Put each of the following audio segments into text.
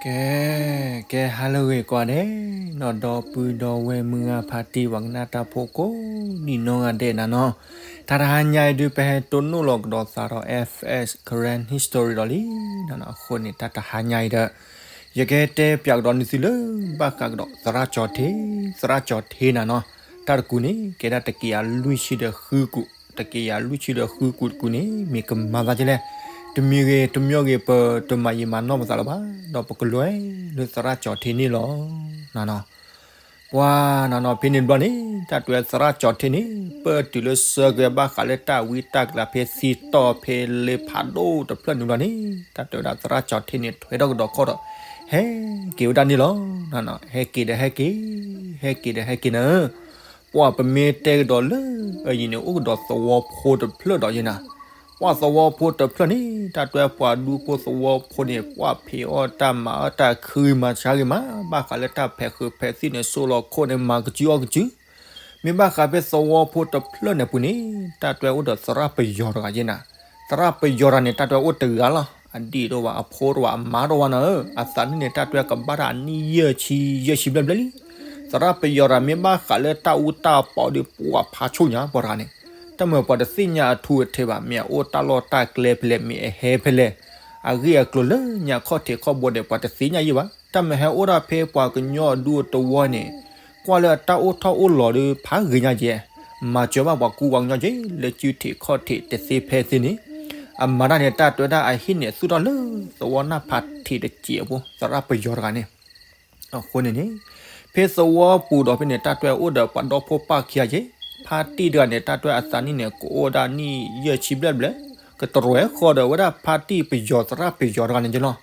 ကဲ, ကဲဟါလၢအဂ့ၤကိးဂၤဒဲး, နီၢ်ဒီပုၢ်ဒီဝဲၢ်မုၢ်ဂၤဖါတံၢ် ပှၤကနၣ်တၢ်ဖိကိးဒံးနီၢ်ဂၤဒဲးနၤနီၤ, တၢ်တဟါညါအံၤဒုး ပဟဲတိၢ်နီၣ်လီၤကဒီးသးဒီး F S Karen History ဒီးလံနၤနီၤ, အဃိန့ၣ် တၢ်တဟါညါအံၤဒီး ယကတဲပၠးကဒီးန့ၢ်သုလၢ ဘၣ်ဃးကဒီးသရၣ်ကၠီၤထ့, သရၣ်ကၠီၤထ့နၤနီၤ, တၢ်တကူးန့ၣ် ကဲဒၣ်တကယၤလွံၢ်ဆံဒီးဃုကူး, တကယၤလွံၢ်ဆံဒီးဃုကူးတကူးန့ၣ် မ့ၢ်ကမၤသးဒ်လဲၣ်, တမံၤဂ့ၤ တမံၤဂ့ၤ ပတမၤယံာ်မၤနီၢ်ပသးလၢၤဘၣ်, ဒီးပကလဲၤလၢသရၣ်ကၠီၤထ့န့ၣ်လီၤနၤနီၤ. ပှၤနၤနီၤ ဖဲန့ၣ်တဘျီန့ၣ် တၢ်တဲသရၣ်ကၠီၤထ့န့ၣ် ပၢၢ်တုၤလၢဆၢက့ၤဘၣ်ဃးလၢတၢ်ဝံတၢ်ကလၤဖဲသံတီၢ်ဖဲလၢဖးဒိၣ်တဖျၢၣ်န့ၣ်တဘျီန့ၣ် တၢ်တဲဝဲဒၣ်သရၣ်ကၠီၤထ့န့ၣ် ထွဲထီၣ်ကဒီးခီၣ်ဒီး ဟဲက့ၤဝဲဒၣ်န့ၣ်လီၤ. ဟဲက့ၤဒီးဟဲက့ၤ, ဟဲက့ၤဒီးဟဲက့ၤနၤဧၢ, ပှၤပမ့ၢ်တဲကဒီးလၢအယံၤန့ၣ် အိၣ်ကဒီးသဝီဖိတဖျၢၣ်ဒီးယဲနၤ, ပှၤသဝီဖိတဖျၢၣ်န့ၣ် တၢ်တဲပှၤဒူဖိသဝီဖိန့ၣ် ပှၤဖံးအီၣ်တၢ်မၤအီၣ်တၢ် ခုဂ့ၤမၤဆါဂ့ၤမး, ဘၣ်ဃးလၢတၢ်ဖဲးဃုာ်ဖဲးသံၣ်န့ၣ် စိလီၤခိၣ်န့ၣ် မၤကစုအီၣ်ကစု, မ့ၢ်ဘၣ်ဃးဖဲသဝီဖိတဖျၢၣ်န့ၣ်ပူၤန့ၣ် တၢ်တဲအိၣ်ဒီးသရၣ်ပယီၤတဂၤယဲနၤ, သရၣ်ပယီၤတဂၤန့ၣ် တၢ်တဲအိၣ်တဂၤလီၤ, အဒံၣ်တအိၣ်ဘၣ် အဖိတအိၣ်ဘၣ် အမါတအိၣ်ဘၣ်နၤဧၢ, အသးနံၣ်န့ၣ် တၢ်တဲကဘၣ်တၢ်အနံၣ်ယဲၢ်ဆံ ယဲၢ်ဆံဘျဲၣ်ဘျဲၣ်လံ. သရၣ်ပယီၤတဂၤ မ့ၢ်ဘၣ်ဃးလၢတၢ်အူတၢ်ပီဒီး ပှၤဖးဆိညါပှၤတဂၤန့ၣ်, တၢ်မ့ၢ်ပှၤတသ့ၣ်ညါအထူအထဲဘၣ်, မ့ၢ်အအိၣ်တၢ်လီၢ်တၢ်ကျဲဖဲလဲၣ်, မ့ၢ်အဟဲဖဲလဲၣ်, အဂ့ၢ်အကျိၤလၢညါခီၣ်ထံးခီၣ်ဘိဒီး ပှၤတသ့ၣ်ညါယံာ်ဘၣ်, တၢ်မ့ၢ်ဟဲအိၣ်ဒၣ်ဖဲပှၤကညီအဒူအတဝီန့ၣ် ကွၢ်လၢအတၢ်အိၣ်ထီၣ်အိၣ်လီၤဒီး ဖးဂ့ၤညါကဲ, မၤစၢၤဘၣ်ပှၤကူပှၤကညီကဲ လၢစုထံးခီၣ်ထံးတသ့ဖဲသ့န့ၣ်, အမၤတၢ်န့ၣ် တၢ်တဲဝဲဒၣ်အဟံၣ်န့ၣ် သူၣ်ထီၣ်လၢသဝီနၢ်ဖးထံးတစဲးဖိ, သရၣ်ပယီၤတဂၤန့ၣ် အဃိန့ၣ်န့ၣ်, ဖဲသဝီပူၤဒီးဖဲန့ၣ် တၢ်တဲအိၣ်ဒီးပှၤဒီဖိပၢ်ခံဂၤက့, ဖါတံၢ်တဂၤန့ၣ် တၢ်တဲအသးနံၣ်န့ၣ် ကအိၣ်ဒၣ်နံၣ်ယဲၢ်ဆံဘျဲၣ်ဘျဲၣ်, ကတြဲၤဃီဒီးဝဲဒၣ်ဖါတံၢ်ပယီၤသရၣ်ပယီၤတဂၤန့ၣ်က့လီၤ.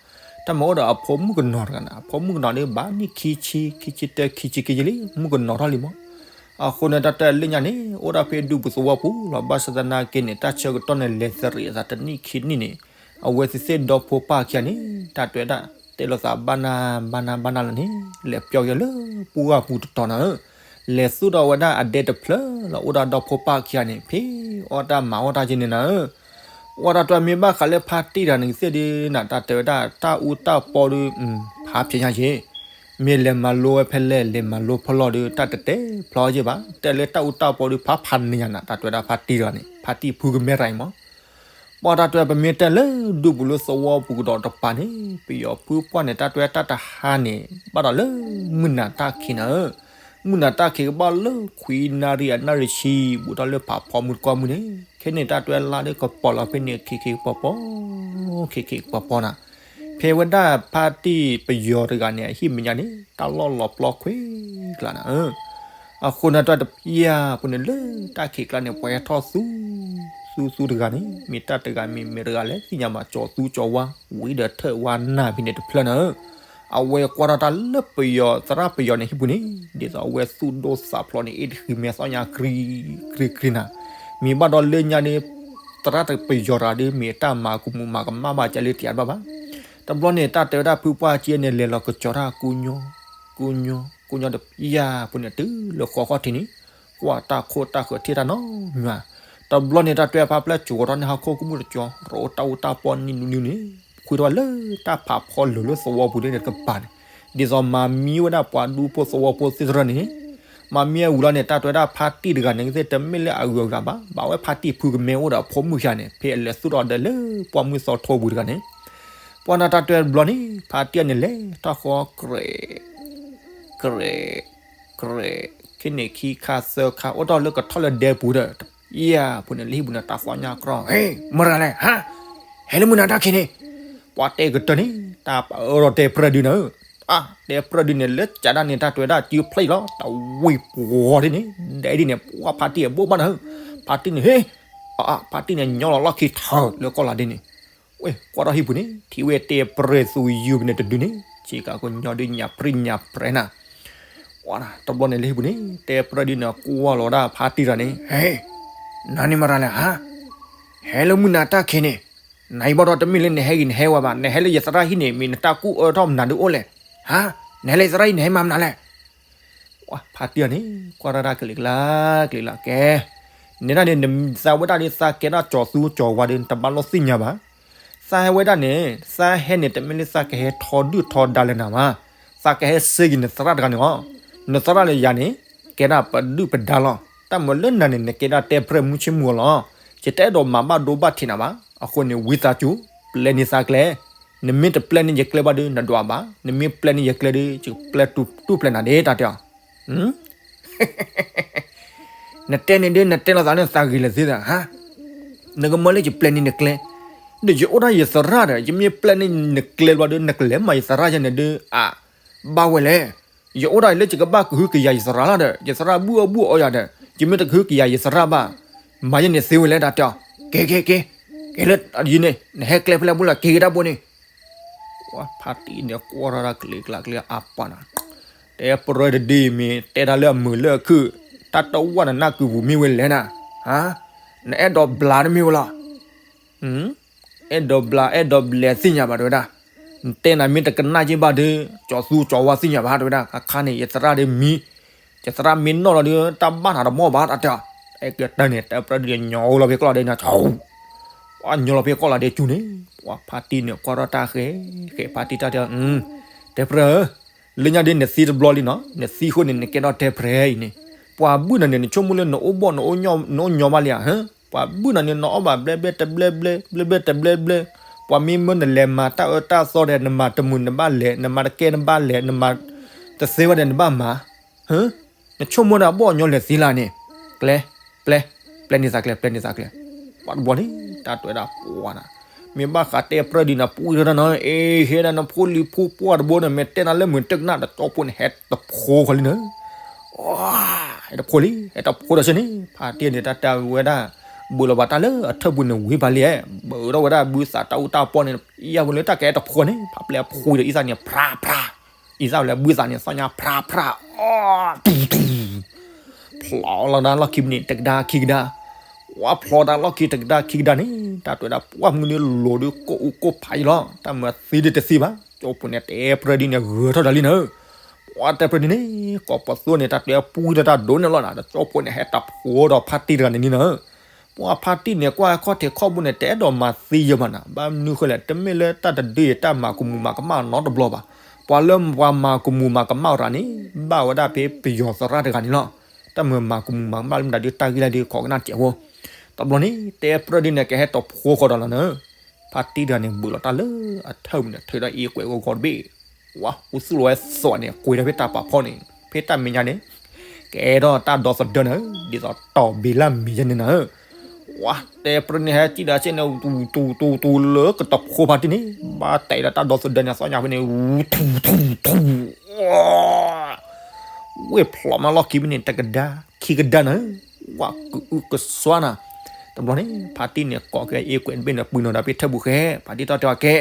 တၢ်မ့ၢ်အိၣ်ဒီးအဖိမုၣ်ကနီၤတဂၤန့ၣ်, အဖိမုၣ်ကနီၤန့ၣ် ဘၣ်နံၣ်ခံဆံ, ခံဆံတၢ, ခံဆံခံဆံလံ, မုၣ်ကနီၤထီၣ်လံမး. အဃိန့ၣ် တၢ်တဲလၢညါန့ၣ် အိၣ်ဒၣ်ဖဲဒူပူၤသဝီပူၤလီၤ. ဘၣ်ဆၣ်သနာ်က့န့ၣ် တၢ်ဆၢကတီၢ်န့ၣ် လဲၤသရံးအသးတနံၣ်ခံနံၣ်န့ၣ်, အဝဲသ့ၣ်သ့ၣ်ဒီဖိပၢ်ခံဂၤန့ၣ် တၢ်တဲဝဲဒၣ် တဲလိာ်သးဘၣ်နၢ်ဘၣ်နၢ်ဘၣ်နၢ်လီၤန့ၣ်, လဲၤပျီက့ၤလၢပှၢ်ပူၤတတီၤနၤဧၢ, လဲၤသူၣ်ထီၣ်ဝဲဒၣ်အဒဲတဖျၢၣ်လီၤ. အိၣ်ဒၣ်ဒီဖိပၢ်ခံဂၤန့ၣ် ဖံးအီၣ်တၢ်မၤအီၣ်တၢ်က့န့ၣ်နၤဧၢ, အိၣ်ဒၣ်တၢ်မ့ၢ်ဘၣ်ဃးလၢဖါတံၢ်တဂၤန့ၣ်သ့ၣ်ဒုးနၤ, တၢ်တဲဝဲဒၣ် တၢ်အူတၢ်ပီဒီး ဖးဖျဲးညါက့, မ့ၢ်လဲၤမၤလိဝဲဖဲလဲၣ် လဲၤမၤလိဖဲလဲၣ်ဒီး တၢ်တတဲဖျါအီၤက့ဘၣ်, တဲလၢတၢ်အူတၢ်ပီဒီး ဖးဖးန့ၢ်ညါနၤ, တၢ်တဲဝဲဒၣ်ဖါတံၢ်တဂၤန့ၣ် ဖါတံၢ်ဖုကမဲရၤအံၤမး. ပှၤတၢ်တဲ ပမ့ၢ်တဲလၢဒူပူၤလၢသဝီပူၤကဒီးတပၤန့ၣ် ပယီၤဖုပှၢ်န့ၣ် တၢ်တဲတၢ်တဟါန့ၣ် ဘၣ်ဒီးလၢမုၢ်နၤတၢ်ခံးနၤဧၢ, မုၢ်နၤတၢ်ခံးကဘၣ်လၢခွံနၣ်ရံၣ်အနၣ်ရံၣ်ဆံ ဘူးထီၣ်လၢဖးဖီမုၢ်တကီၢ်မုၢ်န့ၣ် ခဲန့ၣ်တၢ်တဲလါဒီးကပီၤလီၤဖဲန့ၣ် ခံခံကပီၤပီၤ, ခံခံကပီၤပီၤနၤ, ဖဲဝဲဒၣ်ဖါတံၢ်ပယီၤတဂၤန့ၣ် အဟံၣ်မဲာ်ညါန့ၣ် တၢ်လီၢ်လီၤပျီခွ့ကျါနၤဧၢ. အဃိန့ၣ် တၢ်တပျၢ်ပူၤန့ၣ် လၢတၢ်ခံးကျါန့ၣ် ပှၤဟဲထီၣ်သူ သူသူတဂၤန့ၣ် မ့ၢ်တၢ်တဂၤမ့ၢ်မ့ၢ်တဂၤလဲၣ် သ့ၣ်ညါမး ကၠီၤသူကၠီၤဝါ ဝံၤဒီးထၢၣ်ဝါနၢ်ဖဲန့ၣ်တဖျၢၣ်နၤဧၢ. အဝဲကွၢ်ထီၣ်တၢ်လၢပယီၤ သရၣ်ပယီၤန့ၣ်ဟံၣ်ပူၤန့ၣ် ဒ်သိးအဝဲသူၣ်ဒိၣ်သးဖျိးန့ၣ် အ့ၣ်တဃံၤမဲာ်သီညါ ကြံကြံကြံနၤ, မ့ၢ်ဘၣ်ဒီးလၢညါန့ၣ် သရၣ်ပယီၤတဂၤဒီး မ့ၢ်တၢ်မၤကမူးမၤကမၣ်ဘၣ်ကလၢတယၤတဘၣ်ဘၣ်. တဘျီန့ၣ် တၢ်တဲဝဲဒၣ်ဖုပှၢ်က့န့ၣ် လဲၤလီၤကကၠီၤတၢ်ကူညီ ကူညီ ကူညီတပျၢ်ပူၤန့ၣ် တုၤလၢဃီခီၣ်ထံးန့ၣ် ကွၢ်တၢ်ခိၣ်တၢ်ဃၢၤထံၣ်တၢ်နီတမံၤဘၣ်. တဘျီန့ၣ် တၢ်တဲဖါပျၢ်ကၠီၤထီၣ်န့ၣ် ဟီၣ်ခိၣ်ကမူၣ်တကၠီၤ ရိတၢ်အူတၢ်ပီနံၤနံၤန့ၣ် ခွံထီၣ်ဝဲလၢတၢ်ဖးဖီလိၤလၢသဝီပူၤန့ၣ်တကပၤန့ၣ် ဒ်သိးမၤမံဝဲဒၣ်ပှၤဒူဖိသဝီဖိသ့ၣ်တဖၣ်န့ၣ် မၤမံဝဲဝံၤလီၤန့ၣ် တၢ်တဲဝဲဒၣ်ဖါတံၢ်တဂၤန့ၣ် ကသ့ၣ်တမ့ၢ်လၢအဂုၤအဂၤဘၣ်, ဘၣ်ဝဲဖါတံၢ်ဖုကမဲအိၣ်ဒီးအဖိမုၣ်ခံဂၤန့ၣ် ဖဲအလဲၤသူၣ်ထီၣ်ဒီးလၢပှၢ်မုၢ်သီထိပူၤတဂၤန့ၣ် ပှၤနၢ်တၢ်တဲတဘျီန့ၣ် ဖါတံၢ်န့ၣ်လဲၤထီၣ်ဃီ ကြဲး ကြဲး ကြဲး ခံန့ၣ်ခံခါသၢခါ အိၣ်ထီၣ်လၢကထီၣ်လၢဒဲပူၤဒီး တပျၢ်ပူၤန့ၣ် လၢဟံၣ်ပူၤန့ၣ် တၢ်သီညါကြီ ဟ့ မတၤလဲၣ် ဟါ ဟဲလၢမုၢ်နၤတၢ်ခံးန့ၣ် ပှၤတဲကတၢၢ်န့ၣ် တၢ်ပအၢဒီးတဲပြၢၢ်ဒုးနၤဧၢ, အါ တဲပြၢၢ်ဒုးန့ၣ် လၢကးဒၣ်န့ၣ် တၢ်တဲဝဲဒၣ်စုဖျၢၣ်လီၤ တဝံၢ်ပှီၤဒ်န့ၣ် ဒဲဒ်န့ၣ် ပှၤဖါတံၢ်အဘိၣ်ဘၣ်နၤဧၢ, ဖါတံၢ်န့ၣ် ဟ့ အါ ဖါတံၢ်န့ၣ် ညီလီၤလီၢ်ခံထၢၣ်လၢကီၢ်လီၤဒ်န့ၣ် ဝဲကွၢ်ထီၣ်ဟံၣ်ပူၤန့ၣ် ထံၣ်ဝဲတဲပြၢၢ်သူယုၢ်ပူၤန့ၣ်တဒုန့ၣ် ဆ့ကၤကညီဒုးညၣ်ပြံညၣ်ပြဲနၤ, ဝဲတဘျီန့ၣ်လၢဟံၣ်ပူၤန့ၣ် တဲပြၢၢ်ဒုးန့ၣ် ကွၢ်လီၤဝဲဒၣ်ဖါတံၢ်တဂၤန့ၣ် ဟ့ နၤန့ၣ်မတၤလဲၣ် ဟါ ဟဲလၢမုၢ်နၤတၢ်ခံးန့ၣ် နၤအံၤဘၣ်ဒီးတမ့ၢ်လၢနဟဲဂ့ၤနဟဲဝါဘၣ်, နဟဲလၢယသရၣ်ဟံၣ်န့ၣ် မ့ၢ်နတၢ်ကူၣ်အၢထီၣ်မနုၤဒုးအိၣ်လဲၣ်, ဟါ နဟဲလၢယသရၣ်ဟံၣ်နဟဲမၤမနုၤလဲၣ် ဖါတံၢ်န့ၣ် ကွၢ်တၢ်တၢ်ကလံၤကျါ ကလံၤကျါကဲ, နဲဒၣ်န့ၣ် နသးဝဲဒၣ်ဒ်သးကဲဒၣ်ကၠီၤသူကၠီၤဝါဒီး နတဘၣ်လိၣ်သ့ၣ်ညါဘၣ်, တၢ်ဟဲဝဲဒၣ်န့ၣ် သးဟဲန့ၣ် တမ့ၢ်လၢသးကဟဲထီဒုၣ်ထီဒါလၢနၤမး, သးကဟဲစ့က့ၤနသရၣ်တဂၤန့ၣ်လီၤ. နသရၣ်လၢယၤန့ၣ် ကဲဒၣ်ပဒုၣ်ပဒါလီၤ. တၢ်မၤလၢနၤန့ၣ် နကဲဒၣ်တဲပြဲၢ်မုၢ်ဆ့ၣ်မုၢ်ဂီၤလီၤ. ယတအဲၣ်ဒိးမၤဘၣ်ဒိဘၣ်ထံးနၤဘၣ်. အဃိန့ၣ် ဝံသးစူၤ ပျဲန့ၢ်သးကျဲ, နမ့ၢ်တပျဲန့ၢ်ယကျဲဘၣ်ဒီး နဒွးဘၣ်, နမ့ၢ်ပျဲန့ၢ်ယကျဲဒီး ယကပျဲတူၢ်ပျဲနၤဒၣ် တၢ်တဲအီၤ. နတဲန့ၣ်ဒ် နတဲလိာ်သးန့ၣ် သးဂ့ၤလၢာ်သ့သးဧါ. နကမၢလၢယပျဲန့ၢ်နကျဲ, ဒီးယအိၣ်ဒၣ်ယသရၣ်ဒီး ယမ့ၢ်ပျဲန့ၢ်နကျဲဘျီဒီး နကလဲၤမၤယသရၣ်ယၤန့ၣ်ဒီး အဘၣ်ဝဲလဲၣ်. ယအိၣ်ဒၣ်လၢယကဘၣ်ကဟုကယာ်ယသရၣ်လီၤဒီး ယသရၣ်ဘူၣ်အီၣ်ဘူၣ်အီယၤဒီး ယမ့ၢ်တကဟုကယာ်ယသရၣ်ဘၣ်, မၤယဲန့ၣ်သ့ဝဲလဲၣ် တၢ်တဲအီၤ. ကဲ ကဲ ကဲ, ကဲလၢယၤန့ၣ် နဟဲကျဲဖဲလဲၣ်ဘိလဲၣ် က့ၤကဒါဘိန့ၣ် ဝဲဖါတံၢ်န့ၣ် ကွၢ်ထီၣ်တၢ်ကလံၤကျါကျဲအါပှၤနၤ, တဲပြၢတဒ့မ့ၢ် တဲတၢ်လၢအမုာ်လၢအခုၣ်, တၢ်တဝၢ်နနၢ်ကုာ်ပူၤမ့ၢ်ဝဲလဲၣ်နၤ, နအဲၣ်ဒိးဘျါတမ့ၢ်ဝဲလီၤ. အဲၣ်ဒိးဘျါ အဲၣ်ဒိးဘျဲးသ့ၣ်ညါဘၣ် တဲဝဲဒၣ်. နတဲနၤမ့ၢ်တကနၣ်က့ၤဘၣ်ဒီး ကၠီၤသူကၠီၤဝါသ့ၣ်ညါဘၣ် တဲဝဲဒၣ်. အခါန့ၣ် ယသရၣ်ဒီးမံ ယသရၣ်မ့ၢ်နီၣ်လီၤဒီး တၢ်ဘၣ်နၤတမီၢ်ဘၣ် တၢ်တဲအီၤ. အဲကတၢၢ်န့ၣ် တဲပြၢဒ်န့ၣ် ညီလီၤဖဲကီၢ်လီၤဒဲးန့ၣ်, ပှၤညီလီၤဖဲကီၢ်လီၤဒဲးကၠူန့ၣ်, ပှၤဖါတံၢ်န့ၣ် ကွၢ်ထီၣ်တၢ်ဃဲ ဃဲဖါတံၢ်တၢ်တဲအီၤ, တဲပြၢဧၢ, လၢညါဒ်နသံတဘျီလံနီၤ, နသံဃိန့ၣ် နကဲထီၣ်တဲပြၢအံၤန့ၣ်, ပှၤဘုၣ်နၤန့ၣ် နဆိကမိၣ်လၢနအိၣ်ဘီၣ် နအိၣ်ညီဘၣ်လံဧါ, ပှၤဘုၣ်နၤန့ၣ် နအီၣ်ဘၣ်ဘျဲဘျဲတဘျဲဘျဲ ဘျဲဘျဲတဘျဲဘျဲ, ပှၤမ့ၢ်မၢနလဲၤမၤတၢ်အၢတၢ်သီဒီး နမၤတမုာ်နဘၣ်လဲၤ, နမၤတကဲနဘၣ်လဲၤ, နမၤတသ့ဝဲဒီးနဘၣ်မၤ နဆိကမိၣ်ဒီးအဘီၣ်အညီလဲၤသ့လၢန့ၣ်, ကျဲ, ပျဲ, ပျဲန့ၢ်သးကျဲ ပျဲန့ၢ်သးကျဲ, ပှၤတဘျီန့ၣ် တၢ်တဲဝဲဒၣ်ပှၤနၤ, မ့ၢ်ဘၣ်ဃးတဲပြၢဒ်နၤ ပှံထီၣ်တၢ်နီၤ, အ့ ဟဲဒၣ်နဖိလံၤဖိပှၢ်တဘိန့ၣ် မ့ၢ်တဲနၤလၢမုာ်တကနၣ် တကၠီဖိန့ၣ် ဟဲတဖိဃီလံနၤ, ဟဲတဖိလံ ဟဲတဖိဒီးစ့ၢ်န့ၣ် ဖါတံၢ်န့ၣ် တၢ်တဲဝဲဒၣ်, ဘုးလီၤဘၣ်တၢ်လၢအထၢၣ်ပူၤန့ၣ်ဝံၤပာ်လံ, ဘုးထီၣ်ဝဲဒၣ်ဘုသးတၢ်အူတၢ်ပီန့ၣ် ယါဝဲလၢတၢ်ကဲတဖိန့ၣ် ဖးပျဲအဖိဒီးအံသၣ်န့ၣ် ဖြးဖြး အံသၣ်ဝဲလၢဘုသးန့ၣ် သီၣ်ညါဖြးဖြး, ဖျီလီၤဒၣ်လီၢ်ခံပူၤန့ၣ် တကဒါခံကဒါ, ဝဲဖျီဒၣ်လီၢ်ခံတကဒါခံကဒါန့ၣ် တၢ်တဲဝဲဒၣ်ပှၢ်မုၢ်န့ၣ်လိၤဒီးကိၣ်အူကိၣ်ဖးယံလီၤ, တၢ်မၤသံဒ်တသံဘၣ်, ကၠီဖိန့ၣ် တဲပြၢဒ်န့ၣ် ဂဲၤထီၣ်တၢ်လံနၤ, ပှၤတဲပြၢဒ်န့ၣ် ကိးပသူန့ၣ် တၢ်တဲပှံထီၣ်တၢ်ဒိၣ်န့ၣ်လီၤနၤ, ဒီးကၠီဖိန့ၣ် ဟဲတဖိဒီးဖါတံၢ်တဂၤန့ၣ်န့ၣ်နၤ ပှၤဖါတံၢ်န့ၣ် ကွၢ်ခီၣ်ထံးခီၣ်ဘိန့ၣ် တအဲၣ်ဒိးမၤသံယဲၢ်ဘၣ်နၤ, ဘၣ်မနုၤဃိလဲၣ် တမ့ၢ်လၢတၢ်တဒုအံၤ တၢ်မၤကမူၤမၤကမၣ်နီတဘျီဘၣ်, ပှၤလၢပှၤမၤကမူၤမၤကမၣ်ရၤန့ၣ် ဘၣ်ဝဲဒၣ်ဖဲပယီၤသရၣ်တဂၤန့ၣ်လီၤ, တၢ်မၤမၤကမူၤမၤကမၣ်လၢမတၤဒု တၢ်ဂ့ၢ်လၢဒု ခိးကနၣ်တစဲးဖိ, တဘျီန့ၣ် တဲပြၢဒ်န့ၣ် ကဟဲတဖိဃီဒီးလီၤနၤ, ဖါတံၢ်တဂၤန့ၣ် ဘုးလီၤတၢ်လၢအထၢၣ်ပူၤန့ၣ် ထုးဒီးအ့ကွဲးဂီၤဂီၤတဘ့ၣ်, ဝဲသူၣ်လီၤဝဲသီးန့ၣ် ကွံာ်ဒီးဖဲတၢ်ပာ်ဖီန့ၣ်, ဖဲတၢ်မဲာ်ညါန့ၣ် ကဲထီၣ်တၢ်ဒီသဒၢနၤ, ဒ်သိးတီၢ်ဘ့လၢ်မံၤယဲန့ၣ်နၤ, ဝဲတဲပြၢန့ၣ် ဟဲစံၣ်ဒၣ်စဲန့ၣ် တူတူတူတူလၢကတဖိဖါတံၢ်န့ၣ် ဘၣ်တဲဒီးတၢ်ဒီသဒၢန့ၣ် သီၣ်ညါဖဲန့ၣ် ထူထူထူ ဝဲဖျီမးလီၢ်ခံဖဲန့ၣ် တကဒါခံကဒါနၤ, ဝဲကအုကစွါနၤ, တဘျီန့ၣ် ဖါတံၢ်န့ၣ် ကိးက့ၤအ့ကွဲးတဘ့ၣ်န့ၣ် ပှ့ၤနီၣ်ဒီးဖဲထၢၣ်ပူၤဃဲ, ဖါတံၢ်တၢ်တဲအီၤကဲ,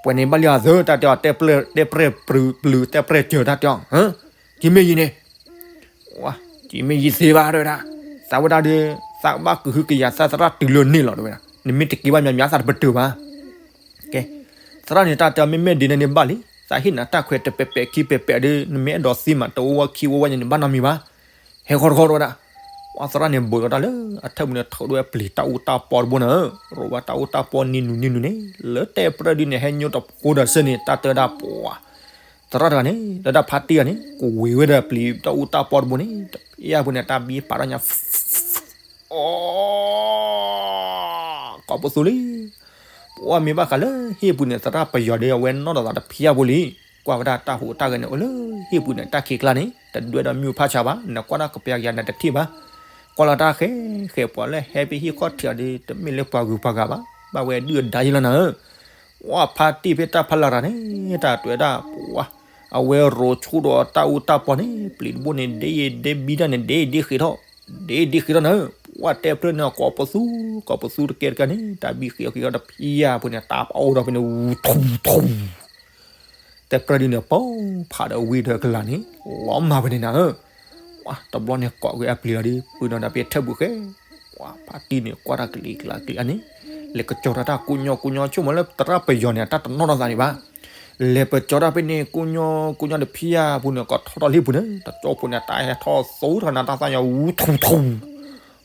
ပှဲၤန့ၣ်ဘၣ်လံအသၢ တၢ်တဲအီၤ တဲပြဲၢ်ပျုၤ တဲပြဲၢ်စၢၤတၢ်တဲအီၤ, ကမ့ၢ်ယံၤန့ၣ် ဝဲ, ကမ့ၢ်ယံၤသ့ဘၣ် တဲဝဲဒၣ်, သးဝဲဒၣ်ဒီး သးဘၣ်ကဟုကယာ်သးသရၣ်တုၤလၢန့ၣ်လီၤ တဲဝဲဒၣ်, နမ့ၢ်တက့ၤဘၣ်မးမး သးတပတုာ်ဘၣ်, ကဲ, သရၣ်န့ၣ်တၢ်တဲအီၤ မ့မ့ၢ်ဒ်န့ၣ်န့ၣ်ဘၣ်လံ, သးဟ့ၣ်နၤတၢ်ခွဲးတပဲာ်ပဲာ်ခံပဲာ်ပဲာ်ဒီး နမ့ၢ်အဲၣ်ဒိးသံမး တအိၣ်ဝဲခံဝဲဝဲန့ၣ် နဘၣ်နီတမံၤဘၣ်, ဟဲဃီတဃီ တဲဝဲဒၣ်, ဝဲသရၣ်န့ၣ်ဘုးလီၤတၢ်လၢအထၢၣ်ပူၤန့ၣ် ထုးဒိဝဲပျံၤတၢ်အူတၢ်ပီတဘိနၤ, ရိးဝဲတၢ်အူတၢ်ပီနံၤနုၤနံၤနုၤန့ၣ် လၢတဲပြၢဒ်န့ၣ် ဟဲညိတဖိဒီးစ့န့ၣ် တၢ်တဲဝဲဒၣ်ပှၤ သရၣ်တဂၤန့ၣ် လၢတၢ်ဖါတံၢ်တဂၤန့ၣ် ကဝံၤဝဲဒီးပျံၤတၢ်အူတၢ်ပီတဘိန့ၣ် တဖျါပူၤန့ၣ် တၢ်ဘံပာ်ထီၣ်ညါ အိ ကိးပသူလံ, ပှၤမ့ၢ်ဘၣ်ဃးလၢဟံၣ်ပူၤန့ၣ် သရၣ်ပယီၤဒီးအဝဲနီၢ်ဒီးသးတဖျါပူၤလံ, ကွၢ်ဝဲဒၣ်တၢ်ဟူးတၢ်ဂဲၤန့ၣ် အိၣ်လၢဟံၣ်ပူၤန့ၣ် တၢ်ခံးကျါန့ၣ် တဒွဲၣ်ဒီးမုၢ်ဖးဆါဘၣ်, နကွၢ်တၢ်ကပျၢ်ကယၤနတထံၣ်ဘၣ်, ကွၢ်လီၤတၢ်ဃဲဃဲ ပှၤလၢဟဲဖဲဟံၣ်ခီၣ်ထံးအီၤဒီး တမ့ၢ်လၢပှၤဂုၤပှၤဂၤဘၣ်, ဘၣ်ဝဲဒုၣ်ဒါယဲလီၤနၤဧၢ ဝဲဖါတံၢ်ဖဲတၢ်ဖီလာ်တဂၤန့ၣ် တၢ်တဲဝဲဒၣ်ပှၤ, အဝဲရိးဆူၣ်ဒီးတၢ်အူတၢ်ပီန့ၣ် ပျံၤတဘိန့ၣ် ဒ့ဒ့ဘံတၢ်န့ၣ် ဒ့ဒ့ဃ့ထီၣ်, ဒ့ဒ့ဃ့ထီၣ်နၤ, ပှၤတဲဖျၢၣ်န့ၣ် ကိးပသူ, ကိးပသူတကဲတကဲန့ၣ် တၢ်ဘံဃ့အီၤဃ့ထီၣ်တဖျါပူၤန့ၣ် တၢ်ပအိၣ်ဒီးဖဲန့ၣ် ဝူထူထူ တဲပြၢဒ်န့ၣ် ပိဖးဒီးဝံဒီးကလၤန့ၣ် လီၤမၢ်ဖဲန့ၣ်နၤဧၢ, တဘျီန့ၣ် ကိးက့ၤအပျံၤလီၤဒီး ပှ့ၤနီၣ်ဒီးဖဲထၢၣ်ပူၤဃဲ, ပှၤဖါတံၢ်န့ၣ် ကွၢ်တၢ်ကလံၤကျါကလံၤအန့ၣ်, လဲၤကစီၤတၢ်တၢ်ကိးညီကိးညီ ဆိကမိၣ်လၢသရၣ်ပယီၤန့ၣ် အတၢ်တနီၣ်ထီၣ်သးန့ၣ်ဘၣ်, လဲၤပစီၤတၢ်ဖဲန့ၣ် ကိးညီကိးညီတဖျါပူၤန့ၣ် ကိးထီၣ်ထီၣ်လံပူၤန့ၣ် တကၠီဖိန့ၣ် တၢ်ဟဲထီၣ်သူတခါနၤ တၢ်သၣ်ညါ ဝူထူထူ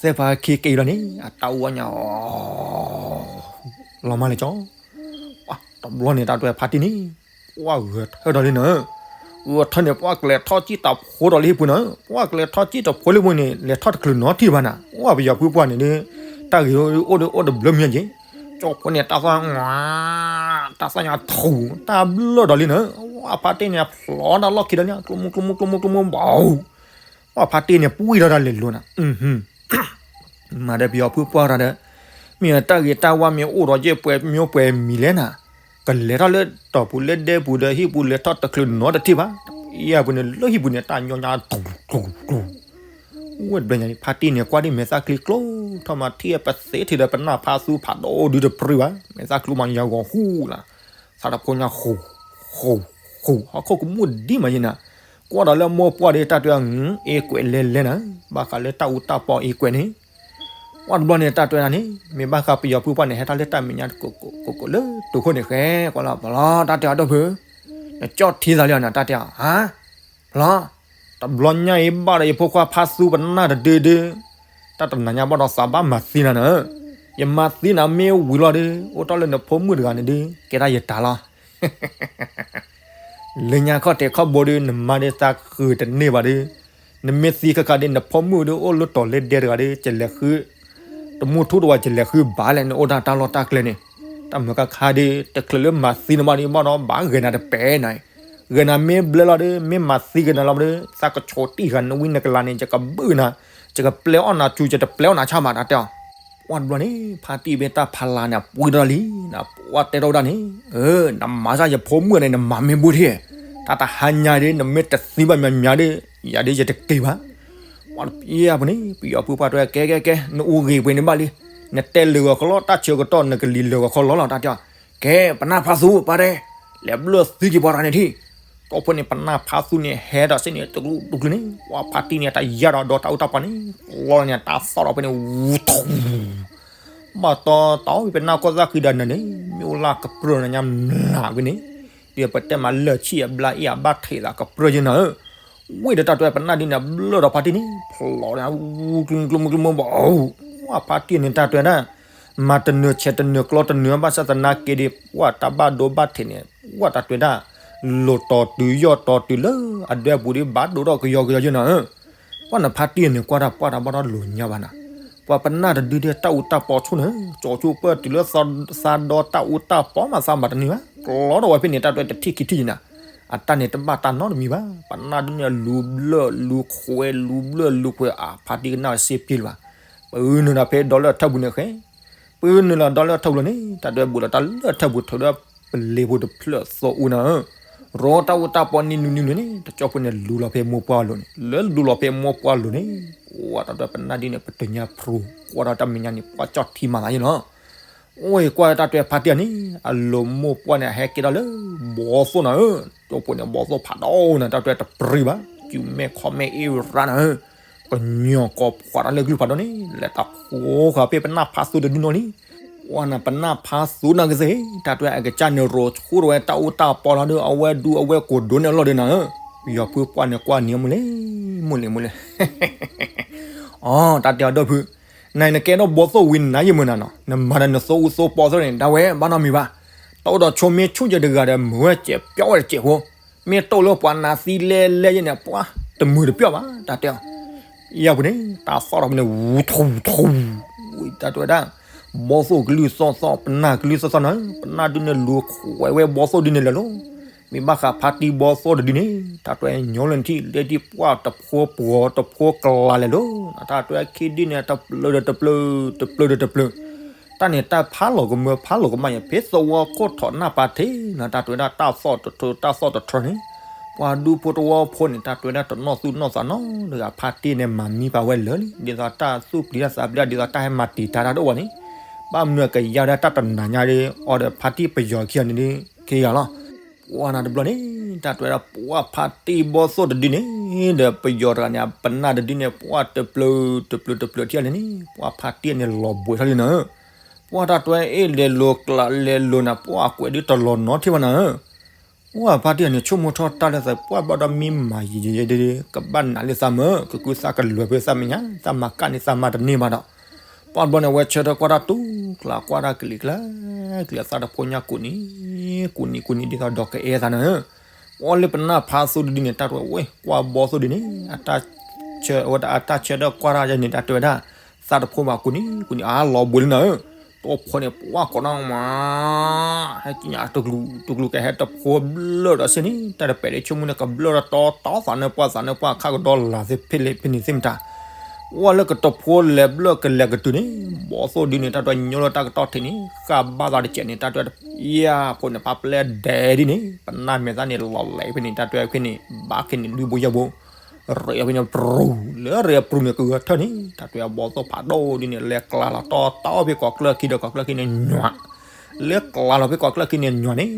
သဲဖးခံက့ၤလီၤန့ၣ် အတၢ်အိၣ်ဝဲညါအီၤ လီၤမၢ်လဲၤကၠီ, တဘျီန့ၣ် တၢ်တွဲဖါတံၢ်န့ၣ် ပှၢ်ဂဲၤထၢၣ်ဒီးလံနၤ, ဂဲၤထၢၣ်န့ၣ် ပှၢ်ကလဲၤထီၣ်စံၣ်တဖိဒီးလၢဟံၣ်ပူၤနၤ, ပှၢ်ကလဲၤထီၣ်စံၣ်တဖိလၢဟံၣ်ပူၤန့ၣ် လဲၤထီၣ်တချုးနီတထံၣ်ဘၣ်နၤ, ပှၢ်ပယီၤဖုပှၢ်န့ၣ်ဒီး တၢ်ဂ့ၤအိၣ်ဒီးအိၣ်တဘျၢမံၤက့ၤ, ကၠီဖိန့ၣ် တၢ်သီၣ် တၢ်သီၣ်ညါထူၣ် တၢ်ဘျၢၣ်ဒီးလံနၤ, ပှၢ်ဖါတံၢ်န့ၣ် ဖျီတၢ်လီၢ်ခံဒီးလံ ကျိမူကျိမူကျိမူကျိမူဘၣ် ပှၢ်ဖါတံၢ်န့ၣ် ပှံၢ်ထီၣ်တၢ်လဲၤလိၤနၤ, မၤဒီးပယီၤဖုပှၢ်တၢ်ဒီး မ့ၢ်တၢ်ဂ့ၤတၢ်ဝါမ့ၢ်အိၣ်ဒီးယဲၢ်ပှဲၤမံၤပှဲၤမံၤလဲၣ်နၤ, ကလဲၤထီၣ်လၢတီၢ်ပူၤလၢဒဲပူၤဒီးဟံၣ်ပူၤလဲၤထီၣ်တချုးနီတထံၣ်ဘၣ်, ယဲၢ်ပူၤန့ၣ်လၢဟံၣ်ပူၤန့ၣ် တၢ်ညီညါတူၢ်တူၢ်တူၢ် ဝဲတဘျီညါန့ၣ် ဖါတံၢ်န့ၣ် ကွၢ်ဒ်မဲာ်သၣ်ချံကျိထီၣ်မးထံၣ်ပသ့ထံၣ်ဒီးပနၢ်ဖါသူဖးဒိၣ်ဒုတပြံဘၣ်, မဲာ်သၣ်ချံမးယၤဂီၤဟူလၢ်, သးတဖိညါဃူ ဃူ ဃူ ဟီၣ်ခိၣ်ကမူၣ်ဒ်မးယဲၢ်နၤ, ကွၢ်ဒီးလၢမိၢ်ပှၢ်ဒီးတၢ်တွဲအံၤ အ့ကွဲးလဲၤလဲၤနၤ, ဘၣ်ဃးလၢတၢ်အူတၢ်ပီအ့ကွဲးန့ၣ်, ကွၢ်တဘျီန့ၣ် တၢ်တွဲဒၣ်န့ၣ် မ့ၢ်ဘၣ်ဃးပယီၤဖုပှၢ်န့ၣ် ဟဲထီၣ်လၢတၢ်မဲာ်ညါတကိးကိးကိးလၢတိာ်ခိၣ်န့ၣ်ဃဲ ကွၢ်လီၤပလီၤ တၢ်တဲအီၤဒီပုၢ်, နကၠီၣ်ထံသးလံအီၤနၤ တၢ်တဲအီၤ ဟါ ပလီၤ, တဘျီညါအံၤဘၣ်ဒီးယဖိခွါဖါသူပနၢ်တဒုဒု, တၢ်တနၤညါဘၣ်ဒီးသးဘၣ်မၤသံနၤနၤ, ယမၤသံနၤမ့ၢ်ဝံၤလီၤဒီး အိၣ်ထီၣ်လၢနဖိမုၣ်တဂၤန့ၣ်ဒု ကဲဒၣ်ယတၢ်လီၤ လၢညါခီၣ်ထံးခီၣ်ဘိဒီး နမါဒီးသးဃုာ်တန့ၢ်ဘၣ်ဒီး, နမ့ၢ်သံခါခါဒီး နဖိမုၣ်ဒီးအိၣ်လၢတီၤလၢဒဲတဂၤဒီး ကလဲၤဃု, တမူထူတဝဲကလဲၤဃုဘၣ်လဲၣ် နအိၣ်တၢ်တၢ်လီၢ်တၢ်ကျဲန့ၣ်, တၢ်မုာ်ခါခါဒီး တချုးလၢမၤသံနမါဒီးဘၣ်ဒီး ဘၣ်ဂဲၤနၤတပဲနၤ, ဂဲၤနၤမ့ၢ်ဘျဲလီၤဒီး မ့ၢ်မၤသံဂဲၤနၤလီၤဒီး သးကဆိးတံၢ်ဃာ်နဝံနကလၤန့ၣ် ယကဘုၣ်နၤ, ယကပျဲအီၣ်နၤဆူ ယတပျဲအီၣ်နၤဆၣ်မး တၢ်တဲအီၤ ပှၢ်တဘျီန့ၣ် ဖါတံၢ်ဘ့ၣ်တၢ်ဖးလၢ်န့ၣ် ပှံထီၣ်လံ, ပှၢ်တဲထီၣ်ဝဲဒၣ်န့ၣ်, နမၤစၢ်ယဖိမုၣ်န့ၣ် နမၤမ့ၢ်ဘိထံၣ်, တၢ်တဟါညါဒီး နမ့ၢ်တသံဘၣ်မးမးဒီး ယၤဒီးယတက့ၤဘၣ်, ပှၢ်တပျဲပူၤန့ၣ် ပယီၤဖုပှၢ်တဲ ကဲကဲကဲ နအူဂ့ၤပှဲၤန့ၣ်ဘၣ်လံ, နတဲလၢာ်ဂီၤခီလီၤ တၢ်ဆၢကတီၢ်နကလံၤလၢာ်ဂီၤခီလီၤလီၤ တၢ်တဲအီၤ, ကဲ ပနၢ်ဖါသူ ပှၢ်တဲ, လဲၤဘျၢၣ်သံက့ၤပှၤတဂၤန့ၣ်ထံၣ် တီၢ်ဖိန့ၣ် ပနၢ်ဖါသူန့ၣ် ဟဲဒီးစ့ၢ်န့ၣ် တကလုာ်တကလုာ်န့ၣ် ပှၢ်ဖါတံၢ်န့ၣ် တၢ်ယၢ်ဒီးဒီးတၢ်အူတၢ်ပီန့ၣ် လီၤန့ၣ် တၢ်သီၣ်ဒီးဖဲန့ၣ် ဝူထူ ဘၣ်တီတီပနၢ်ကီၢ်သၣ်ဃံဒီးနၤန့ၣ် မ့ၢ်အိၣ်လၢကပြၢၢ်နၤညါမျးဝဲန့ၣ် ဒီးပတဲမးလၢာ်ဆံၣ်အဘျါအ့ၣ်အဘၣ်ထံးသးကပြၢၢ်ယဲၢ်နၤဧၢ, ဝ့ၢ်ဒီးတၢ်တွဲပနၢ်ဒ်န့ၣ် ဘျၢၣ်ဒီးဖါတံၢ်န့ၣ် ဖျိးန့ၣ် ကျိမုကျိမုကျိမုဘၣ်, ပှၢ်ဖါတံၢ်န့ၣ် တၢ်တွဲဒၣ် မၤတနၢၤဆဲးတနၢၤကျီတနၢၤ ဘၣ်ဆၣ်သနာ်က့ဒီး ပှၢ်တၢ်ဘၣ်ဒိဘၣ်ထံးန့ၣ် ပှၢ်တၢ်တွဲဒၣ် လိာ်တီၤတုၤယီၢ်တီၤတုၤလၢအဒွဲပူၤဒီး ဘၣ်ဒိဒီးကယီကယီယဲၢ်နၤဧၢ, ပှၢ်နဖါတံၢ်န့ၣ် ကွၢ်တၢ်ပှၢ်တၢ်ဘၣ်ဒီးလိၤညါဘၣ်နၤ, ပှၢ်ပနၢ်တဒုဒဲးတၢ်အူတၢ်ပီဆိၣ်န့ၣ် ကၠီဆိၣ်ပၢၢ်တုၤလၢသးဒီတၢ်အူတၢ်ပီမးသးမၤတန့ၢ်ဘၣ်, ကျီဒီးဝဲဖဲန့ၣ် တၢ်တွဲတထံၣ်ခံထံၣ်ယဲၢ်နၤ, အတၢ်န့ၣ်တဘၣ်တၢ်နီတမံၤဘၣ်, ပနၢ်ဒုန့ၣ်လူၤဘျၢၣ်လူၤခွဲးလူၤဘျၢၣ်လူၤခွဲး အဖါတံၢ်ကနၣ်စ့ပျ့လၢၤဘၣ်, ပနုာ်ဒီးဖဲဒီလၢထၢၣ်ပူၤန့ၣ်ဃဲ ပနုာ်လီၤဒီလၢထၢၣ်ပူၤလီၤန့ၣ် တၢ်တွဲဘူးလီၤတၢ်လၢထၢၣ်ပူၤထုးဒီးပလ့ၤဖိတဖျၢၣ်သီအူနၤဧၢ, ရီတၢ်အူတၢ်ပီန့ၣ်နုၤနုၤနုၤန့ၣ် တကၠီဖိန့ၣ်လူၤလီၤဖဲမိၢ်ပှၢ်လိၤန့ၣ် လၢလူၤလီၤဖဲမိၢ်ပှၢ်လိၤန့ၣ် ပှၢ်တၢ်တွဲပနၢ်ဒ်န့ၣ် ပတညါဖျိ ကွၢ်ဒီးတၢ်မဲာ်ညါန့ၣ် ပှၢ်ကၠီၣ်ထံမးသးယဲၢ်လီၤ, အိၣ်ကွၢ်တၢ်တွဲဖါတံၢ်အီၤန့ၣ် အလိၤမိၢ်ပှၢ်န့ၣ် အဟဲက့ၤဒီးလၢ ဘီသိၣ်နၤဧၢ, ကၠီဖိန့ၣ် ဘီသိၣ်ဖးဒိၣ်နၤ တၢ်တွဲတပြံဘၣ်, စုမဲၢ်ခီမဲၢ်အ့ရၣ်နၤဧၢ, ကညီကီးဖှီၣ်တၢ်လၢကလုၢ်ဖးဒိၣ်န့ၣ် လဲၤတၢ်ဃိဃာ်ဖဲပနၢ်ဖါသူတဒုနီၣ်လံ, ပှၢ်နၤပနၢ်ဖါသူနၤကသ့, တၢ်တွဲအကစၢ်န့ၣ်ရိၤဆိၣ်ထီၣ်ဝဲတၢ်အူတၢ်ပီလီၤဒီး အဝဲဒူအဝဲကိးဒိၣ်န့ၢ်အလီၢ်ဒီးနၤဧၢ, ပယီၤဖုပှၢ်န့ၣ်ကွၢ်န့ၢ်မူလဲၣ်, မူလဲၣ်မူလဲၣ် အီ တၢ်တဲအီၤဒီပုၢ်, နနကဲထီၣ်ဘီသိၣ်ဝံၤနၤယဲၢ်မုၢ်နၤနီၤ, နမၤဒီးနသိအူသိပီသိၣ်န့ၣ် ဒၣ်ဝဲဘၣ်နီတမံၤဘၣ်, တအိၣ်ဒီးဆိမ့ၢ်ဆူၣ်ယဲၢ်တဂၤဒီး မုာ်ဝဲစဲးပျီဝဲတစဲးဖိ, မ့ၢ်တအိၣ်လၢပှၤနၤသံလဲလဲယဲၢ်န့ၣ် ပှၢ်တမုာ်တပျီၢ်ဘၣ် တၢ်တဲအီၤ, ယဲၢ်ပူၤန့ၣ် တၢ်သီၣ်ထီၣ်ဖဲန့ၣ် ဝူထူထူ, တၢ်တဲဝဲဒၣ်, ဘီသိၣ်ကလုၢ်သီၣ်သီၣ် ပနၢ်ကလုၢ်သီၣ်သီၣ်နၤ, ပနၢ်ဒုန့ၣ်လူၤခွဲးဝဲဘီသိၣ်ဒုန့ၣ်လၢာ်လီၤ, မ့ၢ်ဘၣ်ဃးဖါတံၢ်ဘီသိၣ်တဒုန့ၣ်, တၢ်တဲညီလၢနထံၣ် လၢဒ်ပှၢ်တဖိပှီၤတဖိကလၤလဲၣ်လီၤ, တၢ်တဲခံဒုန့ၣ် တပျၢၤဒီးတပျၢၤ, တပျၢၤဒီးတပျၢၤ, တၢ်န့ၣ်တၢ်ဖးလီၤကမၢဖးလီၤကမၣ်ယဲၢ် ဖဲသဝီခိၣ်ထီၣ်နၢ်ပၤထံးနၤ, တၢ်တဲဝဲဒၣ်တၢ်သီၣ်တထၢတၢ်သီၣ်တထၢန့ၣ်, ပှၤဒူဖိတဝီဖိန့ၣ် တၢ်တဲဝဲဒၣ်တနီၣ်သူၣ်နီၣ်သးနီတဂၤ ဖါတံၢ်န့ၣ်မၤမံပာ်ဝဲလၢာ်လံ, ဒ်သိးတၢ်သူၣ်ပျံၤတၢ်သးပျံၤ ဒ်သိးတၢ်ဟဲမၤတံာ်တာ်တၢ်တအိၣ်ဘၣ်န့ၣ်, ဘၣ်မနုၤကယါဒၣ်တၢ်တနၤညါဒီး အီၤဒီးဖါတံၢ်ပယီၤခံဂၤန့ၣ်ဒ်ခံဂၤလီၤ, ပှၢ်နၤတဘျီန့ၣ် တၢ်တဲဝဲဒၣ် ပှၢ်ဖါတံၢ်ဘီသိၣ်တဒုန့ၣ်, ဒီးပယီၤတဂၤန့ၣ် ပနၢ်တဒုန့ၣ် ပှၢ်တပျၢၤ, တပျၢၤတပျၢၤထံၣ်လဲၣ်န့ၣ် ပှၢ်ဖါတံၢ်န့ၣ်လီၤဘှံးထီၣ်လံနၤဧၢ, ပှၢ်တၢ်တဲဝဲအ့ၣ်လဲၤလိၤကျးလဲၤလိၤနၤ ပှၢ်ကွဲးဒုတလီၤနီထံၣ်ဘၣ်နၤဧၢ, ပ ပှၢ်ဖါတံၢ်အန့ၣ် ဆိကမိၣ်ထီၣ်တၢ်လၢသး ပှၢ်ဘၣ်ဒီးမ့ၢ်မၤယံာ်ယံာ်ဒ် ကဘၣ်နာ်လၢသးမၢ ကကုသၣ်ကလွဲၤဖဲသးမဲာ်ညါ သးမၤကၣ်န့ၢ်သးမၤတန့ၢ်ဘၣ်ဒီး ပှၢ်တဘျီန့ၣ် အဝဲဆၢထၢၣ်ကွၢ်တၢ်တူၢ်ကျါ ကွၢ်တၢ်ကလံၤကျါ ကလံၤအသၣ်တဖိညၣ်ကူးနံၤ ကူးနံၤကူးနံၤ ဒ်သိးဒီးကအဲၣ်သးန့ၣ် ပှၢ်လၢပနၢ်ဖါသူဒ်န့ၣ် တၢ်တဝဲ ဝဲကွၢ်ဘီသိၣ်ဒ်န့ၣ် အတၢ်ဆၢ အဝဲဒၣ်အတၢ်ဆၢထၢၣ်ကွၢ်တၢ်ယဲန့ၣ် တၢ်တဝဲဒၣ် သၣ်တဖိဘၣ်ကူးနံၤကူးနံၤ အါလီၤဘှံးလံနၤဧၢ တိၢ်ဖိန့ၣ် ပှၢ်ကိးနီၢ်မး ဟဲကညးတကလူးတကလူး ကဟဲတဖိဘျၢၣ်ဒီးစ့ၢ်န့ၣ် တၢ်တပဲာ်လၢဆိကမိၣ်န့ၣ် ကဘျၢၣ်ဒီးတီတီသးနၢပှၢ်သးနၢပှၢ်ခၣ်ကဒီလၢ်သ့ၣ်ဖဲလဲၣ်ဖဲန့ၣ်သ့ၣ်မတၤ ပှၢ်လၢကတဖိလဲၤဘျၢၣ်ကလဲၤကတုၤန့ၣ် ဘီသိၣ်ဒ်န့ၣ် တၢ်တဝဲညိလၢတၢ်ကတီၢ်ထံးန့ၣ် ဃၣ်ဘၣ်သးတစဲးန့ၣ် တၢ်တဝဲ ယၤဖိန့ၣ် ဖးပျဲၢ်ဒဲးဒ်န့ၣ် ပနၢ်မဲာ်သၣ်န့ၣ် လီၤလဲၤဖဲန့ၣ် တၢ်တဝဲဖဲန့ၣ် ဘၣ်ခဲန့ၣ် လွံၢ်ဘိယဲၢ်ဘိ ရ့အီၤဖဲန့ၣ်ပြူၤ လၢရ့အပြူၤန့ၣ် ကဂၢၢ်ထၢၣ်န့ၣ် တၢ်တဝဲဘီသိၣ်ဖးဒိၣ်ဒ်န့ၣ် လဲၤကျါလီၤတီတီဖဲကိးကျၢၢ်ခံဒီးကိးကျၢၢ်ခံန့ၣ်ညွး လဲၤကျါလီၤဖဲကိးကျၢၢ်ခံန့ၣ်ညွးန့ၣ်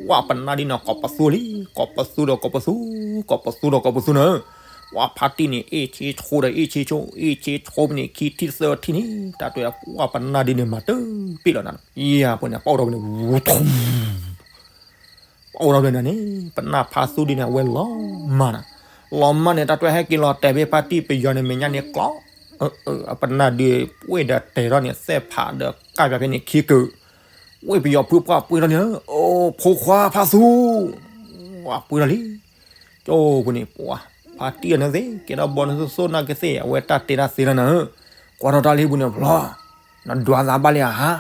ပှၢ်ပနၢ်ဒ်န့ၣ် ကိးပသူလံ ကိးပသူဒီးကိးပသူ ကိးပသူဒီးကိးပသူနၤ ပှၢ်ဖါတံၢ်န့ၣ် အ့ၣ်ဆ့ဆိဒီးအ့ၣ်ဆ့ဆိ အ့ၣ်ဆ့ဆိဖဲန့ၣ် ခံထံၣ်သၢထံၣ်န့ၣ် တၢ်တဝဲ ပှၢ်ပနၢ်ဒ်န့ၣ် မၤတပ့ၣ်လီၤနၤ ယၤဖိန့ၣ် ပှၢ်အိၣ်ဒီးဖဲန့ၣ် ဝူထူ ပှၢ်အိၣ်ဒီးဖဲန့ၣ်န့ၣ် ပနၢ်ဖါသူဒ်န့ၣ် အဝဲလီၤမၢ်နၤ လီၤမၢ်န့ၣ် တၢ်တဝဲဟဲက့ၤလီၤတဲာ်ဖဲဖါတံၢ်ပယီၤန့ၣ် မဲာ်ညါန့ၣ်ကျီ အပနၢ်ဒုး ပှ့ၢ်ဒီးတဲာ်ထီၣ်န့ၣ် သဲၣ်ဖးဒီးကၣ်ပၠးဖဲန့ၣ်ခံကၢၢ် ဝ့ၢ်ပယီၤဖုပှၢ်ပှ့ၢ်ထီၣ်န့ၣ် အိ ဖိခွါဖါသူ ပှၢ်ပှ့ၢ်ထီၣ်လံ ကၠိဖိန့ၣ် ပှၢ်ဖါတံၢ်အနၢ်သ့ၣ် ကဲထီၣ်ဘီနၢ်သိၣ်သိၣ်နၢ်ကသ့ၣ် အဝဲတၢ်တဲတၢ်သ့လီၤနၤ ကွၢ်ထီၣ်တၢ်လံပူၤန့ၣ် ဖျီ နဒွးသးဘၣ်လံဧါ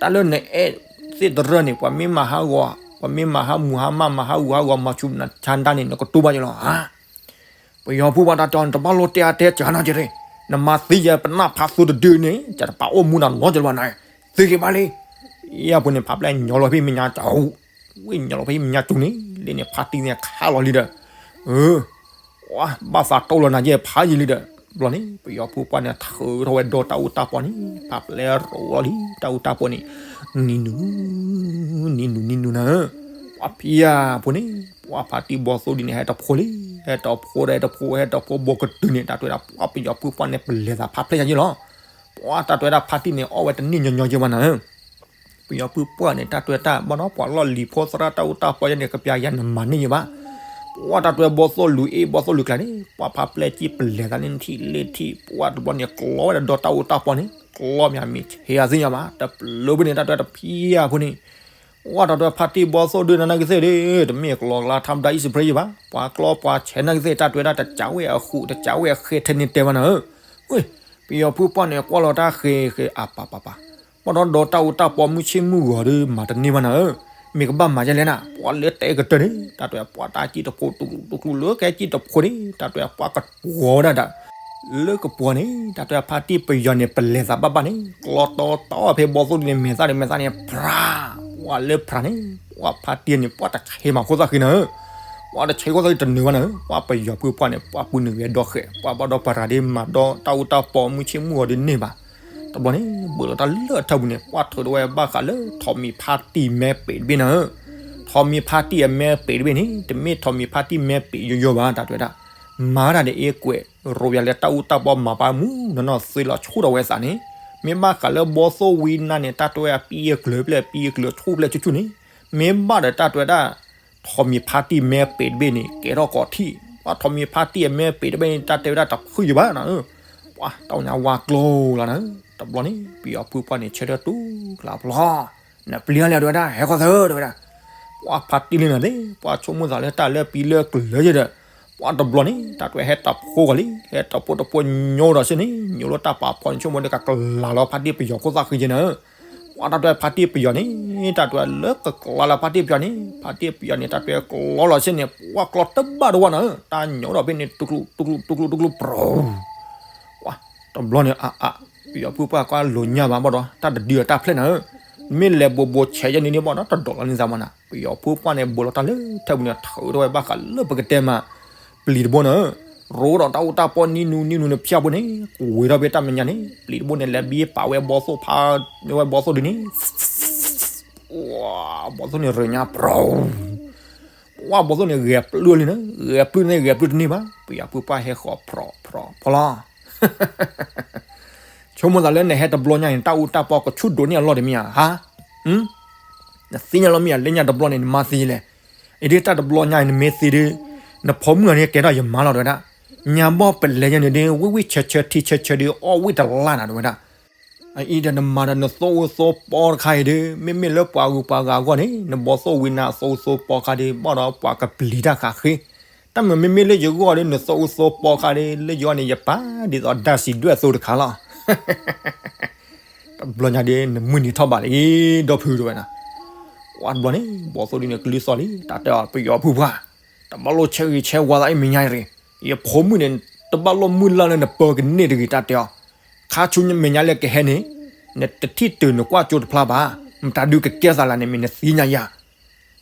တၢ်လၢနအဲၣ်သ့ၣ်တရၢၢ်န့ၣ် ပှၤမ့ၢ်မၤဟးဂီၤ ပှၤမ့ၢ်မၤဟးမူၤဟးမၢ်မၤဟးဂူာ်ဟးဂီၤမၤဆူၣ်နၤဆါတၢ်န့ၣ် နကတူၢ်ဘၣ်ယလီၤဧါ ပယီၤဖုပှၢ်တၢ်တဲအီၤန့ၣ် တဘၣ်လိၣ်တဲအါတဲစှၤနီတဂ့ၤ, နမၤသံယဲပနၢ်ဖးသူတဒုန့ၣ် ယတပာ်အိၣ်မူနၤနီတဂ့ၤဘၣ်နၤ, သ့က့ၤဘၣ်လံ. ယဲၢ်ပူၤန့ၣ် ဖးဖျဲၣ်ညီလီၤဖဲမဲာ်ညါကၠီ, ဝ့ၢ်ညီလီၤဖဲမဲာ်ညါကၠီန့ၣ် လၢန့ၣ်ဖါတံၢ်န့ၣ်ခးလီၤလံဒီး, အၢ ဘၣ်သးတိၢ်လီၤနၤယဲၢ်ဖးယံာ်လံဒီး, ဘျီန့ၣ် ပယီၤဖုပှၢ်န့ၣ် ထုးထီၣ်ဝဲဒီတၢ်အူတၢ်ပီန့ၣ် ဖးဖျဲၣ်ရိးလီၤလံ တၢ်အူတၢ်ပီန့ၣ်, နံၤနူၤ, နံၤနူၤ နံၤနူၤနၤဧၢ, ပှၤဖံယၤဖိန့ၣ် ပှၤဖါတံၢ်ဘီသိၣ်ဒ်န့ၣ် ဟဲတဖိလံ, ဟဲတဖိဒီးဟဲတဖိ ဟဲတဖိဘီကတုၤန့ၣ် တၢ်တဲဝဲဒၣ် ပှၤပယီၤဖုပှၢ်န့ၣ် ပလဲၤသးဖးဖျဲၣ်ယၤယဲၢ်လီၤ. ပှၤတၢ်တဲဝဲဒၣ်ဖါတံၢ်န့ၣ် အီၣ်ဝဲတန့ၢ်ညီညီယဲၢ်ဘၣ်နၤဧၢ. ပယီၤဖုပှၢ်န့ၣ် တၢ်တဲဝဲဒၣ် ဘၣ်ဒီးပှၤလီၢ်လံၤဖိသရၣ် တၢ်အူတၢ်ပီယဲၢ်န့ၣ် ကပျးယၤနမၤန့ၢ်ယဲၢ်ဘၣ်. ပှၤတၢ်တဲဝဲဘီသိၣ်လူၤအ့ၣ် ဘီသိၣ်လူၤကျါန့ၣ် ပှၤဖးဖျဲၣ်ကံၣ်ပလဲၤသးန့ၣ်ထံၣ်လ့ၢ်ထံၣ် ပှၤတဘျီန့ၣ် ကျီဝဲဒၣ်ဒီတၢ်အူတၢ်ပီန့ၣ် ကျီမးမ့ၢ်ဆဲးအသ့ၣ်ညါဘၣ် တပျၢၤဘၣ်န့ၣ် တၢ်တဲဝဲဒၣ်ဖံယၤဖိန့ၣ် ပှၤတၢ်တဲဝဲဖါတံၢ်ဘီသိၣ်ဒုးနၤနာ်က့သ့ၣ်ဒီး တမ့ၢ်ကျီကျါထါမတၤအံၣ်စဖရ့ယဲၢ်ဘၣ်, ပှၤကျီပှၤဆဲးနာ်က့သ့ၣ် တၢ်တဲဝဲဒၣ်တကးဝဲၢ်အဃုာ် တကးဝဲၢ်အဃဲထဲန့ၣ်တဲဘၣ်နၤဧၢ. ဝ့ၢ် ပယီၤဖုပှၢ်န့ၣ် ကွၢ်လီၤတၢ်ဃဲၤဃဲၤအါပၤပၤပၤ, ဘၣ်ဒီးဒီတၢ်အူတၢ်ပီမုၢ်ဆ့ၣ်မုၢ်ဂီၤဒီး မၤတန့ၢ်ဘၣ်နၤဧၢ, မ့ၢ်ကဘၣ်မၤယဲၢ်လဲၣ်နၤ, ပှၤလၢတဲကတၢၢ်န့ၣ် တၢ်တဲဝဲပှၤတၢ်ကံၣ်တဖိတူၢ်ကျူတူၢ်ကျူလၢကဲကံၣ်တဖိန့ၣ် တၢ်တဲဝဲပှၤကပှီၤဝဲဒၣ်ဒီး လၢကပှီၤန့ၣ် တၢ်တဲဝဲဖါတံၢ်ပယီၤန့ၣ် ပလဲၤသးဘၣ်ဘၣ်န့ၣ် ကျီတီတီဖဲဘီသိၣ်ဒ်န့ၣ် မဲာ်သၣ်ဒီးမဲာ်သၣ်န့ၣ် ဖြး, ပှၤလၢဖြးန့ၣ် ပှၤဖါတံၢ်န့ၣ် ပှၤတဆဲးမၤခိၣ်သၣ်ဃံနၤဧၢ, ပှၤတဆဲးခိၣ်သၣ်ဃံတနုာ်ဘၣ်နၤဧၢ, ပှၤပယီၤဖုပှၢ်န့ၣ် ပှၤပုၢ်နုာ်ဂဲၤဒီဃဲၤ ပှၤဘၣ်ဒီးပရၤဒ့မၤဒီတၢ်အူတၢ်ပီမုၢ်ဆ့ၣ်မုၢ်ဂီၤဒ်န့ၣ်ဘၣ်. တဘျီန့ၣ် ဘၢၣ်လီၤတၢ်လၢအထၢၣ်ပူၤန့ၣ် ပှၤထုးထီၣ်ဝဲဘၣ်ဃးလၢ ထိးမံၤဖါတံၢ်မဲပ့းတဘ့ၣ်နၤဧၢ, ထိးမံၤဖါတံၢ်အမဲပ့းတဘ့ၣ်န့ၣ် တမ့ၢ်ထိးမံၤဖါတံၢ်မဲပ့းယိယိဘၣ် တၢ်တဲဝဲဒၣ်, မၤတၢ်ဒီးအ့ကွဲး ရိးယၤလၢတၢ်အူတၢ်ပီမၤပာ်မူနီၢ်နီၢ်သ့လီၤဆူၣ်ထီၣ်ဝဲသးန့ၣ်, မ့ၢ်ဘၣ်ဃးလၢဘီသိၣ်ဝံနါန့ၣ် တၢ်တဲဝဲအပံအကျၢၤဖျဲၣ် အပံအကျၢၤဆူၣ်ဖျဲၣ်ဆူၣ်ဆူၣ်န့ၣ်, မ့ၢ်ဘၣ်ဒီးတၢ်တဲဝဲဒၣ် ထိးမံၤဖါတံၢ်မဲပ့းတဘ့ၣ်န့ၣ် ကဲထီၣ်ကီးထံၣ်, ပှၤထိးမံၤဖါတံၢ်အမဲပ့းတဘ့ၣ်န့ၣ် တၢ်တဲဝဲဒၣ်တဖုယဘၣ်နၤဧၢ, ပှၤတၢ်ညါဝါကျိၤလီၤနၤဧၢ, တဘျီန့ၣ် ပယီၤဖုပှၢ်န့ၣ် ဆၢထၢၣ်တူၢ်ကျါဖျီ နပျံၤအါလဲၣ်တဲဝဲဒၣ် ဟဲခီသၢတဲဝဲဒၣ်, ပှၤဖါတံၢ်လံနၤသ့ၣ် ပှၤဆိကမိၣ်သးလၢတၢ်လၢပံလၢကျၢၤယဲၢ်ဒီး, ပှၤတဘျီန့ၣ် တၢ်တဲဝဲဟဲတဖိဂီၤလံ ဟဲတဖိတဖိညိဒီးစ့ၢ်န့ၣ် ညိလၢတၢ်ပာ်ဖီန့ၣ် ဆိကမိၣ်ဒီးကကလၤလီၤဖါတံၢ်ပယီၤခိၣ်သၣ်ဃံယဲၢ်နၤ ပှၤတၢ်တဲဝဲဖါတံၢ်ပယီၤန့ၣ် တၢ်တဲဝဲလၢကကျီလၢဖါတံၢ်ပယီၤန့ၣ် ဖါတံၢ်ပယီၤန့ၣ် တၢ်တဲဝဲကျီလီၤစ့ၢ်န့ၣ် ပှၤကျီတဘၣ်တဝၢနၤဧၢ, တၢ်ညိဒီးဖဲန့ၣ် တူၢ်ကျူၢ် တူၢ်ကျူၢ် တူၢ်ကျူၢ် တူၢ်ကျူၢ် ပြူၤ ပှၤတဘျီန့ၣ် အါအါ ပယီၤဖုပှၢ်ကွၢ်လိာ်ညါဘၣ်ဘၣ်ဒီး တၢ်တဒုးအတၢ်ဖျဲၣ်နၤဧၢ, မ့ၢ်လဲၤဘိးဘိဆဲးယဲၢ်န့ၣ်န့ၣ်ဘၣ်ဒီး တဒိးလီၤန့ၢ်သးမးနၤ, ပယီၤဖုပှၢ်န့ၣ် ဘိးလီၤတၢ်လၢထၢၣ်ပူၤန့ၣ် ထုးထီၣ်ဝဲဘၣ်ဃးလၢပကတဲမး ပျံၤတဘိနၤဧၢ, ရိးဒီးတၢ်အူတၢ်ပီနံၤနူၤနံၤနူၤန့ၣ်ဖၠၣ်ဘိန့ၣ် ကွံာ်ထီၣ်ဖဲတၢ်မဲာ်ညါန့ၣ် ပျံၤတဘိန့ၣ် လဲၤဘံပာ်ဝဲဘီသိၣ်ဖး ဝဲဘီသိၣ်ဒ်န့ၣ် ဘီသိၣ်န့ၣ်ရ့ညါ ပြူၤ ပှၤဘီသိၣ်န့ၣ် ဂဲၤပျုၢ်လံနၤ, ဂဲၤပျုၢ်န့ၣ် ဂဲၤပျုၢ်တန့ၢ်ဘၣ်, ပယီၤဖုပှၢ်ဟဲဃီၤ ဖြီၣ်ဖြီၣ်ဖီလီၤ, ဆိကမိၣ်သးလၢနဟဲတဘျီညါန့ၣ် တၢ်အူတၢ်ပီကဆူၣ်ဒိးန့ၢ်အလီၢ်ဒံးမ့ၢ်ဧါ, ဟါ, နသ့ၣ်ညါလီၤမ့ၢ်ဧါ လၢညါတဘျီန့ၣ် နမၤသ့လဲၣ်, အံၤဒ်တၢ်တဘျီညါအံၤ နမ့ၢ်သံဒ် နဖိမုၣ်အံၤန့ၣ် ကဲထီၣ်ယမါလီၤ တဲဝဲဒၣ်. ညါဘီၣ်ပလဲၤညါန့ၣ်ဒ် ဝံၣ်ဝံၣ်ဆၢဆၢထံဆၢဆၢဒ် အီၣ်ဝံၣ်တလါနၤ တဲဝဲဒၣ်. အံၤဒီးနမၤဒီးနသိၣ်အူသိၣ်ပီတခါအံၤဒ် မ့မ့ၢ်လၢပှၤဂုၤပှၤဂၤအဂီၢ်န့ၣ် နဘီသိၣ်ဝံနါအသိၣ်အူသိၣ်ပီတခါဒ် ဘၣ်ဒီးပှၤကပျံၤတၢ်ဃးဃ့. တၢ်မ့မ့ၢ်လၢယဂီၢ်ဒ် နသိၣ်အူသိၣ်ပီတခါဒ် လၢယဂီၢ်န့ၣ် ယပာ်ဒ်သိးဒၣ်စံးဒွဲၣ်အသိတခါလီၤ. တဘျီညါဒ် နမုၢ်နံၤထီၣ်ဘးလံ ဒီဖု တဲဝဲဒၣ်. ဝံၤတဘျီန့ၣ် ဘီသိၣ်ဒ်န့ၣ် ကလုၢ်သီၣ်လံ တၢ်တဲအီၤ ပယီၤဖုပှၢ်, တဘၣ်လိၣ်ဆၢဂ့ၤဆၢဝါသးအံၤမဲာ်ညါတဂ့ၤ. ယဖိမုၣ်န့ၣ် တဘၣ်လိၣ်မုၢ်လၢ်လၢနပၢကန့ၢ်တဂ့ၤ တၢ်တဲအီၤ. ခါဆူမဲာ်ညါလၢကဟဲန့ၣ် နတထံၣ်တုၤနကွၢ်ကၠိတဖျါဘၣ်. မတၤဒုးကကဲသးလၢန့ၣ် မ့ၢ်နသ့ၣ်ညါယၤ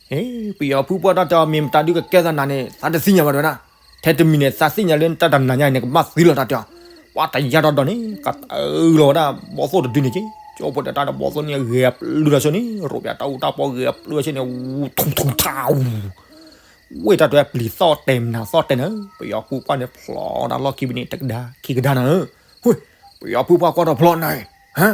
ဟ့ ပယီၤဖုပှၢ်တၢ်တဲအီၤ မ့ၢ်မတၤဒုးကကဲသးနၤန့ၣ် သးတသ့ၣ်ညါဘၣ် တဲဝဲဒၣ်. ထဲတမံၤန့ၣ် သးသ့ၣ်ညါလၢတၢ်တနၤညါအံၤန့ၣ် ကဘၣ်သံလီၤ တၢ်တဲအီၤ. ပှၤတယါဒီးဒီးန့ၣ် ကတၢၢ်လီၤဝဲဒၣ် ဘီသိၣ်တဒုန့ၣ်က့ၤ ကၠိဖိတၢ်ဒီးဘီသိၣ်န့ၣ် ဂဲၤပျုၢ်ဒီးဆၢန့ၣ် ရိးပၠးတၢ်အူတၢ်ပီဂဲၤပျုၢ်ဆၢန့ၣ် ဝူထူထူထူ ဝ့ၢ်တၢ်တဲပျံၤသီၣ်တဲာ်မနၤသီၣ်တဲာ်နၤ ပယီၤဖုပှၢ်န့ၣ် ဖျိးဒၣ်လီၢ်ခံပနံၤတကဒါခံကဒါနၤ. ဟ့ ပယီၤဖုပှၢ်ကွၢ်ထီၣ်ဖျိးနၤ ဟါ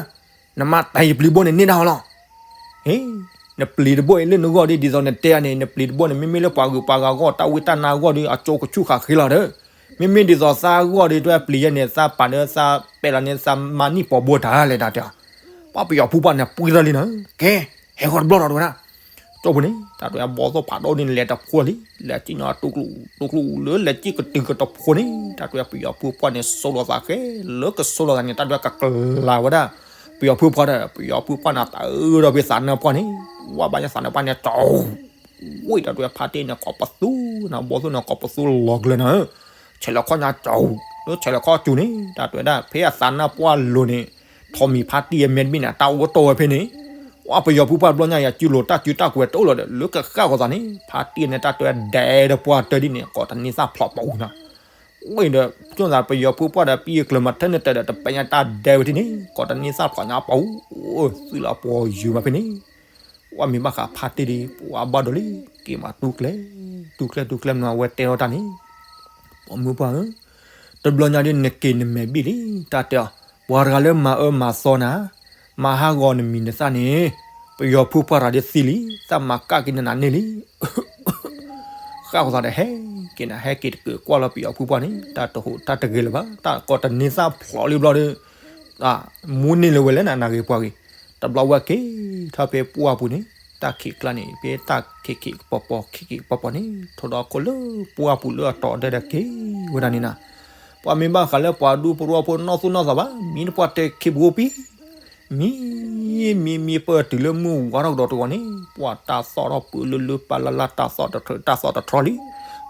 နမါတဲယပျံၤဘိန့ၣ်န့ၢ်ဒၣ်အီၤလီၤ. ဟ့ နပျံၤတဘိအံၤလၢနဂီၢ်ဒ် ဒ်သိးနတဲန့ၣ် နပျံၤတဘိန့ၣ် မ့မ့ၢ်လၢပှၤဂုၤပှၤဂၤအဂီၢ် တၢ်ဝံတၢ်နါအဂီၢ်ဒီး အကၠိကဆူၣ်ဃာ်ဃ့လီၤဒီး မ့မ့ၢ်ဒ်သိးသးအဂီၢ်ဒီး တၢ်ပျံၤယဲန့ၣ် သးပာ်ဒီးသးပဲာ်လီၤန့ၣ် သးမၤနံၣ်ပီၤဘိတၢ်လဲၣ် တၢ်တဲအီၤ. ပှၤပယီၤဖုပှၢ်န့ၣ် ပှံၤထီၣ်လံနၤ ကဲ ဟဲဂီၤတဘျီလီၤ တဲဝဲဒၣ်. ကၠိဖိန့ၣ် တၢ်တဲပှၤဘီသိၣ်ဖးဒိၣ်ဒ်န့ၣ် လဲၤတဖိလံ လဲၤစံၣ်ညီတူၢ်ကျူတူၢ်ကျူလၢလဲၤစံၣ်ကတုၤကတဖိန့ၣ် တၢ်တဲပယီၤဖုပှၢ်န့ၣ် စိလီၤသးဃဲ လၢကစိလီၤသးန့ၣ် တၢ်တဲကကလၤဝဲဒၣ် ပယီၤဖုပှၢ်ဒီး ပယီၤဖုပှၢ်န့ၣ် တၢ်အၢဒီးဖဲသးနါပှၢ်န့ၣ် ဝဲဘၣ်ညါသးနါပှၢ်န့ၣ် ကၠိ ဝ့ၢ်တၢ်တဲဖါတံၢ်န့ၣ် ကိးပသူနၤ ဘီသိၣ်န့ၣ် ကိးပသူလီၤကလၢနၤ ဆဲးလဲၤခီၣ်ညါကၠိ လၢဆဲးလဲၤခီၣ်ကၠိန့ၣ် တၢ်တဲဝဲဒၣ် ဖဲအသးနါပှၢ်လိၤန့ၣ် ထိးမံၤဖါတံၢ်အမဲတဘ့ၣ်န့ၣ် တၢ်အိၣ်တီၢ်ဝဲဖဲန့ၣ် ဝဲပယီၤဖုပှၢ်တဘျီညါအံၤ အစုလိၤတၢ်စုတၢ်ကွဲးတအိၣ်လီၤဒီး လၢကဃၣ်ဃီၤသးန့ၣ် ဖါတံၢ်န့ၣ် တၢ်တဲဒဲးဒီးပှၢ်တၢ်ဒ်န့ၣ် ကိးတနံၤသၣ်ဖျိးပူၤနၤ ဝ့ၢ်ဒီး ကၠိသးပယီၤဖုပှၢ်ဒီး ပံၢ်အကျၢၤမၤထဲန့ၣ်တဲဒီး တပဲာ်ညါတၢ်ဒဲးဝဲဒ်န့ၣ် ကိးတနံၤသၣ်ဖျိးညါပူၤ သုးလၢအပှီၤယုၤမးဖဲန့ၣ် ဝဲမ့ၢ်ဘၣ်ဃးဖါတံၢ်ဒီး ပှၤဘၣ်ဒိးလံ က့ၤမၤတူၢ်ကျဲ တူၢ်ကျဲတူၢ်ကျဲမနုၤ အဝဲတဲထီၣ်တၢ်န့ၣ် ပိာ်မုၣ်ပှၢ်ဧၢ တဘျီညါဒ်နက့ၤနမဲာ်ဘံၣ်လံ တၢ်တဲအီၤ ပှၤတဂၤလၢမၤအၢမၤသီနၤ မၤဟးဂီၤနမံၤနသၣ်န့ၣ် ပယီၤဖုပှၢ်တဂၤဒ်သံလံ သးမၤကၣ်က့ၤနနၤန့ၢ်လံ ဃၣ်ဃီၤသးဒီးဟဲက့ၤနၤ ဟဲက့ၤတက့ၤကွၢ်လီၤပယီၤဖုပှၢ်န့ၣ် တၢ်တဟူးတၢ်တဂ့ၤလၢၤဘၣ် တၢ်ကိးတနံၤသၣ်ဖျိးလံဘျီဒီး မူန့ၢ်လၢၤဝဲလဲၣ်နၤ နၢ်ဂ့ၤပှၤဂ့ၤ တဘျီဝဲက့ၤထီၣ်ဖဲပှၢ်ပူၤန့ၣ် တၢ်ခံးကျါန့ၣ် ဖဲတၢ်ခံးခံးကပီၤပီၤ ခံးခံးကပီၤပီၤန့ၣ် ထိၣ်ဒီခိၣ်လၢပှၢ်ပူၤလၢအတီၤဒဲဒီးက့ၤဝဲဒၣ်န့ၣ်နၤ ပှၤမ့ၢ်ဘၣ်ဃးလၢပှၤဒူဖိတဝီဖိနီၢ်သူၣ်နီၢ်သးဘၣ် မံတပှၢ်တဲခံပူၤပံ မံ မံ မံပၢၢ်တုၤလၢမုၢ်ဝါထီၣ်ကဒီးတဂီၤန့ၣ် ပှၤတၢ်သီၣ်ထီၣ်ပၢလၢလၢပၢ်လၢ်လၢ် တၢ်သီၣ်တထြီ တၢ်သီၣ်တထြီလံ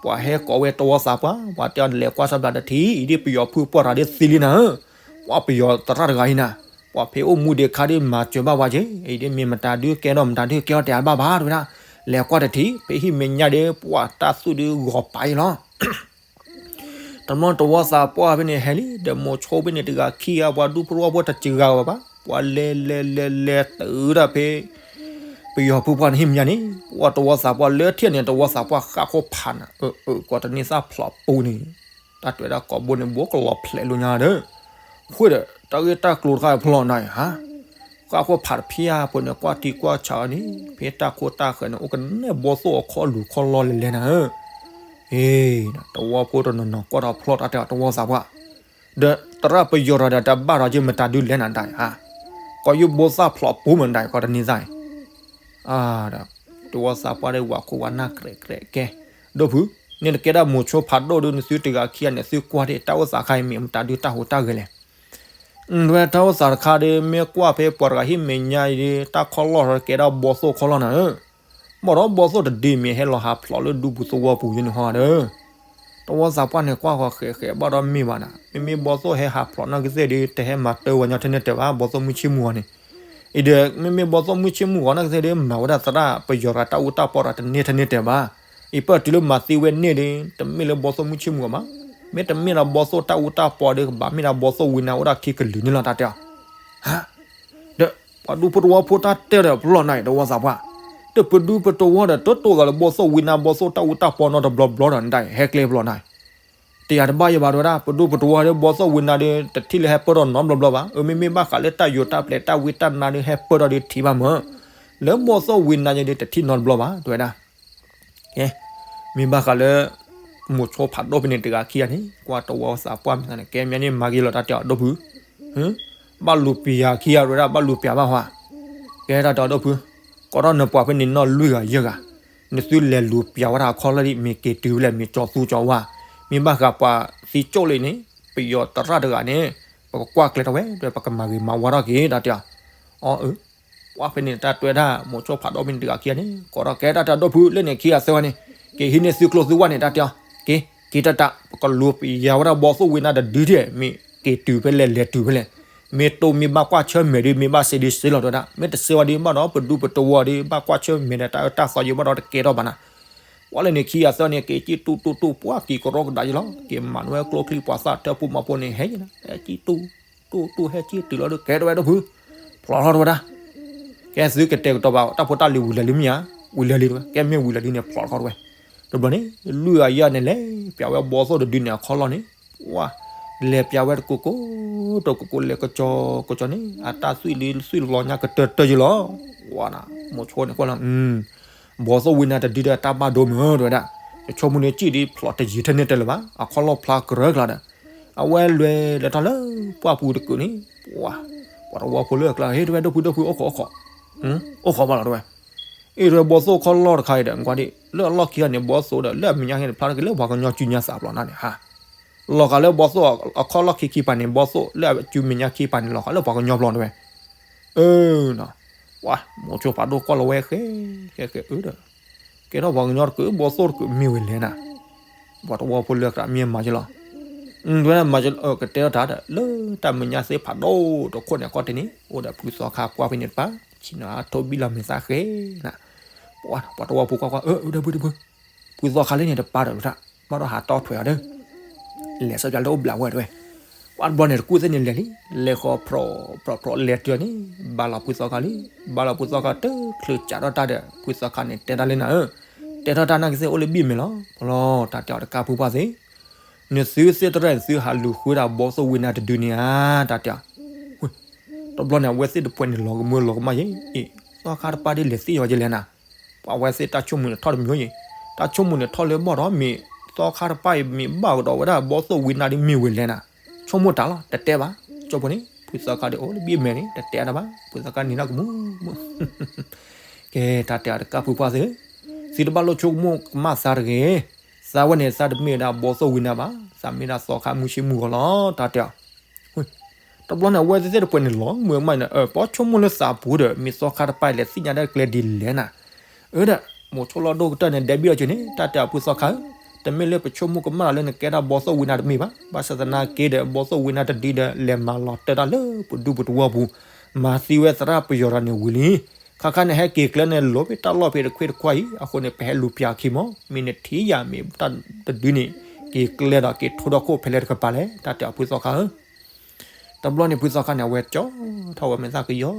ပှၤဟဲကိးဝဲတဝီသးပှၢ် ပှၤတဲအီၤလဲၤကွၢ်ဆၢဘျးတထံၣ် အံၤဒ်ပယီၤဖုပှၢ်တဂၤဒ်သံလံနၤဧၢ ပှၤပယီၤသရၣ်တဂၤအံၤနၤ ပှၤဖဲအိၣ်မူဒံးခါဒ်မၤစၢၤဘၣ်ပှၤက့ အံၤဒ်မ့ၢ်မတၤဒုးကဲထီၣ်မတၤဒုးကဲထီၣ်တဲဘၣ်ဘၣ်တဲဝဲဒၣ် လဲၤကွၢ်တထံၣ် ဖဲဟံၣ်မဲာ်ညါဒ်ပှၤတၢ်သူၣ်ဒုးဂီၤပာ်အံၤလီၤ တဘျီတဝီသးပှၢ်ဖဲန့ၣ်ဟဲလံ ဒီးမိၤဆိဖဲန့ၣ်တဂၤခံဂၤ ပှၤဒူဖိတဝီဖိတစှၤဂၤဘၣ် ပှၤလဲၤလဲၤလဲၤလဲၤတုၤဒၣ်ဖဲ ပယီၤဖုပှၢ်န့ၣ်ဟံၣ်မဲာ်ညါန့ၣ် ပှၤတဝီသးပှၢ်လၢထံၣ်န့ၣ် တဝီသးပှၢ်ဃၣ်ခိၣ်ဖးနၤ အၢ အၢ ကိးတနံၤသၣ်ဖျိးပူၤန့ၣ် တၢ်တဲဝဲဒၣ်ကိးဘိန့ၣ် ဘိကလီၤဖျဲးလိာ်ညါဒီး ဃိဒီး တၢ်ဂ့ၢ်တၢ်ကျိၤတခါဖျိးနၤအံၤဟါ ဃၣ်ခိၣ်ဖးတဖျၢၣ်ဖိန့ၣ် ကွၢ်ထံကွၢ်ဆးအီၤန့ၣ် ဖဲတၢ်ခိၣ်တၢ်ဃၢၤန့ၣ် အိၣ်ကနဲၣ်ဘီသိၣ်အခီၣ်လူၤခီၣ်လီၢ်လဲၤလဲၤနၤဧၢ အ့ တဝီဖိတနီၤနီၤကွၢ်ထီၣ်ဖျိးတၢ်တဲအီၤ တဝီသးပှၢ် ဒီးသရၣ်ပယီၤတဂၤဒီးတဘၣ်ဒီးက့မတၤဒုးလဲၤနၤဒၣ်အံၤဟါ ကိးယုၢ်ဘိသၣ်ဖျိးပူၤမးဒၣ်အံၤ ကိးတနံၤသၣ်အံၤ အၢ ဒီး တဝီသးပှၢ်ဒီးဝၤခိၣ်ဝဲနၢ်ကြဲးကြဲးကဲ ဒီးဖု န့ၣ်တကဲဒၣ်မိၤဆိဖးဒိၣ်ဒီး နသုတဂၤခံဂၤန့ၣ် သုကွၢ်ဒၣ်တၢ်အိၣ်သးခါအံၤ မ့ၢ်မတၤဒုးတၢ်ဟူးတၢ်ဂဲၤလဲၣ် ဝဲတၢ်အိၣ်သးတခါဒီး မ့ၢ်ကွၢ်ဖဲပှၤတဂၤဟံၣ်မဲာ်ညါအံၤဒီး တၢ်ခီၣ်လီၢ်ထီၣ်ကဲဒၣ်ဘီသိၣ်ခီၣ်လီၢ်နၤဧၢ ဘၣ်ဒီးဘီသိၣ်တဒုမ့ၢ်ဟဲလီၤဟးဖျိးလၢဒူပူၤသဝီပူၤယဲန့ၣ်ဟီဒီး တဝီသးပှၢ်န့ၣ် ကွၢ်ဃီၤဃဲးဃဲးဘၣ်ဒီးမ့ၢ်ဘၣ်နၤ မ့မ့ၢ်ဘီသိၣ်ဟဲဟးဖျိးနီၢ်ကသ့ၣ်ဒီး တဟဲမၤတၢ်ဝဲညီထဲန့ၣ်တဲဘၣ် ဘီသိၣ်မုၢ်ဆ့ၣ်မုၢ်ဂီၤန့ၣ် အံၤဒီး မ့မ့ၢ်ဘီသိၣ်မုၢ်ဆ့ၣ်မုၢ်ဂီၤနီၢ်ကသ့ၣ်ဒီး မၤဝဲဒၣ်သရၣ်ပယီၤတဂၤတၢ်အူတၢ်ပီဒီးတန့ၢ်ထဲန့ၣ်တဲဘၣ် အံၤပၢၢ်တုၤလၢမၤသံဝဲန့ၣ်ဒီး တမ့ၢ်လၢဘီသိၣ်မုၢ်ဆ့ၣ်မုၢ်ဂီၤဘၣ် မ့တမ့ၢ်ဒီးဘီသိၣ်တၢ်အူတၢ်ပီဒီး ကဘၣ်မ့ၢ်ဒၣ်ဘီသိၣ်ဝံနါအိၣ်ဒၣ်ခံကလုာ်န့ၣ်လီၤ တၢ်တဲအီၤ ဟါ ဒီးပှၤဒူဖိတဝီဖိတၢ်တဲဒီးပလီၢ်နၤအံၤ တဝီသးပှၢ် ဒီးပဒူပတဝီဒီး တတိၢ်သးလၢဘီသိၣ်ဝံနါဘီသိၣ်တၢ်အူတၢ်ပီနီတဘျီဘျီဒီး နတၢ်အံၤ ဟဲကျဲပလီၢ်နၤအံၤ တယၤတဘၣ်ယဲဘၣ်တဲဝဲဒၣ် ပဒူပတဝီဒီးဘီသိၣ်ဝံနါဒီး တထံၣ်လၢဟဲပၢၢ်ထီၣ်နီတဘျီဘျီဘၣ် အမ့မ့ၢ်ဘၣ်ဃးလၢတၢ်ယိၤတၢ်ပျဲၤတၢ်ဝံတၢ်နါဒီး ဟဲပၢၢ်ထီၣ်ဒီးထံၣ်ဘၣ်မၢ် လၢဘီသိၣ်ဝံနါယဲဒီး တထံၣ်နီတဘျီဘၣ် တဲဝဲဒၣ် ကဲ, မ့ၢ်ဘၣ်ဃးလၢ မိၤဆိဖးဒိၣ်ဖဲန့ၣ်တဂၤခံဂၤန့ၣ် ကွၢ်တဝီသးပှၢ်မ့ၢ်သးန့ၣ် ကဲမ့ၢ်န့ၣ်မၤဂ့ၤလီၤတၢ်တဲအီၤဒိၣ်ဖု, ဘၣ်လူၤပျၤခံဂၤဝဲဒၣ် ဘၣ်လူၤပျၤဘၣ်ဟါ, ကဲတၢ်တဲအီၤဒိၣ်ဖု, ကိးထီၣ်နပှၤဖဲန့ၣ်နီၢ်လွံၢ်ဂၤယဲၢ်ဂၤ, နသုလဲၤလူၤပျၤဝဲဒၣ်အခီၣ်လီၢ်ဒ် မ့ၢ်က့ၤတုၤဖဲလဲၣ် မ့ၢ်ကၠီၤသူကၠီၤဝါ, မ့ၢ်ဘၣ်ဃးပှၤသံကၠိၣ်လၢန့ၣ် ပယီၤသရၣ်တဂၤန့ၣ် ပကကွၢ်ကျဲၤထီၣ်ဝဲ ဒီးပကမၤဂ့ၤမၤဝါထီၣ်က့ၤတၢ်တဲအီၤ, အၢ ပှၢ်ဖဲန့ၣ်တၢ်တွဲဒၣ် မိၤဆိဖးဒိၣ်ဖဲန့ၣ်တဂၤခံဂၤန့ၣ် ကိးထီၣ်ကဲတၢ်တဲအီၤဒိၣ်ဖု လၢန့ၣ်ခံဂၤသၢဂၤန့ၣ် က့ၤဟံးန့ၢ်သုကျိၤသုဝၣ်န့ၣ်တၢ်တဲအီၤ, က့ၤ က့ၤတၢ်တၢ် ပကလူၤပျၤဝဲဒၣ်ဘီသိၣ်ဝ့နါတဒုဒဲး မ့ၢ်က့ၤတုၤဖဲလဲၣ် လဲၤတုၤဖဲလဲၣ်, မ့ၢ်တိၢ်မ့ၢ်ဘၣ်ကွၢ်ဆၢၣ်မဲာ်ဒီး မ့ၢ်ဘၣ်စ့ဒုစ့လီၤတဲဝဲဒၣ် မ့ၢ်တစ့ဝဲဒုးဘၣ်ဒီး ပဒူပတဝီၤဒီး ဘၣ်ကွၢ်ဆၢၣ်မဲာ်ဒီး တၢ်အၢတၢ်သီယိဘၣ်ဒီးတကဲထီၣ်ဘၣ်နၤ ပှၢ်လၢန့ၣ်ခံဂၤသၢဂၤန့ၣ် က့ၤကံၣ်တူၢ်တူၢ်တူၢ် ပှၢ်က့ၤကရီကဒးယလီၤ က့ၤမၤနၢၤဝဲကျိချံမျိာ်သၣ် တၢ်ဖိမၤဖိန့ၣ် ဟဲယဲနၤ ဟဲကံၣ်တူၢ်တူၢ်တူၢ် ဟဲကံၣ်တုၤလီၤဒီး ကဲထီၣ်ဝဲဒိၣ်ဖု, ဖျိးထီၣ်တဲဝဲဒၣ်, ကဲသုကတဲာ်ကတီၤဘၣ် တၢ်ဖိတၢ်လံၤဝံၤလၢာ်လံမ့ၢ်ဧါ, ဝံၤလၢာ်လံတဲဝဲ, ကဲမ့ၢ်ဝံၤလၢာ်လံန့ၣ် ဖျိးထီၣ်တဲဝဲ, တဘျီန့ၣ် လွံၢ်ဂၤယဲၢ်ဂၤန့ၣ် လဲၤပျၤဝဲဘီသိၣ်တဒုန့ၣ် အခီၣ်လီၢ်န့ၣ်, ပှၢ် လဲၤပျၤဝဲတကိးကိး တကိးကိး လဲၤကစီၤကစီၤန့ၣ် အတၢ်သွံၣ်လံသွံၣ်လီညါကတၢၢ်တၢၢ်ယလီၤ, ဝါနၤ မိၤဆိန့ၣ်ကွၢ်လီၤ ဘီသိၣ်ဝ့နါတဒုဒီးတၢ်ဘၣ်ဒိမ့ၢ်တဲဝဲဒၣ်, ယဆိကမိၣ်န့ၣ် ကံၣ်ဒ်ဖျိးတယံၤထဲန့ၣ်တဲလၢၤဘၣ် အခီၣ်လီၢ်ဖျါကရၢကလာ်ဒီး, အဝဲလဲၤလဲၤထီၣ်လၢပှၢ်ပူၤတကုးန့ၣ်, ပှၢ် ပှၤတဝီဖိလၢအကျါ ဟ့ၣ်တဲဝဲဒိၣ်ဖုဒိၣ်ဖု အိၣ်ခိးအိၣ်ခိး, အိၣ်ခိးဘၣ်လီၤတဲဝဲ, အ့ၣ်တဲဝဲဘီသိၣ်ခီၣ်လီၢ်တခါအံၤဒီး ကွၢ်ဒ် လၢအလီၢ်ခံဂၤန့ၣ် ဘီသိၣ်ဒီး လၢအမဲာ်ညါန့ၣ် ဖျါတက့ၢ်လၢပှၤကညီစုညါသးဘျီနၤန့ၣ်ဟါ, လီၤဂာ်လၢဘီသိၣ်အခီၣ်လီၢ်ခံခံပၤန့ၣ် ဘီသိၣ်လၢအစုမဲာ်ညါခံပၤန့ၣ် လီၤဂာ်လၢပှၤကညီဘျီတဲဝဲ, အၢ နၤ, ဝါ မိၤဆိဖးဒိၣ်ကွၢ်လီၤဝဲဃဲ ဃဲဃဲအၢဒီး, ကဲထီၣ်ပှၤကညီတကုး ဘီသိၣ်တကုးမ့ၢ်ဝဲလဲၣ်နၤ, ပှၤတဝီဖိလၢအကျါမ့ၢ်မၤယလီၤ, တဲဝဲဒၣ်မၤ ကတဲထီၣ်တၢ်ဒီး လၢတၢ်မဲာ်ညါသ့ၣ်ဖးဒိၣ်တခိၣ်န့ၣ် အခီၣ်ထံးန့ၣ် အိၣ်ဒီးဖုသီခါပှၢ်ဖဲန့ၣ်တပၤ, ဆ့ၣ်နီၤအထိဘံၣ်လီၤမဲာ်သၣ်ဃဲနၤ, ပှၤတဝီဖိကွၢ်ကွၢ် အၢ အၢဒၣ်ဖုဒၣ်ဖု ဖုသီခါလၢန့ၣ်တပၤဒီး ဘၣ်ဒီးဟးတီၢ်ထွဲအီၤဒီး လဲၤစီၤပျးလၢအိၣ်ဘျးဝဲတဲဝဲ, ပှၤတဘျီန့ၣ် တကူၣ်သ့ၣ်န့ၣ်လဲၤလံ, လဲၤဃီဖြီဖြီဖြီလဲၤတုၤန့ၣ် ဘၣ်လီၤဖုသီခါလံ, ဘၣ်လီၤဖုသီခါတချုးကးထီၣ်တၢ်ဒီး ဖုသီခါန့ၣ် တဲတၢ်လၢနၤဧၢ, တဲထီၣ်တၢ်နာ်က့သ့ၣ်အိၣ်လၢဘံၣ်မဲာ်လီၤ, ပလီၢ်တၢ်တဲအီၤတကးဖုပှၢ်သ့ၣ်, နသုသ့ၣ်တရၢၣ်န့ၣ် သုဟးလူၤဃုဒၣ်ဘီသိၣ်ဝ့နါတဒုန့ၣ်ဧါ, တၢ်တဲအီၤ တဘျီန့ၣ် အဝဲသ့ၣ်တပှဲၤန့ၣ်လီၤကမၢလီၤကမၣ်ယဲ, အ့ သီခါတပၤဒ်လဲၤသ့ၣ်ယီၤယဲလဲၣ်နၤ, ပှၤဝဲသ့ၣ်တၢ်ဆိကမိၣ်န့ၣ်ထီၣ်တမံၤယဲ, တၢ်ဆိကမိၣ်န့ၣ်ထီၣ်လၢဘီၣ်ဒီးမ့ၢ် သီခါတပၤအံၤမ့ၢ်ဘၣ်ကဒီးဝဲဒၣ်ဘီသိၣ်ဝ့နါဒ်မ့ၢ်ဝဲလဲၣ်နၤ, ဆိကမိၣ်တၢ်လီၤ တတဲဘၣ်, ကၠိဖိန့ၣ် ဖုသီခါဒ်အိၣ်လၢဘံၣ်မဲာ်န့ၣ် တတဲတၢ်ဘၣ်, ဖုသီခါန့ၣ်နီၢ်ကမူၣ်မူၣ် ကဲ တၢ်တဲအီၤတကးဖုပှၢ်သ့ၣ်, သုတဘၣ်လိၣ်ဆိကမိၣ်ကမၣ်သးတဂ့ၤ, သးဝဲန့ၣ် သးတမ့ၢ်ဝဲဒၣ်ဘီသိၣ်ဝ့နါဘၣ်, သးမ့ၢ်ဒၣ်သီခါမုၢ်ဆ့ၣ်မုၢ်ဂီၤလီၤ, တၢ်တဲအီၤ တဘျီန့ၣ် အဝဲသ့ၣ်တပှဲၤန့ၣ်လီၤမုၢ်မးန့ၣ် ပှၤဆိကမိၣ်လၢသးပူၤဒီး မ့ၢ်သီခါတပၤလဲၤသ့ၣ်ညါဒၣ်ကျဲဒ်လဲၣ်နၤ, အၢဒီး မိၤဆိလီၢ်ဒိၣ်ကတၢၢ်န့ၣ် ဒဲးဘံၣ်အီၤက့ၤန့ၣ် တၢ်တဲအီၤဖုသီခါဧၢ, တမ့ၢ်လၢပဆိကမိၣ်ကမၣ်လၢနကဲဒၣ်ဘီသိၣ်ဝ့နါတမ့ၢ်ဘၣ်, ဘၣ်ဆၣ်သနာ်က့ဒီး ဘီသိၣ်ဝ့နါတဒုဒီး လဲၤမၤလီၤတၢၢ်တၢ်လၢပဒူပတဝီပူၤ, မၤသံဝဲသရၣ်ပယီၤတဂၤန့ၣ်ဝံၤလံ, ခါခါန့ၣ်ဟဲက့ၤကျဲန့ၣ် လိၤဖဲတၢ်လီၢ်ဖဲတခွ့တခွါအံၤ အဃိန့ၣ် ပဟဲလူၤပျၤခံမီၢ် မ့ၢ်နထံၣ်ယၤမ့ၢ်တၢ်တဒုန့ၣ် က့ၤကျဲဒီးက့ၤထိဒီခိၣ်ဖဲလဲၣ်တကပၤလဲၣ် တၢ်တဲအီၤဖုသီခါဧၢ တဘျီန့ၣ် ဖုသီခါန့ၣ် အဝဲကၠီထီၣ်ဝဲမဲာ်သၣ်ကယီ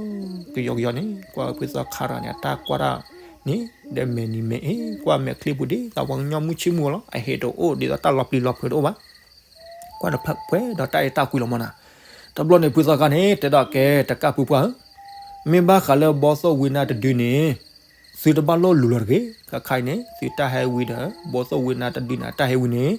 ကယီကယီန့ၣ် ကွၢ်ဖုသီခါတဂၤန့ၣ် အတၢ်ကွၢ်တၢ်န့ၣ် ဒီးမဲာ်နံၤမဲာ်အ့ ကွၢ်မဲာ်ချံပူၤဒ်သိးပှၤကညီမုၢ်ဆ့ၣ်မုၢ်ဂီၤလီၤ အဟ့ၣ်တအိၣ်ဒ်သိးတၢ်လီၤပျံၤလီၤဖုးတအိၣ်ဘၣ် ကွၢ်တဖၣ်ပှဲၤဒီးတၢ်အဲၣ်တၢ်ကွံလီၤမးနၤ တဘျီန့ၣ် ဖုသီခါန့ၣ် တဲဒၣ်ကဲ တကးဖုပှၢ်ဧၢ မ့ၢ်ဘၣ်ဃးလၢဘီသိၣ်ဝံနါတဒုန့ၣ် သုတဘၣ်လိၣ်လူၤလီၤတဂ့ၤ ခဲခါအံၤန့ၣ် သုတၢ်ဟဲဝံၤဒီး ဘီသိၣ်ဝံနါတဒုန့ၣ် အတၢ်ဟဲဝံၤန့ၣ်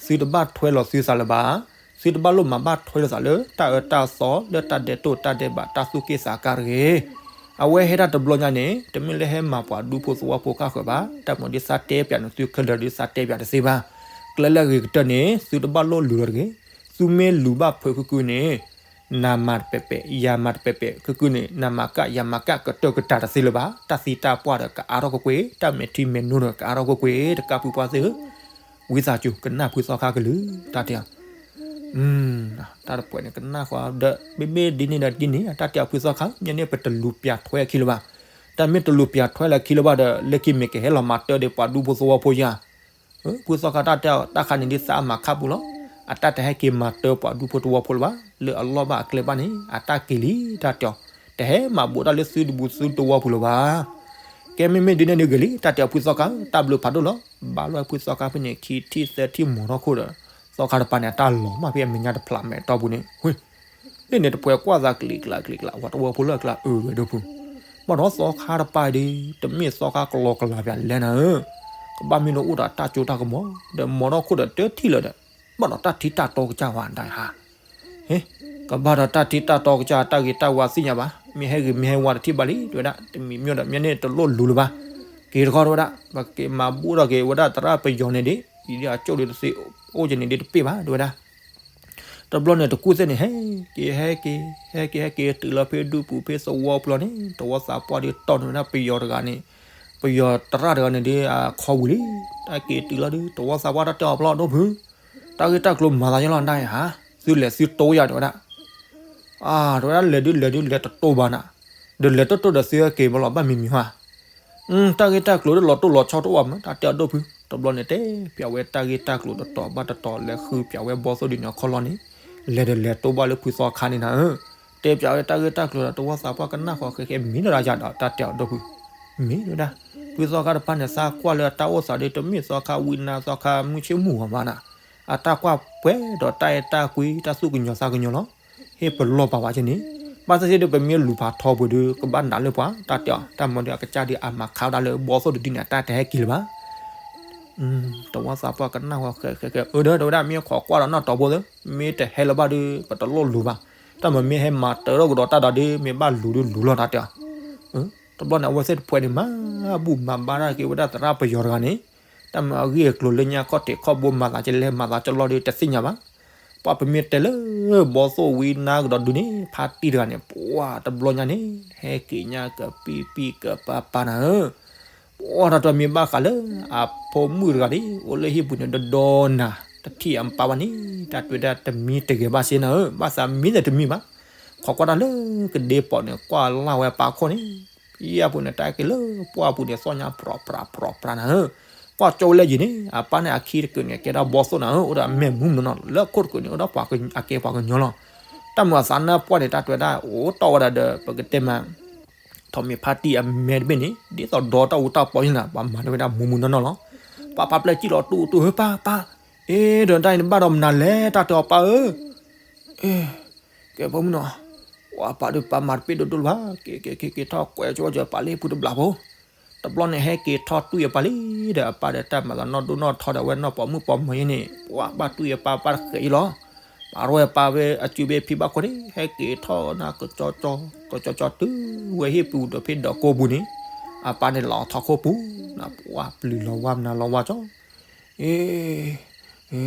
သုတဘၣ်ထွဲလီၤသုသးလၢၤဘၣ် သုတဘၣ်လိၣ်မၤဘၣ်ထွဲလိာ်သးလၢ တၢ်အၢတၢ်သီလၢတၢ်ဒဲးတိၢ်တၢ်ဒဲးဘးတၢ်သူၣ်က့ၣ်သးကါတဂ့ၤ အဝဲဟဲတၢ်တဘျီညါန့ၣ် တမ့ၢ်လၢဟဲမၤပှၤဒူဖိသဝီဖိဃၣ်ဃၢၤဘၣ် တၢ်မၤဒ်သးတဲပၠးန့ၣ် သုခဲလၢာ်ဒ်သးတဲပၠးတသ့ဘၣ် ကျဲလၢအဂ့ၤကတၢၢ်န့ၣ် သုတဘၣ်လိၣ်လူၤလီၤတဂ့ၤ သုမ့ၢ်လူၤဘၣ်ဖုးခုကုန့ၣ် နၤမၤတပဲးပဲး ယၤမၤတပဲးပဲး ခုကုန့ၣ် နၤမၤကၣ် ယၤမၤကၣ် ကတၢၢ်ကတၢၢ်တသ့လၢၤဘၣ် တၢ်သံတၢ်ပှၢ်ဒီးကအါထီၣ်ကွ့ၢ်ကွ့ၢ် တၢ်မဲာ်ထံမဲာ်နိဒီးကအါထီၣ်ကွ့ၢ်ကွ့ၢ် တကးဖုပှၢ်သ့ၣ်ဧၢ ဝံသးစူၤ ကနၣ်ဖုသီခါကလုၢ် တၢ်တဲ တၢ်တပှဲၤန့ၣ် ကနၣ်ဃီဒီး မ့မ့ၢ်ဒ်န့ၣ်ဒီးဒ်န့ၣ် တၢ်တဲအီၤဖုသီခါ မ့ၢ်န့ၣ် ပတလူၤပျးထွဲအခံလၢၤဘၣ်. တၢ်မ့ၢ်တလူၤပျးထွဲလၢအခံလၢၤဘၣ်ဒီး လၢခံမ့ၢ်ကဟဲလီၤမၤတၢ်ဒီးပှၤဒူဖိသဝီဖိယါ ဖုသီခါတၢ်တဲအီၤ တၢ်ခါန့ၣ်ဒ်သးအမၤခါပူၤလီၤ. အတၢ်တဟဲက့ၤမၤတၢ်ပှၤဒူဖိသဝီဖိလၢၤဘၣ်. လၢအလီၢ်ဘၣ်အကျဲဘၣ်န့ၣ် အတၢ်က့ၤလံ တၢ်တဲအီၤ. တဟဲမၤဘူးတၢ်လၢသုတဘူးသုသဝီပူၤလၢၤဘၣ်. ကဲမ့မ့ၢ်ဒ်န့ၣ်ဒ်ဂ့ၤလံ တၢ်တဲအီၤဖုသီခါ တၢ်ဘျုးဖးဒိၣ်လီၤ. ဘၣ်လီၤဖုသီခါဖဲန့ၣ် ခံထံၣ်သၢထံၣ်မီၤထီၣ်ခိၣ်ဒီး သီခါတပၤန့ၣ် အတၢ်လီၤမၢ်ဖဲအမဲာ်ညါတဖျးမဲာ်တီပူၤန့ၣ် လၢန့ၣ်တပှဲၤကွၢ်သးကလံၤကျါကလံၤကျါ ပှၤသဝီဖိလၢအကျါအၢဝဲဒၣ်ဖု ဘၣ်ဒီးသီခါတပၤဒီး တမ့ၢ်သီခါကလီကလီပၠးလဲၣ်နၤဧၢ. ကဘၣ်မ့ၢ်လၢအိၣ်ဒီးတၢ်စိတၢ်ကမီၤ ဒီးမီၤထီၣ်ခိၣ်ဒီးတထံၣ်လၢၤဒီး ဘၣ်ဒီးတၢ်ထံတၢ်တီကစၢ်ဝဲဒၣ်ဧါ. ဟ့, ကဘၣ်ဒီးတၢ်ထံတၢ်တီကစၢ် တၢ်ဂ့ၤတၢ်ဝါသ့ၣ်ညါဘၣ်, မ့ၢ်ဟဲဂ့ၤမ့ၢ်ဟဲဝါတထံၣ်ဘၣ်လံ တဲဝဲဒၣ်, တမံၤမ့ၢ်ဒီးမ့ၢ်န့ၣ်တလိၣ်လူၤလၢၤဘၣ်. က့ၤတခီတဲဝဲဒၣ်, ပက့ၤမၤဘူၣ်ထီၣ်က့ၤဝဲဒၣ်သရၣ်ပယီၤန့ၣ်ဒ်, အံၤဒ်အကၠိၣ်ဒ်တသ့အိၣ်က့ၤန့ၣ်ဒ်တပ့ၢ်ဘၣ် တဲဝဲဒၣ်. တဘျီန့ၣ်တကူၣ်သ့ၣ်န့ၣ် ဟဲက့ၤ ဟဲက့ၤ ဟဲက့ၤ ဟဲက့ၤတုၤလီၤဖဲဒူပူၤဖဲသဝီပူၤလီၤန့ၣ် တဝီသးပှၢ်ဒ်တီၢ်န့ၢ်ဝဲဒၣ်ပယီၤတဂၤန့ၣ်, ပယီၤသရၣ်တဂၤန့ၣ်ဒ် အခီဝံၤလံ. တၢ်က့ၤတုၤလီၤဒုး တဝီသးပှၢ်တၢ်တဲအီၤဖျီၣ်ဒိၣ်ဖု, တၢ်ဂ့ၢ်တၢ်ကျိၤမၤသးယလီၤဒၣ်ဧါ, သုလဲၤသုတိယါ တဲဝဲဒၣ်. အါ တဲဝဲဒၣ် လဲၤဒုးလဲၤဒုးလဲၤတတိဘၣ်နၤ, ဒီးလဲၤတိၢ်တိၢ်ဒီးသုဟဲက့ၤဘၣ်လီၤ ဘၣ်မံၤမံၤဟါ. တၢ်ဂ့ၢ်တၢ်ကျိၤဒ်လီၤတိၢ်လီၤဆီတအိၣ်မး တၢ်တဲအီၤဒိၣ်ဖု. တဘျီန့ၣ်တဲပၠးဝဲတၢ်ဂ့ၢ်တၢ်ကျိၤတတီၤဘၣ်တတီၤ လဲၤဃုပၠးဝဲဘီသိၣ်ဒ်န့ၣ်အခီၣ်လီၢ်န့ၣ်, လဲၤဒီးလဲၤတိဘၣ်လၢဖုသီခါန့ၣ်နၤဧၢ. တဲပၠးဝဲတၢ်ဂ့ၢ်တၢ်ကျိၤဒီး တဝီသးပှၢ်ကနၣ်ဃီဃဲဃဲ မ့ၢ်ဒီးဒၣ်ယၤဒီး တၢ်တဲအီၤဒိၣ်ဖု, မ့ၢ်တဲဝဲဒၣ်. ဖုသီခါတဖၣ်န့ၣ် သးကွၢ်လၢအတၢ်အိၣ်သးဒ်တမ့ၢ်သီခါဝံနါသီခါမုၢ်ဆ့ၣ်မုၢ်ဂီၤဘၣ်နၤ, အတၢ်ကွၢ်ပှဲၤဒီးတၢ်အဲၣ်တၢ်ကွံ တၢ်သူၣ်ကညီၤသးကညီၤလီၤ. ဟ့ၣ်ပလီၢ်ပာ်ဝဲက့န့ၣ်, ဘၣ်သ့ၣ်သ့ၣ်ဒ်ပမ့ၢ်လူၤဖးထီပူၤဒ် ကဘၣ်နးလၢပှၤ တၢ်တဲအီၤ. တၢ်မၤဒ်အကစၢ်ဒ်အမၤခးဝဲဒၣ်လၢဘီသိၣ်တဒ်န့ၣ် အတၢ်တဟဲက့ၤလၢၤဘၣ်. တဝီသးပှၢ်ကနၣ်ဃီဃဲဃဲဃဲ အၢ ဒီးတဲဝဲဒၣ် မ့ၢ်ခိးကွၢ်ဒီးနီၢ်တီၤဖိသ့ မ့ၢ်တဟဲလၢၤဘၣ်ဒီး ပတလိၣ်လူၤဘၣ်. တၢ်မၤမ့ၢ်ဟဲမၤတၢထီၣ်ကဒီးတၢ်ဒီးဒ် မ့ၢ်ဘၣ်လူၤဒုးလူၤလီၤ တၢ်တဲအီၤ. တဘျီန့ၣ် အဝဲသ့ၣ်တဖှဲးန့ၣ် မၤဘူၣ်မၤဘါတၢ်က့ၤဝဲဒၣ်သရၣ်ပယီၤတဂၤန့ၣ်, တၢ်မၤအဂ့ၢ်အကျိၤလၢညါခီၣ်ထံးခီၣ်ဘိ မၤသးကလဲၣ်မၤသးကလီၢ်ဒီးတသ့ၣ်ညါဘၣ်. ပှၢ်ပမ့ၢ်တဲလၢ ဘီသိၣ်ဝံနါကဒီးဒုးန့ၣ် ဖါတံၢ်တဂၤန့ၣ် ပှၢ်တဘျီညါန့ၣ် ဟဲက့ၤညါကပံၢ်ပံၢ်ကပၤပၤနၤဧၢ. ပှၢ်တၢ်တမ့ၢ်ဘၣ်ဃးလၢ အဖိမုၣ်တဂၤန့ၣ် အိၣ်လၢဟံၣ်ပူၤန့ၣ် ဒီဒီနၤ တထံၣ်အပၢ်ဘၣ်န့ၣ် တၢ်တဲဝဲဒၣ်တမံတဂဲၤဘၣ်စ့နၤဧၢ, ဘၣ်သးမံသးတမံဘၣ်. ခိးကွၢ်တၢ်လၢကဒ့ပီးန့ၣ် ကွၢ်လၢ်ဝဲပၢ်ခိၣ်န့ၣ် ဖံအပူၤန့ၣ် တၢ်က့ၤလၢပှၢ်ပူၤန့ၣ် သီၣ်ညါပြီးပြီးပြီးပြီးနၤဧၢ. ကွၢ်ကၠိဝဲလၢယံၤန့ၣ် အပၢ်န့ၣ်အခံတကုာ်န့ၣ် ကဲဒၣ်ဘီသိၣ်နၤဧၢ, အိၣ်ဒီးအမဲာ်မူမနီၤ, လၢအခိၣ်တကုာ်န့ၣ် အိၣ်ဒီးပှၤကညီ အကဲပှၤကညီလီၤ. တၢ်မၤအသးနၢ်ပှၢ်န့ၣ် တၢ်တဲဝဲဒၣ် အိၣ်တီၢ်ဝဲဒၣ်ဒီး ပကတဲမး ထိးမံၤဖါတံၢ်အမဲတဘ့ၣ်န့ၣ် ဒ်သိးဒီတၢ်အူတၢ်ပီယဲၢ်နၤ ပှၤမၤတၢ်ဝဲဒၣ်မူမူနီၢ်နီၢ်လီၤ. ပၢ်ဖါပျဲၢ်စံၣ်လီၤတူၢ်တူၢ်ဧၢ ပၢ်ပၢ်, အ့ ဒီးတၢ်အံၤနဘၣ်ဒီးမနုၤလဲၣ် တၢ်တဲအီၤပၢ်ဧၢ. ကဲဖိမုၣ်နီၤ, ပှၤပၢ်ဒီးပၢ်မၤတပ့ၢ်ဒိၣ်ဒိၣ်လၢၤဘၣ်, က့ၤက့ၤက့ၤက့ၤထီၣ်ကွဲးကၠိဝဲကၠိပၢ်လၢဟံၣ်ပူၤတဘျီဖိ. တဘျီန့ၣ်ဟဲက့ၤထီၣ်တွံၢ်အပၢ်လံ, ဒီးအပၢ်ဒီးတၢ်မၤလီၤနီၢ်ဒိၣ်နီၢ်ထီဒီးအဝဲနီၢ်ပိာ်မုၣ်ပိာ်မၢၤအံၤန့ၣ် ပှၤဘၣ်တွံၢ်အပၢ်ဘၣ်တဃဲးအံၤလီၤ. ပာ်ထီၣ်ဝဲပၢ်ဝဲအစုဘ့ၣ်ဖံဘၣ်ခိၣ်န့ၣ် ဟဲက့ၤထီၣ်နၤကကၠီကၠီ, ကကၠီကၠီတုၤဝဲဟံၣ်ပူၤဒီးဖဲဒီးကိးပူၤန့ၣ် အပၢ်န့ၣ်လီၤထီၣ်ခိၣ်ပူၤ, နပှၢ်ပျုၤလီၤဝါမနုၤလီၤဝါကၠီ အ့ အ့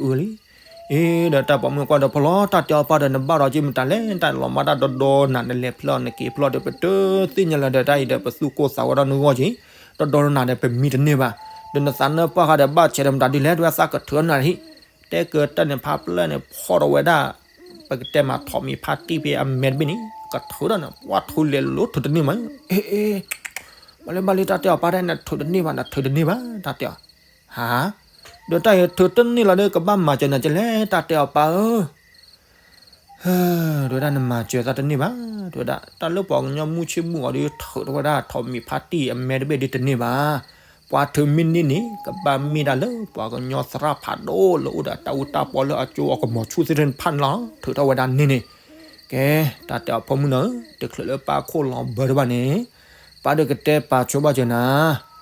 အ့ ဒီးတၢ်ပိာ်မုၣ်ကွၢ်ဒီးဖီလီၤ တၢ်တဲအီၤပၢ်ဒီးနဘၣ်ဒီးက့မတၤလဲၣ် တၢ်လီၤမၢ်တၢ်ဒီဒီနၤ နလဲၤဖျီၣ်နက့ၤဖျီၣ်ဒီး ပတသ့ၣ်ညါလၢၤဒီးတၢ်အံၤဒီး ပသူၣ်ကိၢ်သးဂီၤဒီးနဂီၢ်က့ၤ, ဒီဒီနၤဒီးပမံတန့ၢ်ဘၣ်, ဒီးနသးနၢ်ပှၢ်ဃာ်ဒီးဘၣ်ဆဲးဒီးမတၤဒ်လဲၣ် တဝဲသးကထုးနၤဟံၣ်, တဲကတၢၢ်န့ၣ် ဖါပျဲၢ်န့ၣ် ဖီၣ်ဒီးဝဲဒၣ် ပကတဲမးထိးမံၤဖါတံၢ်ဖဲအမဲတဘ့ၣ်န့ၣ် ကထုးဒီးန့ၣ် ပှၢ်ထုးလဲၤလိၤထုးတန့ၢ်မး, အ့ အ့ ဘၣ်လၢဘၣ်လၢတၢ်တဲအီၤပၢ်တဲနထုးတန့ၢ်ဘၣ် နထုးတန့ၢ်ဘၣ် တၢ်တဲအီၤ, ဟါ, ဒီးတၢ်အံၤထုးတန့ၢ်လီၤဒီး ကဘၣ်မၤစၢၤနၤကလဲၣ် တၢ်တဲအီၤပၢ်ဧၢ တဲဝဲဒၣ်နမၤစၢၤသးတန့ၢ်ဘၣ်, တဲဝဲဒၣ် တၢ်လၢပှၤကညီမုၢ်ဆ့ၣ်မုၢ်ဂီၤဒီး ထုးထီၣ်ဝဲဒၣ်ထိးမံၤဖါတံၢ်အမဲတဘ့ၣ်ဒ်တန့ၢ်ဘၣ်, ပှၤထုးမ့ၢ်န့ၢ်န့ၣ် ကဘၣ်မ့ၢ်ဒၣ်လၢပှၤကညီသရၣ်ဖးဒိၣ်လၢအိၣ်ဒီးတၢ်အူတၢ်ပီလၢအကၠိအကမီၤဆူၣ်သ့ၣ်တဖၣ်န့ၣ်လီၤ, ထုးထီၣ်ဝဲဒၣ်န့ၢ်န့ၣ်, ကဲ, တၢ်တဲအီၤဖိမုၣ်နီၤဧၢ, တချုးလၢပၢ်ခိၣ်လီၤဘၢတဘၣ်န့ၣ်, ပၢ်ဒီးကတဲပာ်ဆိဘၣ်စၢၤနၤ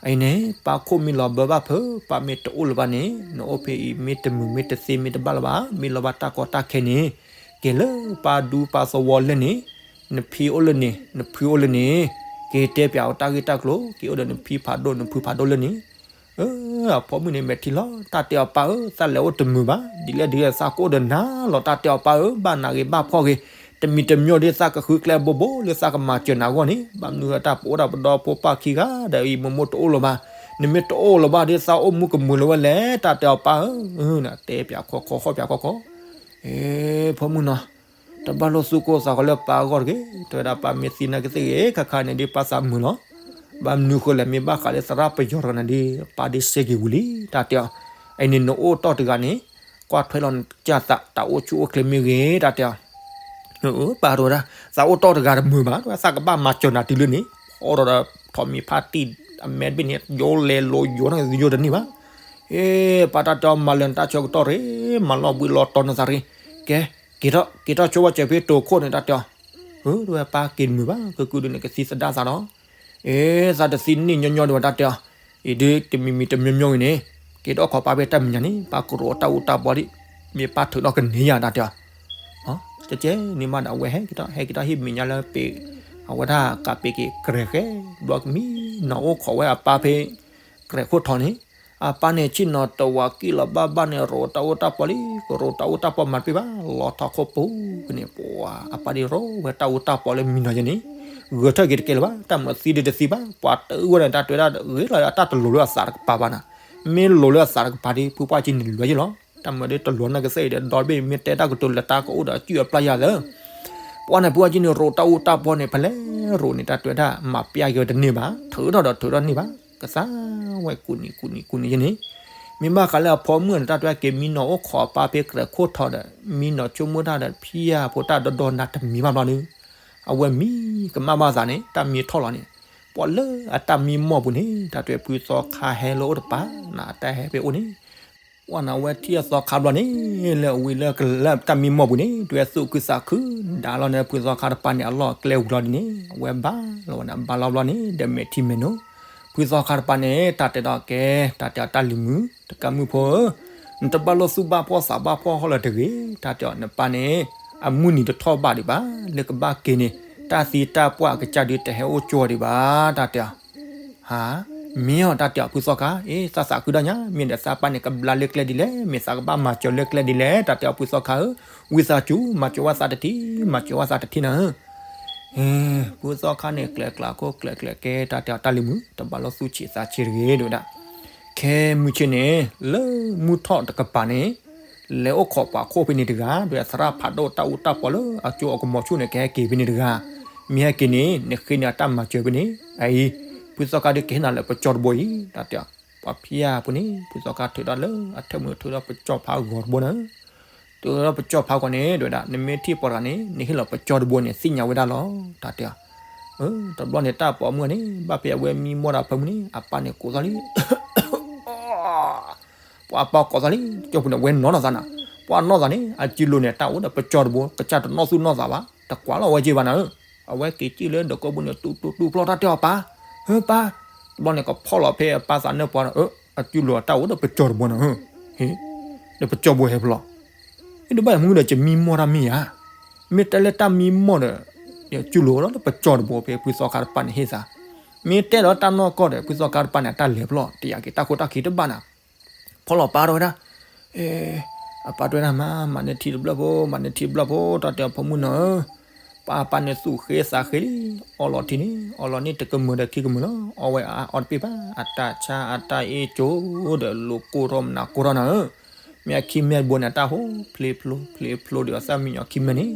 အံၤန့ၣ် ပၢ်ခိၣ်မ့ၢ်လီၤဘၢဘၣ်ဖုး ပၢ်မ့ၢ်တအိၣ်လၢၤဘၣ်န့ၣ် နအိၣ်ဖဲအံၤမ့ၢ်တမုာ်မ့ၢ်တသ့မ့ၢ်တဘၣ်လၢၤဘၣ်, မ့ၢ်လီၤဘၣ်တၢ်ကီတၢ်ခဲန့ၣ်, က့ၤလၢပၢ်ဒူပၢ်သဝီလၢန့ၣ်, နဖံအိၣ်လၢန့ၣ်, နဖုအိၣ်လၢန့ၣ်, က့ၤတဲပၠးအီၤတၢ်ဂ့ၢ်တၢ်ကျိၤ, က့ၤအိၣ်ဒီးနဖံဖးဒိၣ် နဖုဖးဒိၣ်လၢန့ၣ် အၢ အဖိမုၣ်န့ၣ်မဲာ်ထံလီၤ, တၢ်တဲအီၤပၢ်ဧၢ, သးလဲၤအိၣ်တမုာ်ဘၣ်, ဒ်လဲၣ်ဒ်လဲၣ်သးကအိၣ်ဒီးနၤလီၤ, တၢ်တဲအီၤပၢ်ဧၢ, ဘၣ်နၤဂ့ၤဘၣ်ဖှီၣ်ဂ့ၤ, တမံၤတမံၤဒ်သးကဃုကျဲဘိဘိလၢသးကမၤစၢၤနၤအဂီၢ်န့ၣ်, ဘၣ်မနုၤတၢ်ပအိၣ်တၢ်ပဒီဖိပၢ်ခံဂၤဒီးအံၤ မိၢ်မိၢ်တအိၣ်လၢၤဘၣ်, နမ့ၢ်တအိၣ်လၢၤဘၣ်ဒီးသးအိၣ်မူကမုာ်လၢၤဝဲလဲၣ်, တၢ်တဲအီၤပၢ်ဧၢ, တဲပၠးခီခီခီပၠးခီခီ, အ့ ဖိမုၣ်နီၤ တဘၣ်လိၣ်သူၣ်ကိၢ်သးဂီၤလၢပၢ်အဂီၢ်တဂ့ၤ, တဲဝဲဒၣ်ပၢ်မ့ၢ်သံနၤကသ့ၣ်ဂ့ၤ ခါခါန့ၣ်ဒ်ပၢ်သးမုာ်လီၤ, ဘၣ်မနုၤဃိလဲၣ် မ့ၢ်ဘၣ်ဃးလၢသရၣ်ပယီၤတဂၤန့ၣ်ဒီး ပၢ်ဒ်စ့ၢ်ကီးဝံၤလံ တၢ်တဲအီၤ, အံၤန့ၣ်နအိၣ်တီၢ်တဂၤန့ၣ် ကွၢ်ထွဲလီၤနကစၢ်သး တၢ်အိၣ်ဆူၣ်အိၣ်ချ့မ့ၢ်ဂ့ၤ တၢ်တဲအီၤ ပၢ်တဲဝဲဒၣ် သးအိၣ်တီၢ်တဂၤတမုာ်ဘၣ်, တဲဝဲသးကဘၣ်မၤစၢၤနၤတုၤလၢန့ၣ်, အိၣ်ဒီးထိးမံၤဖါတံၢ်အမဲတဘ့ၣ်န့ၣ် ယိလဲၤလိၤယိနယိတန့ၢ်ဘၣ်, အ့ ပၢ်တၢ်တဲအီၤမၤလၢာ်နတၢ်ဆၢကတီၢ်ရ့ၣ်, မၤလီၤဘှံးလီၤတီၤနသးရ့ၣ်, ကဲ, က့ၤထီၣ်က့ၤထီၣ်ဆိဝဲစၢၤဖဲတိၤခိၣ်န့ၣ် တၢ်တဲအီၤ, တဲဝဲပၢ်က့ၤတမုာ်ဘၣ်, ကကုဒုန့ၣ်ကသံသဒၣ်သးဒီး, အ့ သးတသံန့ၣ်ညီညီဒံးဘၣ် တၢ်တဲအီၤ အံၤဒုးတမံၤမံၤတမံၤမံၤအံၤန့ၣ်, က့ၤဒီးခီၣ်ပၢ်ဖဲတၢ်မဲာ်ညါန့ၣ် ပၢ်ကရိးတၢ်အူတၢ်ပီလံ, မ့ၢ်ပၢ်ထုးထီၣ်ကန့ၢ်ယၤတၢ်တဲအီၤ, ကဲကဲန့ၣ်မးဒီး အဝဲဟဲက့ၤထီၣ် ဟဲက့ၤထီၣ်ဟံၣ်မဲာ်ညါလၢပ့ၤ, အဝဲဒၣ်ကးပ့ၤက့ၤကြဲၤဃဲ, ဘျီကမံနီၤအိၣ်ခိးဝဲအပၢ်ဖဲ ကြဲၤခိၣ်ထီန့ၣ်, အပၢ်န့ၣ်ဆ့ၣ်နီၤတဝးကံၣ်လီၤဘၣ်ဘၣ်န့ၣ် ရိးတၢ်အူတၢ်ပီလံ, ကရိးတၢ်အူတၢ်ပီမၤတပ့ၢ်ဘၣ်, လီၤထီၣ်ခိၣ်ပူၤန့ၣ် ပှၤအပၢ်ဒ်ရိးဝဲတၢ်အူတၢ်ပီလၢမံနီၤယဲန့ၣ်, ဂဲၤထၢၣ်က့ၤတကဲလၢၤဘၣ်, တၢ်မၤသံဒုးတသံဘၣ်, ပှၤတအုၣ်ဝဲဒီးတၢ်တွဲဒၣ် ဂ့ၤလီၤအတၢ်တလိၤလၢအသးတကပၤဘၣ်နၤ, မ့ၢ်လိၤလၢအသးတကပၤဒီး ဖုပှၢ်ကံန့ၣ်လွဲယလီၤ, တၢ်မၤဒ်တလိၤနီၢ်ကစၢ်အံၤဒီး ဒီဘ့ၣ်မ့ၢ်တဲတၢ်ကတိၤလၢတၢ်ကအိၣ်ဒီးအစုၣ်အပျၢ်ယၤသၢ ပှၤန့ၣ် ဖုပှၢ်ကံန့ၣ် ရိးတၢ်အူတၢ်ပီန့ၣ် ဖဲလဲၣ်ရိးန့ၣ် တၢ်တွဲဒၣ် မၤပျၢ်က့ၤဝဲတန့ၢ်ဘၣ်, ထုးထီၣ်ဒီးထုးထီၣ်န့ၢ်ဘၣ်, ကသါဝဲကူးနံၤကူးနံၤကူးနံၤယဲန့ၣ်, မ့ၢ်ဘၣ်ဃးလၢအဖိမုၣ်န့ၣ် တၢ်တွဲက့ၤမံနီၤအိၣ်ခိးအပၢ်ဖဲကြဲၤခိၣ်ထီဒီး မံနီၤဆိကမိၣ်တၢ်ဒီးဖံယၢ်ဖိတၢ်ဒီဒီနၤတမံၤဘၣ်ဘျီဒီး အဝဲမံကမၣ်ဘၣ်သးန့ၣ် တၢ်မံထီၣ်လီၤန့ၣ်, ပှၤလၢအတၢ်မံမီၢ်ပူၤန့ၣ် တၢ်တွဲဖုသီခါဟဲလၢအိၣ်တပၤနၤ အတၢ်ဟဲဖဲအိၣ်န့ၣ် ပှၤန့ၣ် အဝဲထံၣ်အသီခါဘျီန့ၣ် လၢအဝံၤလၢကလၢတၢ်မံမီၢ်ပူၤန့ၣ် တွဲသူၣ်ခုသးခု ဒါလီၤန့ၣ် ဖုသီခါတပၤန့ၣ် အလီၢ်အကျဲဝံၤလီၤဒ်န့ၣ် အဝဲဘၣ်လီၤဝဲန့ၣ် ဘၣ်လီၤဘျီန့ၣ် ဒီးမဲာ်ထံမဲာ်နိ, ဖုသီခါတပၤန့ၣ် တၢ်တဲဒီးကဲ တၢ်တဲအီၤတၢ်လံၤမုာ် တကးမုၣ်ဖိဧၢ, နတဘၣ်လိၣ်သူၣ်ဘၣ်ဖှီၣ်သးဘၣ်ဖှီၣ်ဟီၣ်လၢၤတဂ့ၤ, တၢ်တဲအီၤနပၢ်န့ၣ် အမုၢ်နံၤတထီၣ်ဘးဒံးဘၣ်, လၢကဘၣ်က့ၤန့ၣ် တၢ်သံတၢ်ပှၢ်အကစၢ်ဒုးတဟဲအိၣ်ကၠိဒံးဘၣ်, တၢ်တဲအီၤ ဟါ, မ့ၢ်အီၤ တၢ်တဲအီၤဖုသီခါ, အ့ သးသးခုဒၣ်ညါ, မ့ၢ်ဒီးသးပၢ်န့ၣ် ကဘျါလၢကျဲဒ်လဲၣ်, မ့ၢ်သးကဘၣ်မၤစၢၤလၢကျဲဒ်လဲၣ်, တၢ်တဲအီၤဖုသီခါဧၢ, ဝံသးစူၤ မၤစၢၤဝဲသးတထံၣ်, မၤစၢၤဝဲသးတထံၣ်နၤဧၢ, ဖုသီခါန့ၣ် ကျဲၤကျးခိၣ်ကျဲၤကျဲၤကဲ တၢ်တဲအီၤတၢ်လံၤမုာ် တဘၣ်လိၣ်သူၣ်ဆံးသးဆံးတဂ့ၤ ဒ်ဝဲဒၣ် ခဲမုၢ်ဆ့ၣ်န့ၣ် လၢမုၢ်ထီၣ်တကပၤန့ၣ် လဲၤအိၣ်ခိးပှၤခိၣ်ဖဲန့ၣ်တဂၤ, ဒီးသရၣ်ဖးဒိၣ်တၢ်အူတၢ်ပီလၢအကၠိအကမီၤဆူၣ်န့ၣ် ကဟဲက့ၤဖဲန့ၣ်တဂၤ, မ့ၢ်ဟဲက့ၤန့ၣ် နဃ့န့ၢ်အတၢ်မၤစၢၤဖဲန့ၣ်, အအံၤ ဖုသီခါဒုးကဟ့ၣ်နၤလၢပကၠီတဘိအံၤ, တၢ်တဲအီၤ, ပှၤဖံးယၢ်ဖိန့ၣ် ဖုသီခါထုးထီၣ်လၢအထၢၣ်မုၢ်ထုးထီၣ်ပကၠီဖးဂီၤတဘိနၤ ထုးထီၣ်ပကၠီဖးဂီၤန့ၣ် ဒ်ဝဲဒၣ် နမ့ၢ်ထံၣ်ပှၤတဂၤန့ၣ် နဟ့ၣ်လီၤပကၠီတဘိန့ၣ် သ့ၣ်ညါဝဲဒၣ်လီၤ တၢ်တဲအီၤ, တဘျီန့ၣ် တၢ်ပိာ်မုၣ်န့ၣ် ဘၣ်ဖဲအဝဲမံမီၢ်တၢ်ဖၢမုၢ်န့ၣ် အပၢ်န့ၣ်ကိးသီၣ်လံ ပှၤအပၢ်ကိးသီၣ်လံ ကၠီပူၤန့ၣ် ဝဲနီၢ်နီၢ်သးနၤ, ပှၤနီၢ်သးန့ၣ် အစုလိၤန့ၣ် တၢ်အိၣ်ဒီးပကၠီတဘိ ကစၢ်တနီၣ်သူၣ်နီၣ်သးဘၣ် တကွၢ်လီၤဝဲက့ၤဘၣ်နၤဧၢ, အဝဲက့ၤစံၣ်လၢဒၢးကိးပူၤန့ၣ် တူတူတူဖျီတၢ်တဲအီၤပၢ်, ဟၢပၢ်, တဘျီန့ၣ် ကဖီၣ်လီၤဖဲအပၢ်သးနၢၣ်ပှၤဒီး အစုလိၤတၢ်အိၣ်ဒီးပကၠီတဘိနၤဧၢ, ဟ့ၣ်, ဒီးပကၠီဘိဟဲဖျီ ဟ့ၣ်ဒုးဘၣ်ယမုၢ်ဒီး ယမံမီၢ်တၢ်မ့ၢ်ဧါ, မ့ၢ်တဲလၢတၢ်မံမီၢ်ဒီး ယစုလိၤဒီးလၢပကၠီတဘိဖဲဖုသီခါတပၤန့ၣ်ဟ့ၣ်သး, မ့ၢ်တဲဒီးတၢ်နီၢ်ကီၢ်ဒီး ဖုသီခါတပၤန့ၣ် အတၢ်လဲၤဖျီ တယာ်က့ၤတၢ်ခိၣ်တၢ်ခံတဘၣ်နၤ, ဖီၣ်လီၤပၢ်တဝဲဒၣ်, အပၢ်တဝဲဒၣ်မး မၤန့ၢ်ထံတဘျၢၣ်ဖိ မၤန့ၢ်ထံတဘျၢၣ်ဖိ တၢ်တဲအီၤဖိမုၣ်နီၤဧၢ, ပၢ်ပၢ်န့ၣ်သူၣ်ဃ့သးဃ့လံ, အီလီၤထံန့ၣ် အီလီၤန့ၢ်တကမုာ်ဒီးခံကမုာ်လီၤ, အီဝဲအါအီတပ့ၢ်ဘၣ်, အတၢ်ဆါအတၢ်အ့ၣ်ကၠိဒီး လိၤကိၢ်ထီၣ်မနၤကိၢ်ထီၣ်နၤဧၢ, မ့ၢ်အခံမဲာ်တဘိန့ၣ် အတၢ်ဟိဖျ့ဖျိ ဖျ့ဖျိဒီးအသၣ်မံညီၤခံမဲာ်န့ၣ်,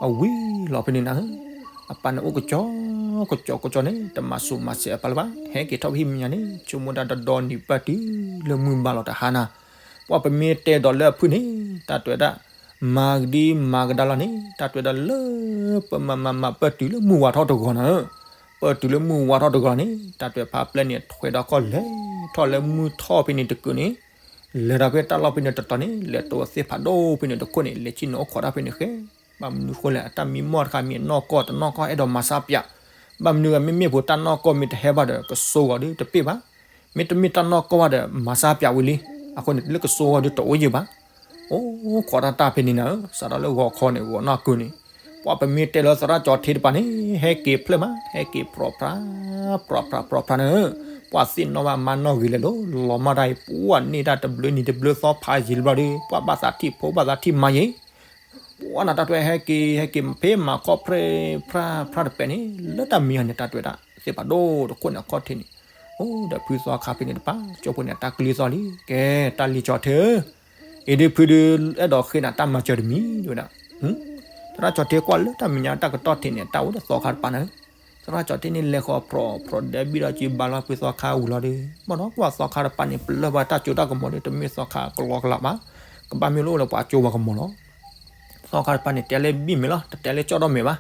အဝံၤလီၤဖဲန့ၣ်နၤဧၢ, အပၢ်န့ၣ်အိၣ်ကကၠီ ကကၠီကကၠီန့ၣ် တမၤစိၤမၤစဲးအပၢ်လၢၤဘၣ်, ဟဲက့ၤထီၣ်ဖဲဟံၣ်မဲာ်ညါန့ၣ် ဆိကမိၣ်တၢ်ဒီဒီနံၤပၢၢ်တုၤလၢမုၢ်ဘၣ်လီၤတဟါနၤ, ပှၤပမ့ၢ်တဲဒီးလၢအဖုၣ်န့ၣ် တၢ်တဲဝဲဒၣ် မၤကဒံမၤကဒါလီၤန့ၣ် တၢ်တဲဝဲဒၣ်လၢ ပမၤမၤမၤပၢၢ်တုၤလၢမုၢ်ဝါထီၣ်တဂီၤနၤဧၢ, ပၢၢ်တုၤလၢမုၢ်ဝါထီၣ်တဂီၤန့ၣ် တၢ်တဲဝဲဖးပျဲၢ်န့ၣ် ထွဲဒီးကီၢ်လဲၤထီၣ်လၢမုၢ်ထီၣ်ဖဲန့ၣ်တကုာ်န့ၣ်, လဲၤဒီးဖဲတၢ်လီၢ်ဖဲန့ၣ်တတီၤန့ၣ် လဲၤတိၤသ့ၣ်ဖးဒိၣ်ဖဲန့ၣ်တခိၣ်န့ၣ် လဲၤဆ့ၣ်နီၤအိၣ်ခိးတၢ်ဖဲန့ၣ်ဃဲ, ဘၣ်မနုၤဃိလဲၣ် အတၢ်မံမီၢ်တခါမ့ၢ်အနီၢ်ကီၢ်တနီၢ်ကီၢ်အဲၣ်ဒိးမၤစၢ်ပၠး, ဘၣ်မနုၤဂ့ၤ မ့မ့ၢ်ဖိတၢ်နီၢ်ကီၢ်မ့ၢ်တဟဲဘၣ်ဒီး ကစိဂီၤဒုးတပ့ၢ်ဘၣ် မ့တမ့ၢ်တၢ်နီၢ်ကီၢ်ဘၣ်ဒီး မၤစၢ်ပၠးဝံၤလံ, အဃိန့ၣ် လၢကစိဝီၤဒုးတအိၣ်ယံၤဘၣ်, အိၣ်ခိးတၢ်တၢ်ဖဲန့ၣ်နၤဧၢ, စးထီၣ်လၢဂီၤခီန့ၣ် ဂီၤနီၢ်ကုန့ၣ်, ပှၤပမ့ၢ်တဲလၢသရၣ်ကၠီၤထ့တပၤန့ၣ် ဟဲက့ၤဖျၢၣ်မး ဟဲက့ၤပြီဖြါ ပြီဖြါ ပြီဖြါနၤဧၢ, ပှၤသ့ၣ်နီၣ်ဘၣ်မါနီၢ်ဂ့ၤလဲၣ်လိၤ လီၤမၢ်တၢ်အံၤ ပှၤန့ၢ်တၢ်တဘျုးနံၤတဘျုးသီဖးယံာ်လံဘျီဒီး ပှၤဘၣ်သးထံၣ်ဖိဘၣ်သးထံၣ်မါယံၤ ပှၤနၤတၢ်တွဲဟဲက့ၤ ဟဲက့ၤဖဲမၤခီၣ်ဖြဲ ဖြါ ဖြါတပဲာ်န့ၣ် လၢတၢ်မံဟီန့ၣ် တၢ်တွဲဒၣ် သ့ၣ်ဖးဒိၣ်တခိၣ်န့ၣ်အခီၣ်ထံးန့ၣ်, အိၣ်ဒီးဖုသီခါဖဲန့ၣ်တပၤ ကၠိဖိန့ၣ် တၢ်ကလံၤသီလံ, ကဲ တၢ်လံၤကၠီၤထ့ဧၢ, အံၤဒုးဖုဒုး အဲၣ်ဒိးဃ့နၤတၢ်မၤစၢၤတမံၤ ဒ်ဝဲဒၣ်, သရၣ်ကၠီၤထ့ကွၢ်လၢတၢ်မဲာ်ညါတၢ်ကတီၢ်ထံးန့ၣ် တၢ်အိၣ်ဒီးသီခါတပၤန့ၣ်, သရၣ်ကၠီၤထ့န့ၣ် လဲၤဃီၤဖြီဖြီဒဲးဘံၣ်ဒီး က့ၤဘါလီၤဖုသီခါဝံၤလီၤဒီး ဘၣ်ဒီးကွၢ်သီခါတပၤန့ၣ် ပလၢၢ်ဘၣ်တၢ်ကၠိတၢ်ကမီၤဒီး တမ့ၢ်သီခါကလီကလးဘၣ်, ကဘၣ်မ့ၢ်လၢအိၣ်လၢပှၤကၠိပှၤကမီၤလီၤ. သီခါတပၤန့ၣ် တဲလၢဘံၣ်မဲာ်လီၤ တတဲလၢကၠီၣ်ဒီမဲာ်ဘၣ်,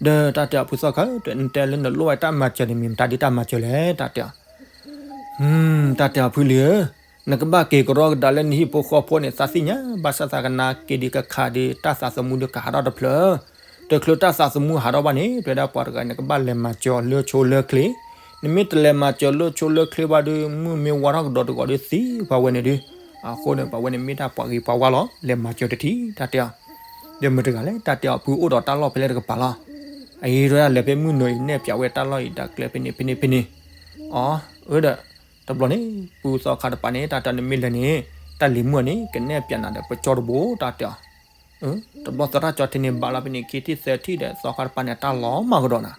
ဒီးတၢ်တဲအီၤဖုသီခါဧၢ တဲလၢနလိၣ်ဝဲတၢ်မၤစၢၤန့ၣ် မ့ၢ်မတၤဒ်တၢ်မၤစၢၤလဲၣ် တၢ်တဲအီၤ တၢ်တဲအီၤဖုလံဧၢ, နကဘၣ်က့ၤကရီကဒါလၢနဟံၣ်ဖိဃီဖိန့ၣ် သးသ့ၣ်ညါ ဘၣ်ဆၣ်သးကနါက့ၤဒံးကခးဒံး တၢ်သးသမူဒံးကဟးထီၣ်တဖျၢၣ်, တချုးတၢ်သးသမူဟးထီၣ်ဘၣ်န့ၣ် တဲဝဲဒၣ်ပှၤတဂၤန့ၣ် ကဘၣ်လဲၤမၤစၢၤအီၤလၢဆိလၢချ့, နမ့ၢ်တလဲၤမၤစၢၤလၢဆိလၢချ့ဘၣ်ဒီး မုၢ်မ့ၢ်ဝါထီၣ်ကဒီးတဂီၤဒီးသံပှၤဝဲန့ၣ်ဒုး, အဃိန့ၣ် ပှၤဝဲန့ၣ်မ့ၢ်ဒၣ်ပှၤဂ့ၤပှၤဝါလီၤ, လဲၤမၤစၢၤတထံၣ် တၢ်တဲအီၤ. ဒီးမတၤတဂၤလဲၣ် တၢ်တဲအီၤ ဖုအိၣ်ဒီးတၢ်လီၢ်ဖဲလဲၣ်တကပၤလီၤ. အအံၤ တဲဒၣ် လဲၤဖဲမုၢ်နုာ်အံၤ နဲၣ်ပၠးဝဲတၢ်လီၢ်အံၤ တၢ်ကျဲဖဲန့ၣ်ဖဲန့ၣ်ဖဲန့ၣ်. အီၤ အၢဒီး တဘျီန့ၣ် ဖုသီခါတပၤန့ၣ် တၢ်တဲအီၤ နမ့ၢ်လဲၤန့ၣ် တၢ်လံၤမုၣ်အီၤန့ၣ် ကနဲၣ်ပၠးနၤဒီးပကၠီတဘိ တၢ်တဲအီၤ. တဘျီသရၣ်ကၠီထံန့ၣ် ဘၣ်လီၤဖဲန့ၣ် ခံထံၣ်သၢထံၣ်ဒီး သီခါတပၤန့ၣ် တၢ်လီၤမၢ်ကဒီးနၤ.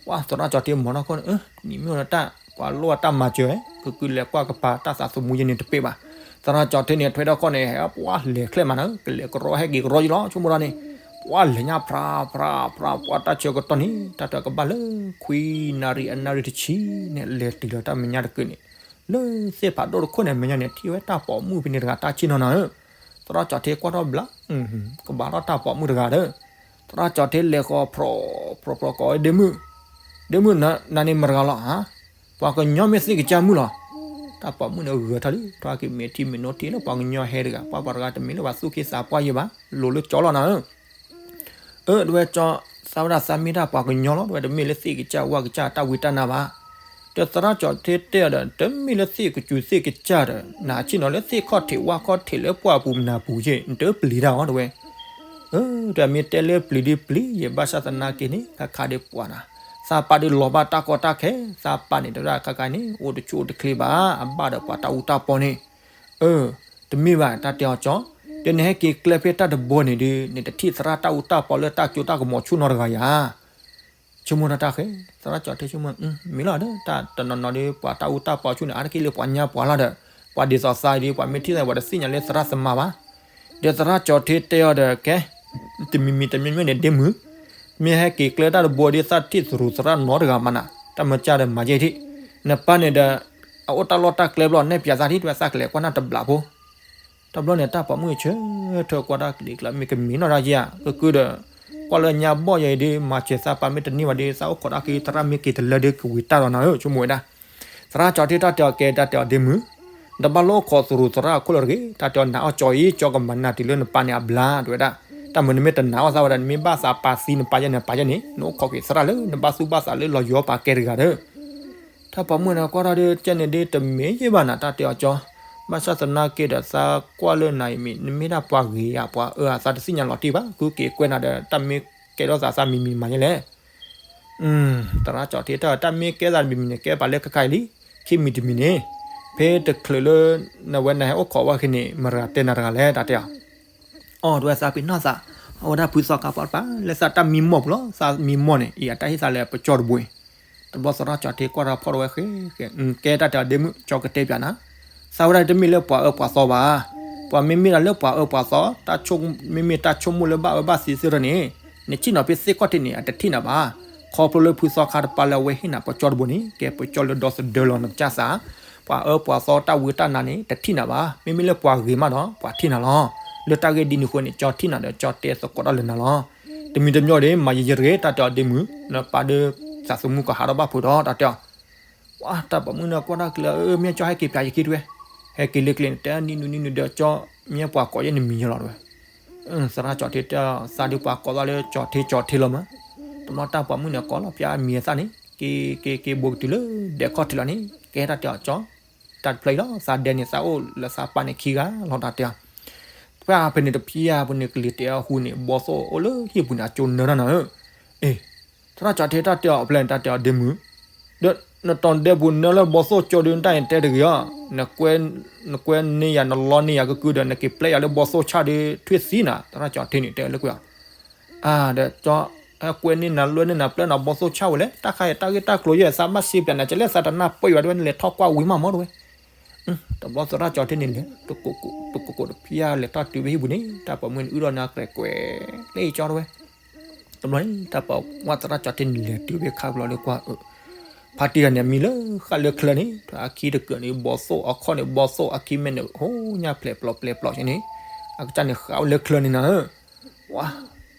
ပှၤသရၣ်ကၠီထံမၤထီၣ်ခီန့ၣ် နံၤမ့ၢ်အိၣ်ဒီးတၢ် ပှၤလိၣ်အတၢ်မၤစၢၤ ကကုလဲၤကွၢ်ကပၤတၢ်သးသမူယဲန့ၣ်တပ့ၢ်ဘၣ်. သရၣ်ကၠီထံန့ၣ် ထွဲထီၣ်ခီန့ၣ် ဟဲပှၤလဲၤချဲမးနၤ ကလဲၤကရီဟဲက့ၤကရီယံလီၤ ဆိကမိၣ်ဒီးန့ၣ် ပှၤလဲၤညါဖြးဖြးဖြး ပှၤတၢ်ဆၢကတီၢ်န့ၣ် တၢ်တဲအီၤ ကဘၣ်လၢ ခွံနၣ်ရံၣ်အနၣ်ရံၣ်တဆံန့ၣ် လဲၤတုၤလီၤတၢ်မဲာ်ညါတကုာ်န့ၣ် လၢသ့ၣ်ဖးဒိၣ်တခိၣ်န့ၣ် မဲာ်ညါန့ၣ် ထံၣ်ဝဲတၢ်ပိာ်မုၣ်ဖဲန့ၣ်တဂၤ တၢ်ဆ့ၣ်နီၤနၤဧၢ. သရၣ်ကၠီထံကွၢ်ထီၣ်ဘျါ ကဘၣ်ထီၣ်တၢ်ပိာ်မုၣ်တဂၤဒီး သရၣ်ကၠီထံလဲၤဃီၤဖြီဖြီဖြီကိးဝဲ ဒ့မုၣ်, ဒ့မုၣ် နၤန့ၣ်မတၤတဂၤလီၤဧါ. ပှၤကညီမ့ၢ်သ့ၣ်ကစၢ်မုၣ်လီၤ. တၢ်ပိာ်မုၣ်န့ၣ်ဂၢၤထီၣ်လံ ထီၣ်က့ၤမ့ၢ်ထံမ့ၢ်နိထံလၢပှၤကညီဟဲတဂၤ ပှၤပှၤတဂၤတမ့ၢ်လၢပှၤသူၣ်က့သးပှၢ်ယဲဘၣ် လိၤလၢကၠီလီၤနၤဧၢ. အၢ တဲဝဲကၠီ သးဝဲဒၣ်သးမ့ၢ်ဒၣ်ပှၤကညီလီၤ တဲဝဲ တမ့ၢ်လၢသ့ၣ်ကစၢ်ဝၣ်ကစၢ်တၢ်ဝံတၢ်နါဘၣ်. ဒီးသရၣ်ကၠီထံတဲအီၤဒီး တမ့ၢ်လၢသ့ၣ်ကစူၤသ့ၣ်ကစၢ်ဒီး နၤဆ့ၣ်နီၤလၢသ့ၣ်ခီၣ်ထံးဝၣ်ခီၣ်ထံးလၢပှၢ်ပူၤနၤပူၤယဲ နတပျံၤတၢ်အီၤ တဲဝဲ. အၢ တဲမ့ၢ်တဲလၢပျံၤဒ်ပျံၤ ယဘၣ်ဆၣ်သနာ်က့န့ၣ် ခါခါဒ်ပှၤနၤ သးပာ်ဒုးလီၤဘၣ်တၢ်ကီတၢ်ခဲ သးပာ်န့ၣ် တဲဝဲဒၣ်ခါခါန့ၣ် အိၣ်တဆူၣ်အိၣ်တချ့ဘၣ် အဘၣ်ဒီးပှၤတၢ်အူတၢ်ပီန့ၣ် အၢ တမ့ၢ်ဘၣ် တၢ်တဲအီၤကၠီ, ဒီးနဟဲက့ၤကျဲဖဲတၢ်တဘိန့ၣ်ဒီး နတထံၣ်သရၣ်တၢ်အူတၢ်ပီလၢတၢ်ကၠိတၢ်ကမီၤဆူၣ်နီတဂၤယၤ. ဆိကမိၣ်တၢ်တၢ်ဃဲ, သရၣ်ကၠီထံဆိကမိၣ်, မ့ၢ်လီၤဒီး တၢ်တနီၤနီၤဒီး ပှၤတၢ်အူတၢ်ပီဆူၣ်န့ၣ် အါတက့ၢ်လၢပှၤညါပှၤလီၤဒီး ပှၤဒ်သိးသးအံၤဒီး ပှၤမ့ၢ်ထံၣ်သးပှၤတသ့ၣ်ညါလၢသရၣ်သမါဘၣ်. ဒီးသရၣ်ကၠီထံတဲအီၤဒီး ကဲ တမံၤမံၤတမံၤမံၤန့ၣ် ဒ့မုၣ်, မ့ၢ်ဟဲက့ၤကျဲတၢ်တဘိဒီး သးတထံၣ်သရူးသရၣ်နီတဂၤမးနၤ, တၢ်မၢကၢ်ဒီးမၤယဲၢ်ထံၣ်, နပၢ်န့ၣ်ဒီး အအိၣ်တၢ်လီၢ်တၢ်ကျဲဘျီ နဲၣ်ပၠးသးထံၣ် တဲဝဲသးကလဲၤကွၢ်နၢ်တဘျးဖိ တဘျီန့ၣ် တၢ်ပိာ်မုၣ်ဆၢထၢၣ်ကွၢ်တၢ်ကလံၤကျါ မ့ၢ်ကမ့ၢ်နီၢ်တၢ်ယဲၢ်ဧါ ကကုဒီး ကွၢ်လၢညါဘီၣ်ယဲအံၤဒီး မၤစၢၤသးပာ်မ့ၢ်တန့ၢ်ဘၣ်ဒီး သးအိၣ်ခိးတၢ်ခံ သရၣ်မ့ၢ်က့ၤတလၢဒီးကဝံၤတၢ်ဒီးနၤဧၢ ဆိကမိၣ်ဝဲဒၣ်. သရၣ်ကၠီထံတၢ်တဲအီၤ ကဲတၢ်တဲအီၤဒ့မုၣ်, နတဘၣ်လိၣ်ခိးသရူးသရၣ်အခိၣ်လၢတဂ့ၤ, တၢ်တဲအီၤနာ်အီၣ်ကၠီအံၤ ကၠီကမၤနၢ်တုၤလၢနပၢ်န့ၣ်အဘျါ တဲဝဲဒၣ်. တၢ်မုၢ်နမ့ၢ်တနာ်အီၣ်သးဝဲဒၣ် နမ့ၢ်ဘၣ်သးပာ်သံနပၢ်ယဲၢ်နပၢ်ယဲၢ်န့ၣ် နအိၣ်ခိးက့ၤသရၣ်လၢ နဘၣ်သူၣ်ဘၣ်သးလၢလီၤယီၤပာ်ကဲတဂၤဒီး တၢ်ပိာ်မုၣ်န့ၣ်ကွၢ်ထီၣ်ဒီး ကဲန့ၣ်ဒ်တမ့ၢ်ယဲၢ်ဘၣ်နၤ တၢ်တဲအီၤကၠီ, ဘၣ်ဆၣ်သနာ်က့ဒီး သးကွၢ်လၢနၤအံၤမ့ၢ် နမ့ၢ်ဒၣ်ပှၤဂ့ၤယၤပှၤအၢ အသးတသ့ၣ်ညါလီၤတံၢ်ဘၣ် ဃုက့ၤကွဲးနၤဒီး တၢ်မ့ၢ်ကဲထီၣ်သးသးမံၤမံၤမၤယဲၢ်လဲၣ်. သရၣ်ကၠီထံတဲအီၤ တၢ်မ့ၢ်ကဲသးတမံၤမံၤန့ၣ် ကဲပာ်လၢခဲခါအံၤလံ, ခံမံၤတမံၤန့ၣ် ဖဲတချုးလၢ နဝဲနဟဲအိၣ်ခိးဝဲခဲန့ၣ် မတၤတဂၤတဲနၤတဂၤလဲၣ် တၢ်တဲအီၤ အီၣ် တဲဝဲသးပ့ၤနီၣ်သး, အဝဲဒၣ်ဖုသီခါပှၤတပၤ လၢသးတၢ်မံမီၢ်ပူၤလီၤ သးမံမီၢ်န့ၣ် အံၤအတၢ်ဟ့ၣ်သးလၢပကၠီတဘိအံၤ, တဘျီသရၣ်ကၠီထံကွၢ်ထီၣ်ခီၣ်ထီၣ်ဝဲဃဲ ကဲတၢ်တဲအီၤဒ့မုၣ် ကၠီကတဲပၠးနၤ, သးဝဲဒၣ်တမ့ၢ်လၢပှၤအၢပှၤသီဘၣ်, ပှၤမ့မ့ၢ်ဒၣ်လၢပှၤအၢပှၤသီ တၢ်မ့မ့ၢ်တၢ်ဆိကမိၣ်လၢဘၣ်အၢဘၣ်သီသ့ၣ်တဖၣ်န့ၣ် နဆ့ၣ်နီၤဖဲသ့ၣ်ခီၣ်ထံးန့ၣ် အတထံၣ်နၤဘၣ်, ခီဖျိလၢဖုသီခါတပၤလၢအဝဲဟ့ၣ်နၤပကၠီတဘိန့ၣ် ကဲပကၠီလၢဒီသဒၢလီၤနကစၢ်သး ပှၤအၢပှၤသီတၢ်ဝံတၢ်နါန့ၣ် တထံၣ်နၤဘၣ်, မ့မ့ၢ်လၢပှၤဂ့ၤမးဒီး ပှၤထံၣ်နၤလီၤ, လၢတၢ်ဂ့ၢ်ဒ်န့ၣ်အဃိန့ၣ် ကၠီထံၣ်နၤဒီးကၠီတဲသကိးတၢ်လၢနၤလီၤ, တမံၤတမံၤဒီး မၤယံာ်ယံာ်တဂ့ၤ တၢ်တဲအီၤဒ့မုၣ် နပၢ်ဒီး သးသမူကဟးထီၣ်ဘၣ်ဖုးဒီးတၢ်တဲအီၤ, ပှၤတၢ်ပိာ်မုၣ်န့ၣ်ကွၢ်တၢ်ကျဲ အၢ မ့ၢ်ကၠီဟဲက့ၤပၠးယခံတဝဲ, ဟဲက့ၤလၢကျဲန့ၣ် တဲနံၤနုၤနံၤနုၤဒီးကၠီ မ့ၢ်ပှၤကိးယဲၢ်နမံၤယဲၢ်လီၤတဝဲ သရၣ်ကၠီထံတဲအီၤ သးဒုးပှၤကိးသးလၢကၠီထံကၠီထံလီၤမး, တဘျီတၢ်ပိာ်မုၣ်န့ၣ် ကိးလီၤပၠးမံၤအသၣ်န့ၣ် က့ၤက့ၤက့ၤဘိးကတုၤလၢဒဲးခီၣ်ထံးလီၤန့ၣ် ကဲတၢ်တဲအီၤကၠီ, တၢ်တဖျၢၣ်အံၤလီၤ သးဒဲန့ၣ်သးအိၣ်လၢသးပၢ်န့ၣ်ခံဂၤလီၤတၢ်တဲအီၤ, ပှၤဖဲန့ၣ်တဖျၢၣ်အပူၤန့ၣ် ကလံၤတဲအီၤဟူန့ၣ် ဘီသိၣ်အိၣ်လၢဟံၣ်ပူၤန့ၣ် အကၠိနၢတၢ်နၤဧၢ, အ့ သရၣ်ကၠီထံတၢ်တဲအီၤအဖျဲၣ်န့ၣ် တၢ်တဲအီၤဒ့မုၣ်, ဒီးနတီၤဒဲပူၤနၢလၢဘီသိၣ်ကၠိဒီး နတၢ်အံၤတဲတဂ့ၤအီၤ, နကွဲန့ၢ်ယၤ နလီန့ၢ်ယၤကကုဒီး နက့ၤပျဲယၤလၢဘီသိၣ်ဆၣ်ဒီး ထွံၣ်သံနၤ သရၣ်ကၠီထံန့ၣ် တဲလၢကွံာ်အီၤ, အါ ဒီးကၠီ ဟဲကွဲန့ၢ်နၤ လွဲန့ၢ်နၤ ပျဲနၤဘီသိၣ်ဆၣ်ဝဲလဲၣ် တၢ်ခါအံၤတၢ်ဂ့ၢ်တၢ်ကျိၤယဲၢ် သးဘၣ်စံးပၠးနၤ ကလဲၣ်သးတနၢ်ပၢၢ်ယွၤတဝဲ နလဲၤထီၣ်ကွၢ်ဝံၤမးမးတဝဲ တဘျီသရၣ်ကၠီထံန့ၣ်လဲၤ တကိးကိးတဖျၢၣ်လဲၤထီၣ်တုၤဖဲဟံၣ်ပူၤန့ၣ် တၢ်ပိာ်မုၣ်န့ၣ်အုၣ်ဒီးနၤကြဲးကွဲး လၢအံၤကၠီတဝဲ, တဘျီန့ၣ် တၢ်ပိာ်မုၣ်သရၣ်ကၠီထံန့ၣ်လဲၤတုၤဖဲခါဘျီလၢကွၢ်အၢ, ဖါတံၢ်တဂၤန့ၣ် အမံၤလၢဃာ်လၢချၢန့ၣ် အခံတကၢၢ်န့ၣ် ဘီသိၣ် အခီၣ်န့ၣ် ဘီသိၣ် အခံမဲာ်န့ၣ် ဟိညၣ်ဖျဲးပျီပျဲပျီန့ၣ်, အကစၢ်န့ၣ်ဃာ်ဝဲလၢချၢန့ၣ်နၤဧၢ, ဝါ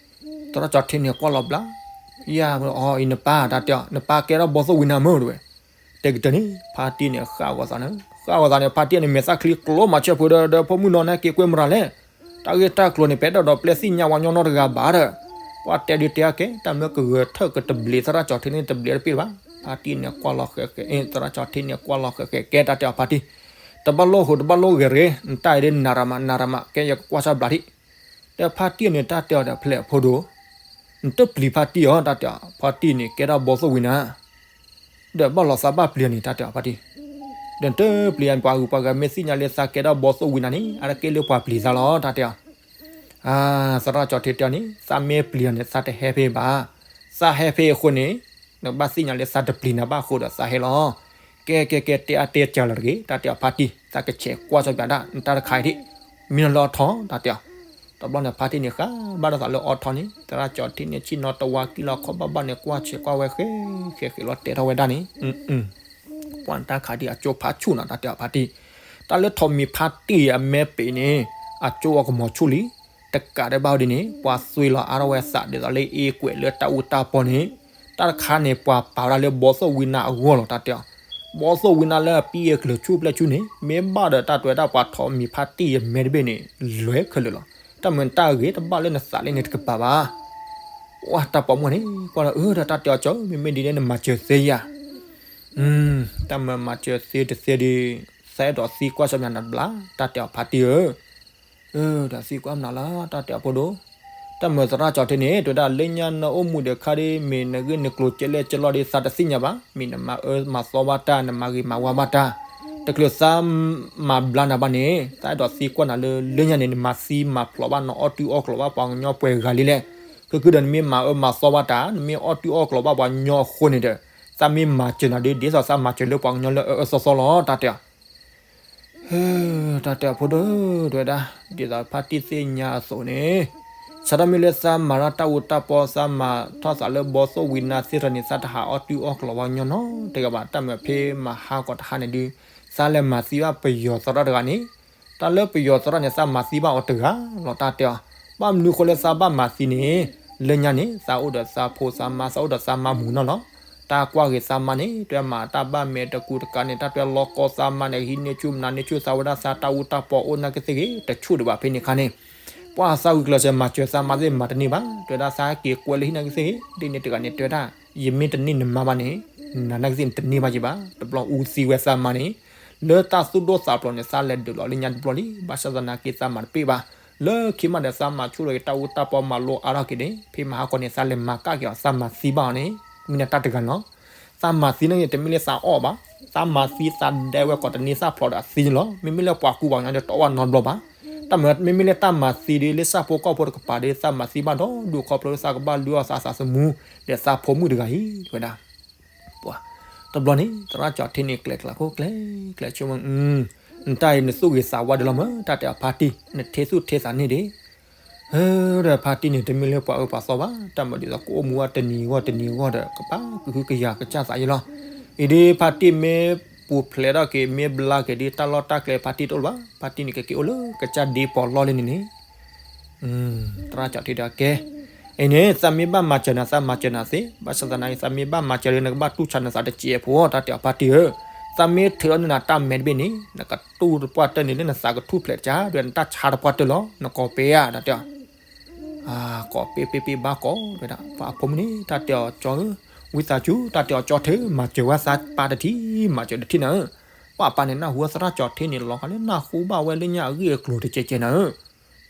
သရၣ်ကၠီထံန့ၣ်ကွၢ်လီၤဘျါ, ယၤအီၤအံၤနပၢ် တၢ်တဲအီၤ နပၢ်ကဲထီၣ်ဘီသိၣ်ဝံၤနၤမုၢ်တဝဲ, တဲကတၢၢ်န့ၣ် ဖါတံၢ်န့ၣ်ဃၣ်ဂီၤသးန့ၣ် ဃၣ်ဂီၤသးန့ၣ် ဖါတံၢ်န့ၣ်မဲာ်သၣ်ချံကျိမးဆၢဖုဒီး ဒီးဖိမုၣ်နီၤန့ၣ်က့ၤကွဲမုၢ်ရၤလဲၣ်, တၢ်ဂ့ၢ်တၢ်ကျိၤန့ၣ် ပအဲၣ်ဒိးဒီးပျဲသ့ၣ်ညါဝဲညီနီတဂၤဘၣ်ဒီး, ပှၤတဲဒုးတဲအကဲ တၢ်မၢကဂဲၤထၢၣ်ကတဘျံးသရၣ်ကၠီထံန့ၣ်တဘျံးတပ့ၢ်ဘၣ်, ဖါတံၢ်န့ၣ်ကွၢ်လီၤဃဲးဃဲး သရၣ်ကၠီၤထံန့ၣ်ကွၢ်လီၤဃဲးဃဲး ကဲတၢ်တဲအီၤဖါတံၢ်, တဘၣ်လိၣ်ဟိးတဘၣ်လိၣ်ဂဲၤရ့ နတၢ်အံၤဒ်နၤရမး နၤရမး ကဲယကကွၢ်ဆၢဘျးထံၣ်. ဒီးဖါတံၢ်န့ၣ်တၢ်တဲအီၤဒီး ဖဲလဲၣ်အဖိဒိၣ်, နတပျံၤဖါတံၢ်အီၤ တၢ်တဲအီၤ ဖါတံၢ်န့ၣ် ကဲထီၣ်ဘီသိၣ်ဝံနၤ ဒီးဘၣ်လီၤသးဘၣ်ပျံၤန့ၣ် တၢ်တဲအီၤဖါတံၢ်, ဒီးနတပျံၤ ပှၤဂုၤပှၤဂၤမ့ၢ်သ့ၣ်ညါလၢသးကဲထီၣ်ဘီသိၣ်ဝံနၤန့ၣ် အါတက့ၢ်လၢပှၤပျံၤသးလီၤ တၢ်တဲအီၤ. သရၣ်ကၠီၤထံတဲအီၤန့ၣ် သးမ့ၢ်ပျံၤအီၤန့ၣ် သးတဟဲဖဲဘၣ်, သးဟဲဖဲအဃိန့ၣ် နကဘၣ်သ့ၣ်ညါလၢသးတပျံၤနၤဘၣ်အဃိဒီးသးဟဲလီၤ. ကဲကဲကဲ တဲအါတဲစှၤလီၤတဂ့ၤ တၢ်တဲအီၤဖါတံၢ် သးကဆဲးကွၢ်စီၤပျးဒၣ် နတၢ်တခါအံၤဒ် မ့ၢ်နလၢအီထီ တၢ်တဲအီၤ. တဘျီန့ၣ်ဖါတံၢ်န့ၣ် ဃၣ်ဘၣ်ဒိသးလၢအီထီန့ၣ် သရၣ်ကၠီၤထံန့ၣ် ဆ့ၣ်နီၤတဝါကံၣ်လီၤခီၣ်ဘၣ်ဘၣ်န့ၣ် ကွၢ်ဆဲးကွၢ်ဝဲဃဲးဃဲးဃဲးလီၤတဲထီၣ်ဝဲဒၣ်န့ၣ် ပှၤတၢ်ခးဒ်အကၠိဖးဆူၣ်နီၤ တၢ်တဲအီၤဖါတံၢ်, တၢ်လၢထိးမံၤဖါတံၢ်အမဲပ့ၤန့ၣ် အကၠိအကမီၤဆူၣ်လံ, တကးဒံးဘၣ်ဒ်န့ၣ် ပှၤသွ့လီၤအါထီၣ်ဝဲသးဒ်သိးလၢအ့ကွဲးလၢတၢ်အူတၢ်ပီန့ၣ်, တၢ်တခါန့ၣ် ပှၤပာ်ဝဲဒၣ်လၢဘီသိၣ်ဝံနၤအဂီၢ်လီၤ တၢ်တဲအီၤ, ဘီသိၣ်ဝံနၤလၢအပံအကျၢၤဆူၣ်ပျဲၢ်ဆူၣ်န့ၣ် မ့ၢ်ဘၣ်ဒီးတၢ်တွဲတၢ်ပှၤထိးမံၤဖါတံၢ်အမဲတဘ့ၣ်န့ၣ် လွဲခဲလၢာ်လီၤ. တၢ်မုာ်တၢ်ဂ့ၤတဘၣ်လၢနသးလၢန့ၣ်တကပၤဘၣ်. ပှၤတၢ်ပိာ်မုၣ်န့ၣ် ကွၢ်လၢအၢဒီးတၢ်တဲအီၤကၠီၤ မ့မ့ၢ်ဒ်န့ၣ်နမၤစၢၤသ့ယၤ တၢ်မၤမၤစၢၤသ့တသ့ဒီး သးအဲၣ်ဒိးသံကွၢ်ဆၢမနၤနဘျါ တၢ်တဲအီၤဖါတံၢ်ဧၢ, ဒီးသံကွၢ်မနၤလၢ တၢ်တဲအီၤဖိဒိၣ်, တၢ်မုာ်သရၣ်ကၠီၤထံန့ၣ် တဲဝဲဒၣ်လၢညါနအိၣ်မူဒီးခါဒ် မ့ၢ်နဂ့ၢ်နကျိၤကဲလဲၣ်ကဲလီၢ်ဒ်သးတသ့ၣ်ညါဘၣ်, မ့ၢ်နမၤအၢမၤသီဘၣ်တၢ် နမၤဂ့ၤမၤဝါဘၣ်တၢ်, တချုးသးမၤဘျါနၤဘၣ်န့ၣ် သးအဲၣ်ဒိးသံကွၢ်နၤလၢ လၢညါန့ၣ် နမၤသံမၤဖျိးဘၣ် နအီၣ်တုအီၣ်ကျိၤဘၣ်ပှၤကညီပှဲၤဂၤလံလဲၣ်, ခုခုဒီးနမ့ၢ်မၤအၢမၤသီဘၣ်တၢ် နမ့ၢ်အီၣ်တုအီၣ်ကျိၤဘၣ်ပှၤကညီအဃိန့ၣ်ဒီး သးမ့ၢ်မၤစၢၤနၤဒ် ဒ်သိးသးမၤစၢၤလၢပှၤကညီလၢအအၢအၢသီသီလီၤ တၢ်တဲအီၤ တၢ်တဲအီၤဖိဒိၣ် တဲဝဲဒၣ် ဒ်သိးဖါတံၢ်သ့ၣ်ညါအသိးန့ၣ်, စးထီၣ်မ့ၢ်လၢသးမၤတၢ်အူတၢ်ပီ သးမၤထီၣ်သးလၢဘီသိၣ်ဝံနၤသ့ၣ်တဖၣ်န့ၣ် သးတဟးအီၣ်တုအီၣ်ကျိၤပှၤကညီနီတဂၤဘၣ်, တၢ်မုာ်ဖဲမဟါကီးတဟါန့ၣ်ဒုး သးလဲၤမၤသံဘၣ်ပယီၤသရၣ်တဂၤန့ၣ်, တၢ်လၢပယီၤသရၣ်န့ၣ် သးမၤသံဘၣ်အီၤတဂၤလီၤ တၢ်တဲအီၤ, ဘၣ်မနုၤဃိလၢသးဘၣ်မၤသံန့ၣ်, လၢညါန့ၣ် သးအိၣ်ဒီးသးဖိသးမါ သးအိၣ်ဒီးသးမါမုာ်နီၢ်လီၤ တၢ်ကွၢ်ဂ့ၤသးမါန့ၣ် တဲမၤတၢ်ဘၣ်မဲာ်တကူးတကးန့ၣ် တၢ်တဲလီၤကီသးမါန့ၣ် ဟံးန့ၢ်ဆူၣ်မၤန့ၢ်ဆူၣ်သးဝဲဒၣ်သးတၢ်အူတၢ်ပီအိၣ်နာ်က့သ့ၣ်ဂ့ၤ တဆူၣ်ဒံးဘၣ်ဖဲန့ၣ်ခါန့ၣ်, ပှၤသးဂုာ်ကျဲးစၢးမၤစၢၤသးမါသ့ၣ်မၤတန့ၢ်ဘၣ်, တဲဝဲဒၣ်သးဟဲက့ၤကွဲလၢဟံၣ်နာ်က့သ့ၣ်ဂ့ၤ ဒ်န့ၣ်တဂၤန့ၣ် တဲဝဲဒၣ် ယမ့ၢ်တန့ၢ်နမါဘၣ်န့ၣ် နၤနာ်က့သ့ၣ်န့ၣ်တန့ၢ်ဘၣ်ယဘၣ်, တဘျီအူသံဝဲသးမါန့ၣ်, လၢတၢ်သူၣ်ဒိၣ်သးဖျိးန့ၣ် သးလဲၤဒုးလီၤလၢညါတဘျီလံ, ဘၣ်ဆၣ်သနာ်က့သးမၤတပ့ၢ်ဘၣ်, လၢခံမးဒီးသးမၤဆူၣ်လီၤက့ၤတၢ်အူတၢ်ပီမၤလိအါထီၣ်က့ၤန့ၣ် ဖဲမဟါကီးန့ၣ် သးလဲၤမၤကၣ်က့ၤအီၤ သးမၤသံဘၣ်အီၤန့ၣ် မ့ၢ်န့ၣ်တၢ်တဂၤန့ၣ်လီၤ. သးမၤသံန့ၣ် တမ့ၢ်လၢသးအီၣ်ဘၣ်, သးမၤသံသးဒဲဝဲကိးတနံၤသးဖျိးဒီးအသံန့ၣ်လီၤ. မ့မ့ၢ်လၢပှၤကူပှၤကညီဒီးတအီၣ်နီတဘျီဘၣ်, တၢ်မ့မ့ၢ်လၢတၢ်မၤသံဒီးလၢဆၣ်ဖိကီၢ်ဖိတကပၤဒီး သးမၤသံဘၣ်ဒီးဒူၣ်ခီဖျိလၢသးကဘၣ်လုၢ်အီၣ်သးသးသမူ ဒီးသးဖိမုၣ်တဂၤအံၤ တဲဝဲဒၣ် ပှၤ တဘျီန့ၣ် သရၣ်ကၠီၤထံန့ၣ် ကျဲကျးခိၣ်ကျဲကျဲဆိမ, နတၢ်အံၤနသူၣ်ဂ့ၤသးဝါဒံးလီၤမး တၢ်တဲအီၤဖါတံၢ် နထ့သူၣ်ထ့သးန့ၢ်ဒံး, ဒီးဖါတံၢ်န့ၣ် တမ့ၢ်လၢပှၤအၢပှၤသီဘၣ်, တၢ်မၤဒ်သိးကအိၣ်မူဝဲတနံၤဂီၢ်တနံၤဂီၢ်ဒီး ကဘၣ်ကဟုကယာ်ကစၢ်သးယံလီၤ. အံၤဒ်ဖါတံၢ်မ့ၢ်ပူၤဖျဲးထီၣ်က့ၤ မ့ၢ်ဘျါက့ၤဒ်တၢ်လီၢ်တၢ်ကျဲ ဖါတံၢ်တအိၣ်လၢၤဘၣ်, ဖါတံၢ်န့ၣ် ကက့ၤအိၣ်လၢကစၢ်ဒ့ပီၤလီၢ်လံန့ၣ်န့ၣ် သရၣ်ကၠီၤထံဒီးကဲ, အံၤန့ၣ် သးမ့ၢ်ဘၣ်မၤစၢၤနၤ သးမၤစၢၤနၤသ့, ဘၣ်ဆၣ်သနာ်က့ သးမ့ၢ်ဘၣ်မၤစၢၤဒီး နကဘၣ်တူၢ်ဆါနသးတစဲးဖိ တၢ်တဲအီၤဖါတံၢ်ဧၢ, သးမ့ၢ်ထုးထီၣ်န့ၢ်နၤတၢ်မဲာ်တဘ့ၣ်န့ၣ် နကတူၢ်တပှၢ်တၢၢ်န့ၣ်လၢနသးကထူၣ်ဖျဲးတကး ဒီးနတၢ်ဆါတပှၢ်တၢၢ်လီၤ နကိးပဲဧါ တၢ်တဲအီၤ ကိးပဲပဲပဲဘၣ်ကိးဝဲဒၣ် ပှၤအဖိမုၣ်န့ၣ် တၢ်တဲအီၤကၠီဧၢ, ဝံသးစူၤ တၢ်တဲအီၤကၠီထံ မၤစၢၤဝဲသးပၢ်တထံၣ် မၤစၢၤတထံၣ်နၤဧၢ, ပှၤပၢ်န့ၣ် နၢ်ဟူသရၣ်ကၠီၤထံန့ၣ် လီၤဂာ်လၢနၢ်ဟူဘၣ်ဝဲလၢညါအဂ့ၢ်အကျိၤတကဲကဲနၤဧၢ,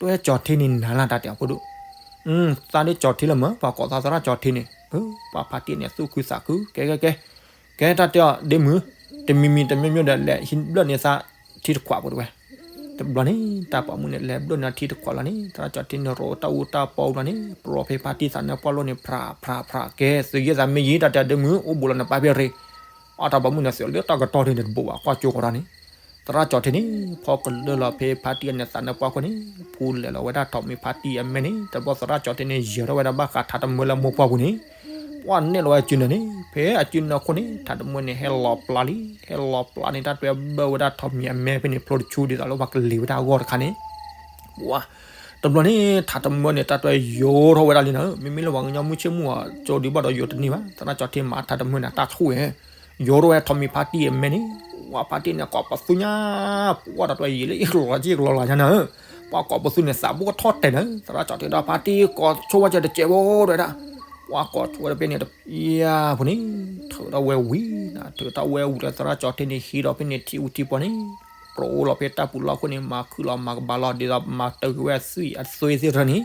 တွဲကၠီၤထံန့ၣ်နၤလၢ် တၢ်တဲအီၤဖိဒိၣ်, သးဒ်ကၠီၤထံလၢမၢ် ပှၤကိးသးသရၣ်ကၠီၤထံန့ၣ်, ပှၤဖါတံၢ်န့ၣ် သူၣ်ခုသးခု ကဲ ကဲ ကဲ ကဲ တၢ်တဲအီၤဒ့မုၣ်, တမံၤမံၤတမံၤမံၤဒီး လဲၤဟံးဘျၢၣ်န့ၢ်သးထံတခွးဖိတဝဲ, တဘျီန့ၣ် တၢ်ပိာ်မုၣ်န့ၣ် လဲၤဘျၢၣ်န့ၢ်ထံတခွးလီၤန့ၣ် သရၣ်ကၠီၤထံန့ၣ် ရိးတၢ်အူတၢ်ပီဘျီန့ၣ် ပြီဖဲဖါတံၢ်သးနၢ်ပှၢ်လိၣ်န့ၣ် ဖြး ဖြး ဖြး ကဲ သုးယဲၢ်သးမ့ၢ်ယံၤ တၢ်တဲဒ့မုၣ် အိၣ်ဘူးလီၤနပၢ်ဖဲရ့ၣ်, အတၢ်ပိာ်မုၣ်န့ၣ် သုးလၢတၢ်ကတီၢ်ထံန့ၣ် တဘိးဘၣ်ကွၢ်ကၠိကီးထီၣ်န့ၣ်, သရၣ်ကၠီၤထံန့ၣ် ဖီကလၢလီၤဖဲဖါတံၢ်အန့ၣ်သးနၢ်ပှၢ်ခိၣ်န့ၣ်, ဖူလဲၤလီၤဝဲဒၣ်ထိးမံၤဖါတံၢ်အမဲန့ၣ် တဘျီသရၣ်ကၠီၤထံန့ၣ် ယၢၤထီၣ်ဝဲဒၣ်ဘၣ်ဃးထးတမၢလၢမိၢ်ပှၢ်ပူၤန့ၣ်, ပှၤနဲၣ်လီၤဝဲအစုနၢၤန့ၣ် ဖဲအစုနၢၤခိၣ်န့ၣ် ထးတမၢန့ၣ် ဟဲလီၤပျၢ်လံ, ဟဲလီၤပျၢ်န့ၣ် တၢ်တွဲဘၢဝဲဒၣ်ထိးမံၤအမဲဖဲန့ၣ် ဖျိတဆူဒ်သိးလၢပှၤကလံၤဝဲဒၣ်အဂီၢ်တခါန့ၣ်, ပှၤ တဘျီန့ၣ် ထးတမၢန့ၣ် တၢ်တွဲယိးထီၣ်ဝဲဒၣ်လံနၤဧၢ, မ့မ့ၢ်လၢပှၤကညီမုၢ်ဆ့ၣ်မုၢ်ဂီၤကၠိဒံးဘၣ်ဒီးယိးတန့ၢ်ဘၣ်, သရၣ်ကၠီၤထံမၤထးတမၢန့ၣ် တၢ်ဆူၣ်ဝဲ ယိးထီၣ်ဝဲထိးမံၤဖါတံၢ်အမဲန့ၣ်, ပှၤဖါတံၢ်န့ၣ် ကိးပသူညါ, ပှၤတၢ်တွဲယံာ်လၢအ့ၣ်ကလီၤလီၤက့ၣ်ကလီၤလီၤညါနၤဧၢ, ပှၤကိးပသူန့ၣ် သးဘိၣ်ကထီၣ်တဲာ်နၤဧၢ, သရၣ်ကၠီၤထံဒီးဖါတံၢ်ကိးဆိဝဲကၠၢတစဲးဖိတဝဲဒၣ်, ပှၤ ပှၤကိးထီၣ်ဝဲဒီးဖဲန့ၣ် ယၤဖဲန့ၣ် ထုးထီၣ်ဝဲဝံၤနၤ ထုးထီၣ်ဝဲဝံၤလၢသရၣ်ကၠီၤထံန့ၣ် ဟံးဒီးဖဲန့ၣ်ထံအူထံပီန့ၣ် ကြိးလီၤဖဲတၢ်ပူၤလီၢ်ခိၣ်န့ၣ် မၤခုၣ်လီၤမၤကဘၣ်လီၤ ဒ်သိးမၤတၢ်ဂ့ၤဝဲအသွံၣ်အသွ့သ့ၣ်တဖၣ်န့ၣ်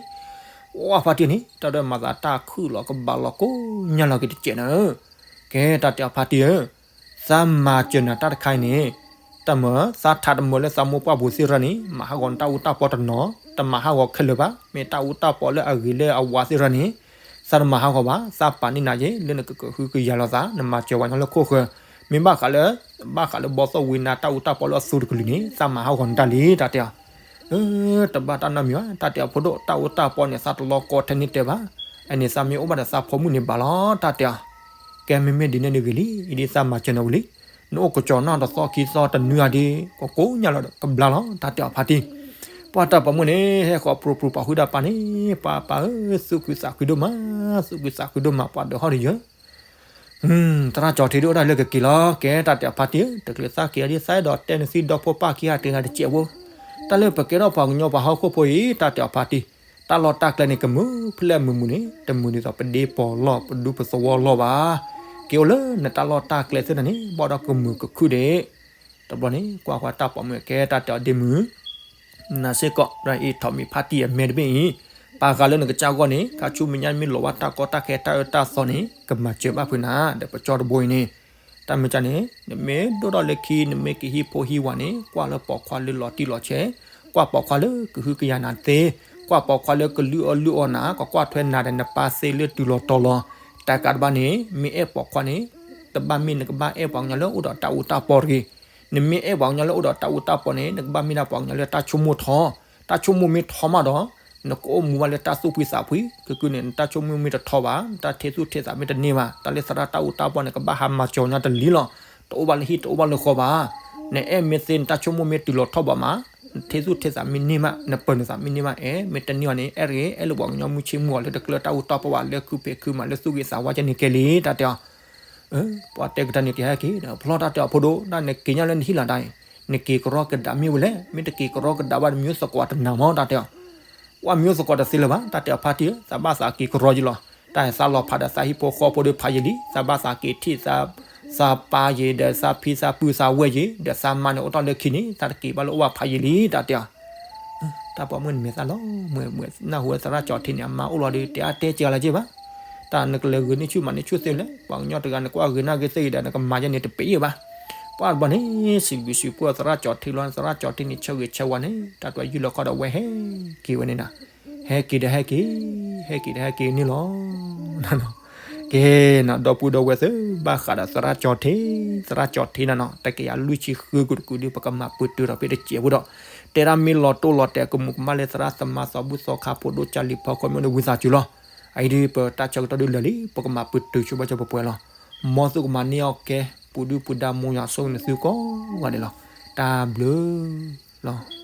ဝဲဖါတံၢ်န့ၣ် တၢ်ဒိၣ်မၤသးတၢ်ခုၣ်လီၤကဘၣ်လီၤကိးညါလီၤက့ၤတစဲးနၤဧၢ ကဲတၢ်တဲအီၤဖါတံၢ်ဧၢ သးမၤစၢၤနၤတၢ်တခါအံၤန့ၣ် တၢ်မၤသးထးတမၢလၢသးမိၢ်ပှၢ်ပူၤသ့ၣ်တဖၣ်န့ၣ် မၤဟးဂီၤနတၢ်အူတၢ်ပီတနီၤ တမၤဟးဂီၤခဲလၢာ်ဘၣ် မ့ၢ်တၢ်အူတၢ်ပီလၢအဂ့ၤလၢအဝါသ့ၣ်တဖၣ်န့ၣ် သးတမၤဟးဂီၤဘၣ် သးပာ်န့ၢ်နၤယဲ လၢနကကဟုကယာ်လိာ်သး နမၤစၢၤဝဲညီလၢခိၣ်ဃၢၤ မ့ၢ်ဘၣ်ဃးလၢ ဘၣ်ဃးလၢဘီသိၣ်ဝံနၤတၢ်အူတၢ်ပီလၢအသူတကလုာ်န့ၣ် သးမၤဟးဂီၤနတၢ်လံ တၢ်တဲအီၤ တဘၣ်တၢ်နီတမံၤဘၣ် တၢ်တဲအီၤဖိဒိၣ် တၢ်အူတၢ်ပီန့ၣ် သးတလီၤကီထဲန့ၣ်တဲဘၣ် အန့ၣ်သးမ့ၢ်အိၣ်ဘၣ်ဒီးသးဖိမုၣ်န့ၣ်ဘၣ်လီၤ တၢ်တဲအီၤ ကဲမ့မ့ၢ်ဒ်န့ၣ်ဒ်ဂ့ၤလံ အံၤဒ်သးမၤစၢၤနၤဝံၤလံ နအိၣ်ကစီၤနီၢ်တသီခံသီတနွံအံၤဒ် ကကိးညါလီၤဒီးကဘျါလီၤ တၢ်တဲအီၤဖါတံၢ် ပှၤတၢ်ပိာ်မုၣ်န့ၣ် ဟဲဃီၤပြူပြူပာ်ဃုာ်ဒၣ်ပၢ်န့ၣ် ပၢ်ပၢ်ဧၢ သူၣ်ခုသးခုဒိၣ်မး သူၣ်ခုသးခုဒိၣ်မး ပှၤဒီးဟီၣ်တယၢ သရၣ်ကၠီၤထံဒ်အိၣ်ဒၣ်လၢကက့ၤလီၤ ကဲတၢ်တဲအီၤဖါတံၢ်ဧၢ တချုးသးက့ၤအီၤဒ်သးအဲၣ်ဒိးတဲနသံဒီဖိပၢ်ခံဂၤတဂၤတစဲးဖိ တၢ်လၢပကဲထီၣ်ပှၤကညီပှၤဟီၣ်ခိၣ်ဖိအံၤ တၢ်တဲအီၤဖါတံၢ် တၢ်လီၢ်တၢ်ကျဲန့ၣ် ကမုာ်ဖဲလဲၣ်မုာ်မုာ်န့ၣ် တမုာ်ဒ်သိးပဒ့ပီၤလီၢ် ပဒူပသဝီလီၢ်ဘၣ်. က့ၤအိၣ်လၢနတၢ်လီၢ်တၢ်ကျဲသ့ၣ်တဖၣ်န့ၣ် ဘၣ်ဒီးကမုာ်ကခုၣ်ဒံး. တဘျီန့ၣ် ကွၢ်ကွၢ်တၢ်ပိာ်မုၣ်အကဲတၢ်တဲအီၤဒ့မုၣ် နၤစ့ၢ်ကီး အံၤထီၣ်မံၤဖါတံၢ်အမဲာ်တဘ့ၣ်အံၤ ပာ်ဃာ်လၢနကစၢ်ဂီၢ်န့ၣ် ခါဆူမဲာ်ညါမ့ၢ်လီၤဝဲတၢ်ကီတၢ်ခဲတၢ်အၢတၢ်သီန့ၣ် ကမၤစၢၤဘၣ်ဖုးနၤ ဒီးပကၠီတဘိအံၤန့ၣ် တၢ်မ့ၢ်ကၢ်န့ၣ် နမ့ၢ်ဒိၣ်ထီၣ်လၢခံ နမ့ၢ်ကဟံးဖိဟံးဝၤန့ၣ် ကွၢ်လၢပိာ်ခွါလၢလီၤတံၢ်လီၤဆဲး ကွၢ်ပိာ်ခွါလၢကဟုကယာ်နၤသ့ ကွၢ်ပိာ်ခွါလၢကလုၢ်အီၣ်လုၢ်အီနၤ ကကွၢ်ထွဲနၤဒီးနပၢ်သ့လၢတုၤလီၤတီၤလီၤ. တကးတဘၣ်န့ၣ် မ့ၢ်အဲၣ်ပိာ်ခွါန့ၣ် တဘၣ်မ့ၢ်နကဘၣ်အဲၣ်ပှၤကညီလၢ အိၣ်ဒီးတၢ်အူတၢ်ပီတဂ့ၤ. နမ့ၢ်အဲၣ်ပှၤကညီလၢ အိၣ်ဒီးတၢ်အူတၢ်ပီန့ၣ် နကဘၣ်မ့ၢ်ဒၣ်ပှၤကညီလၢတၢ်ဆိကမိၣ်ထီ, တၢ်ဆိကမိၣ်မ့ၢ်ထီမးဒီး နကအိၣ်မူဘၣ်လၢတၢ်သူၣ်ဖှံသးဖှံ. ခဲကနံၣ်န့ၣ် နတၢ်ဆိကမိၣ်မ့ၢ်တထီဘၣ်, နတၢ်ထ့သူၣ်ထ့သးမ့ၢ်တန့ၢ်ဘၣ်, တၢ်လၢသရၣ်တၢ်အူတၢ်ပီန့ၣ် ကဘၣ်ဟးမၤစၢၤညီတလံၤလီၤ. တအိၣ်ဘၣ်လၢဟံၣ်တအိၣ်ဘၣ်လၢဃီဘၣ်. နအဲၣ်မ့ၢ်သ့ နတၢ်ဆိကမိၣ်မ့ၢ်တုၤလီၤထီၣ်ဘးမး, နထ့သူၣ်ထ့သးမ့ၢ်န့ၢ်မး, နပၢၤနုာ်သးမ့ၢ်န့ၢ်မး, အဲၣ်မ့ၢ်တန့ၢ်ဘၣ်န့ၣ် အဲၣ်တဂ့ၤ, အဲၣ်လၢပှၤကညီမုၢ်ဆ့ၣ်မုၢ်ဂီၤလၢတကျၢၤတၢ်အူတၢ်ပီဘၣ် လၢခုဖံးခုမၤလၢသူၣ်ဂ့ၤသးဝါကဲန့ၣ်ကဲလံ တၢ်တဲအီၤ. ပှၤတဲကတၢၢ်န့ၣ် ကဟဲက့ၤဒီး ဖျီတၢ်တဲအီၤဖိဒိၣ် ဒ်နက့ၤညါလၢနဟံၣ်လီၤတၢ်အံၤ နက့ၤကရီကဒါမ့ၢ်ဝဲလဲၣ်, မ့ၢ်တက့ၤကရီကဒါဘၣ်ဒီး မံၤသကိးတနာ်မး တၢ်တဲအီၤ. ပှၤမံၤသကိးတသ့လၢၤဘၣ် တၢ်တဲအီၤဖါတံၢ်ဧၢ, သးဘၣ်သးက့ၤကရီယံလီၤ. တၢ်ဟဲသးလီၤဖးဒီးသးဟံၣ်ဖိဃီဖိဒီးဖးယံာ်လံ, သးဘၣ်သးက့ၤထံၣ်သး သးပၢ်ယံာ်ဒီးသးဖံသးပုၢ်သးဝဲၢ်ယံာ် ဒီးသးမါန့ၣ်အိၣ်တ့ၢ်လၢခံန့ၣ် သးတက့ၤဘၣ်လၢအိၣ်ဘၣ်ဖးယံာ်လံ တၢ်တဲအီၤ. တၢ်ပိာ်မုၣ်န့ၣ်မဲာ်သၣ်လီၤ, မုၢ်မုၢ်နၢ်ဟူဝဲသရၣ်ကၠီၤထံန့ၣ် အမါအိၣ်လီၤဒီး တဲအါတဲကဲလၢၤက့ၤဘၣ်. တၢ်နကလဲၤဂုာ်န့ၢ်ဆူၣ်မၤန့ၢ်ဆူၣ်သ့လဲၣ်, ပှၤကညီတဂၤနကွၢ်ဂ့ၤနၢ်ဂ့ၤသ့အံၤဒီး နကမၤယဲန့ၣ်တပ့ၤယဲဘၣ်. ပှၤတဘျီန့ၣ် စံးဘျုးစံးဖှိၣ်သရၣ်ကၠီၤထံလီၤ, သရၣ်ကၠီၤထံန့ၣ် ဆၢဂ့ၤဆၢဝါန့ၣ် တၢ်ကွဲးယုၢ်လီၤခီဒီးဝဲဟဲက့ၤဝဲန့ၣ်နၤ, ဟဲက့ၤဒီးဟဲက့ၤ, ဟဲက့ၤဒီးဟဲက့ၤန့ၣ်လီၤ. ကဲနၤ ဒီပုၢ်ဒီဝဲၢ်သ့ၣ် ဘၣ်ဃးဒီးသရၣ်ကၠီၤထံ, သရၣ်ကၠီၤထံနၤနီၤ တကယၤလွံၢ်ဆံဃုကတကုာ်ဒုး ပကမၤပတုာ်ဒီးဖဲတစဲးဖိဒီး တဲဒၣ်မ့ၢ်လီၤတိၢ်လီၤတဲာ်ကမူးကမၣ်လၢသရၣ်သမါသီဘူၣ်သီခါဖိဒိၣ်ကၢ်လံၤဖီခိၣ်မ့ၢ်အိၣ်ဒီးဝံသးစူၤလီၤ. အအံၤဒုး ပတၢ်ဆၢကတီၢ်ဒုးလၢာ်လံ ပကမၤပတုာ်ဆိဘၣ်ကၠီၤပှဲၤပှဲၤလီၤ. မ်သုကမၤန့ၢ်အီၣ်ကဲ ပူၤဒုၣ်ပူၤဒါမိၢ်ယွၤဆိၣ်ဂ့ၤနသုကိးဂၤဒဲးလီၤ. တၢ်ဘျုးလီၤ.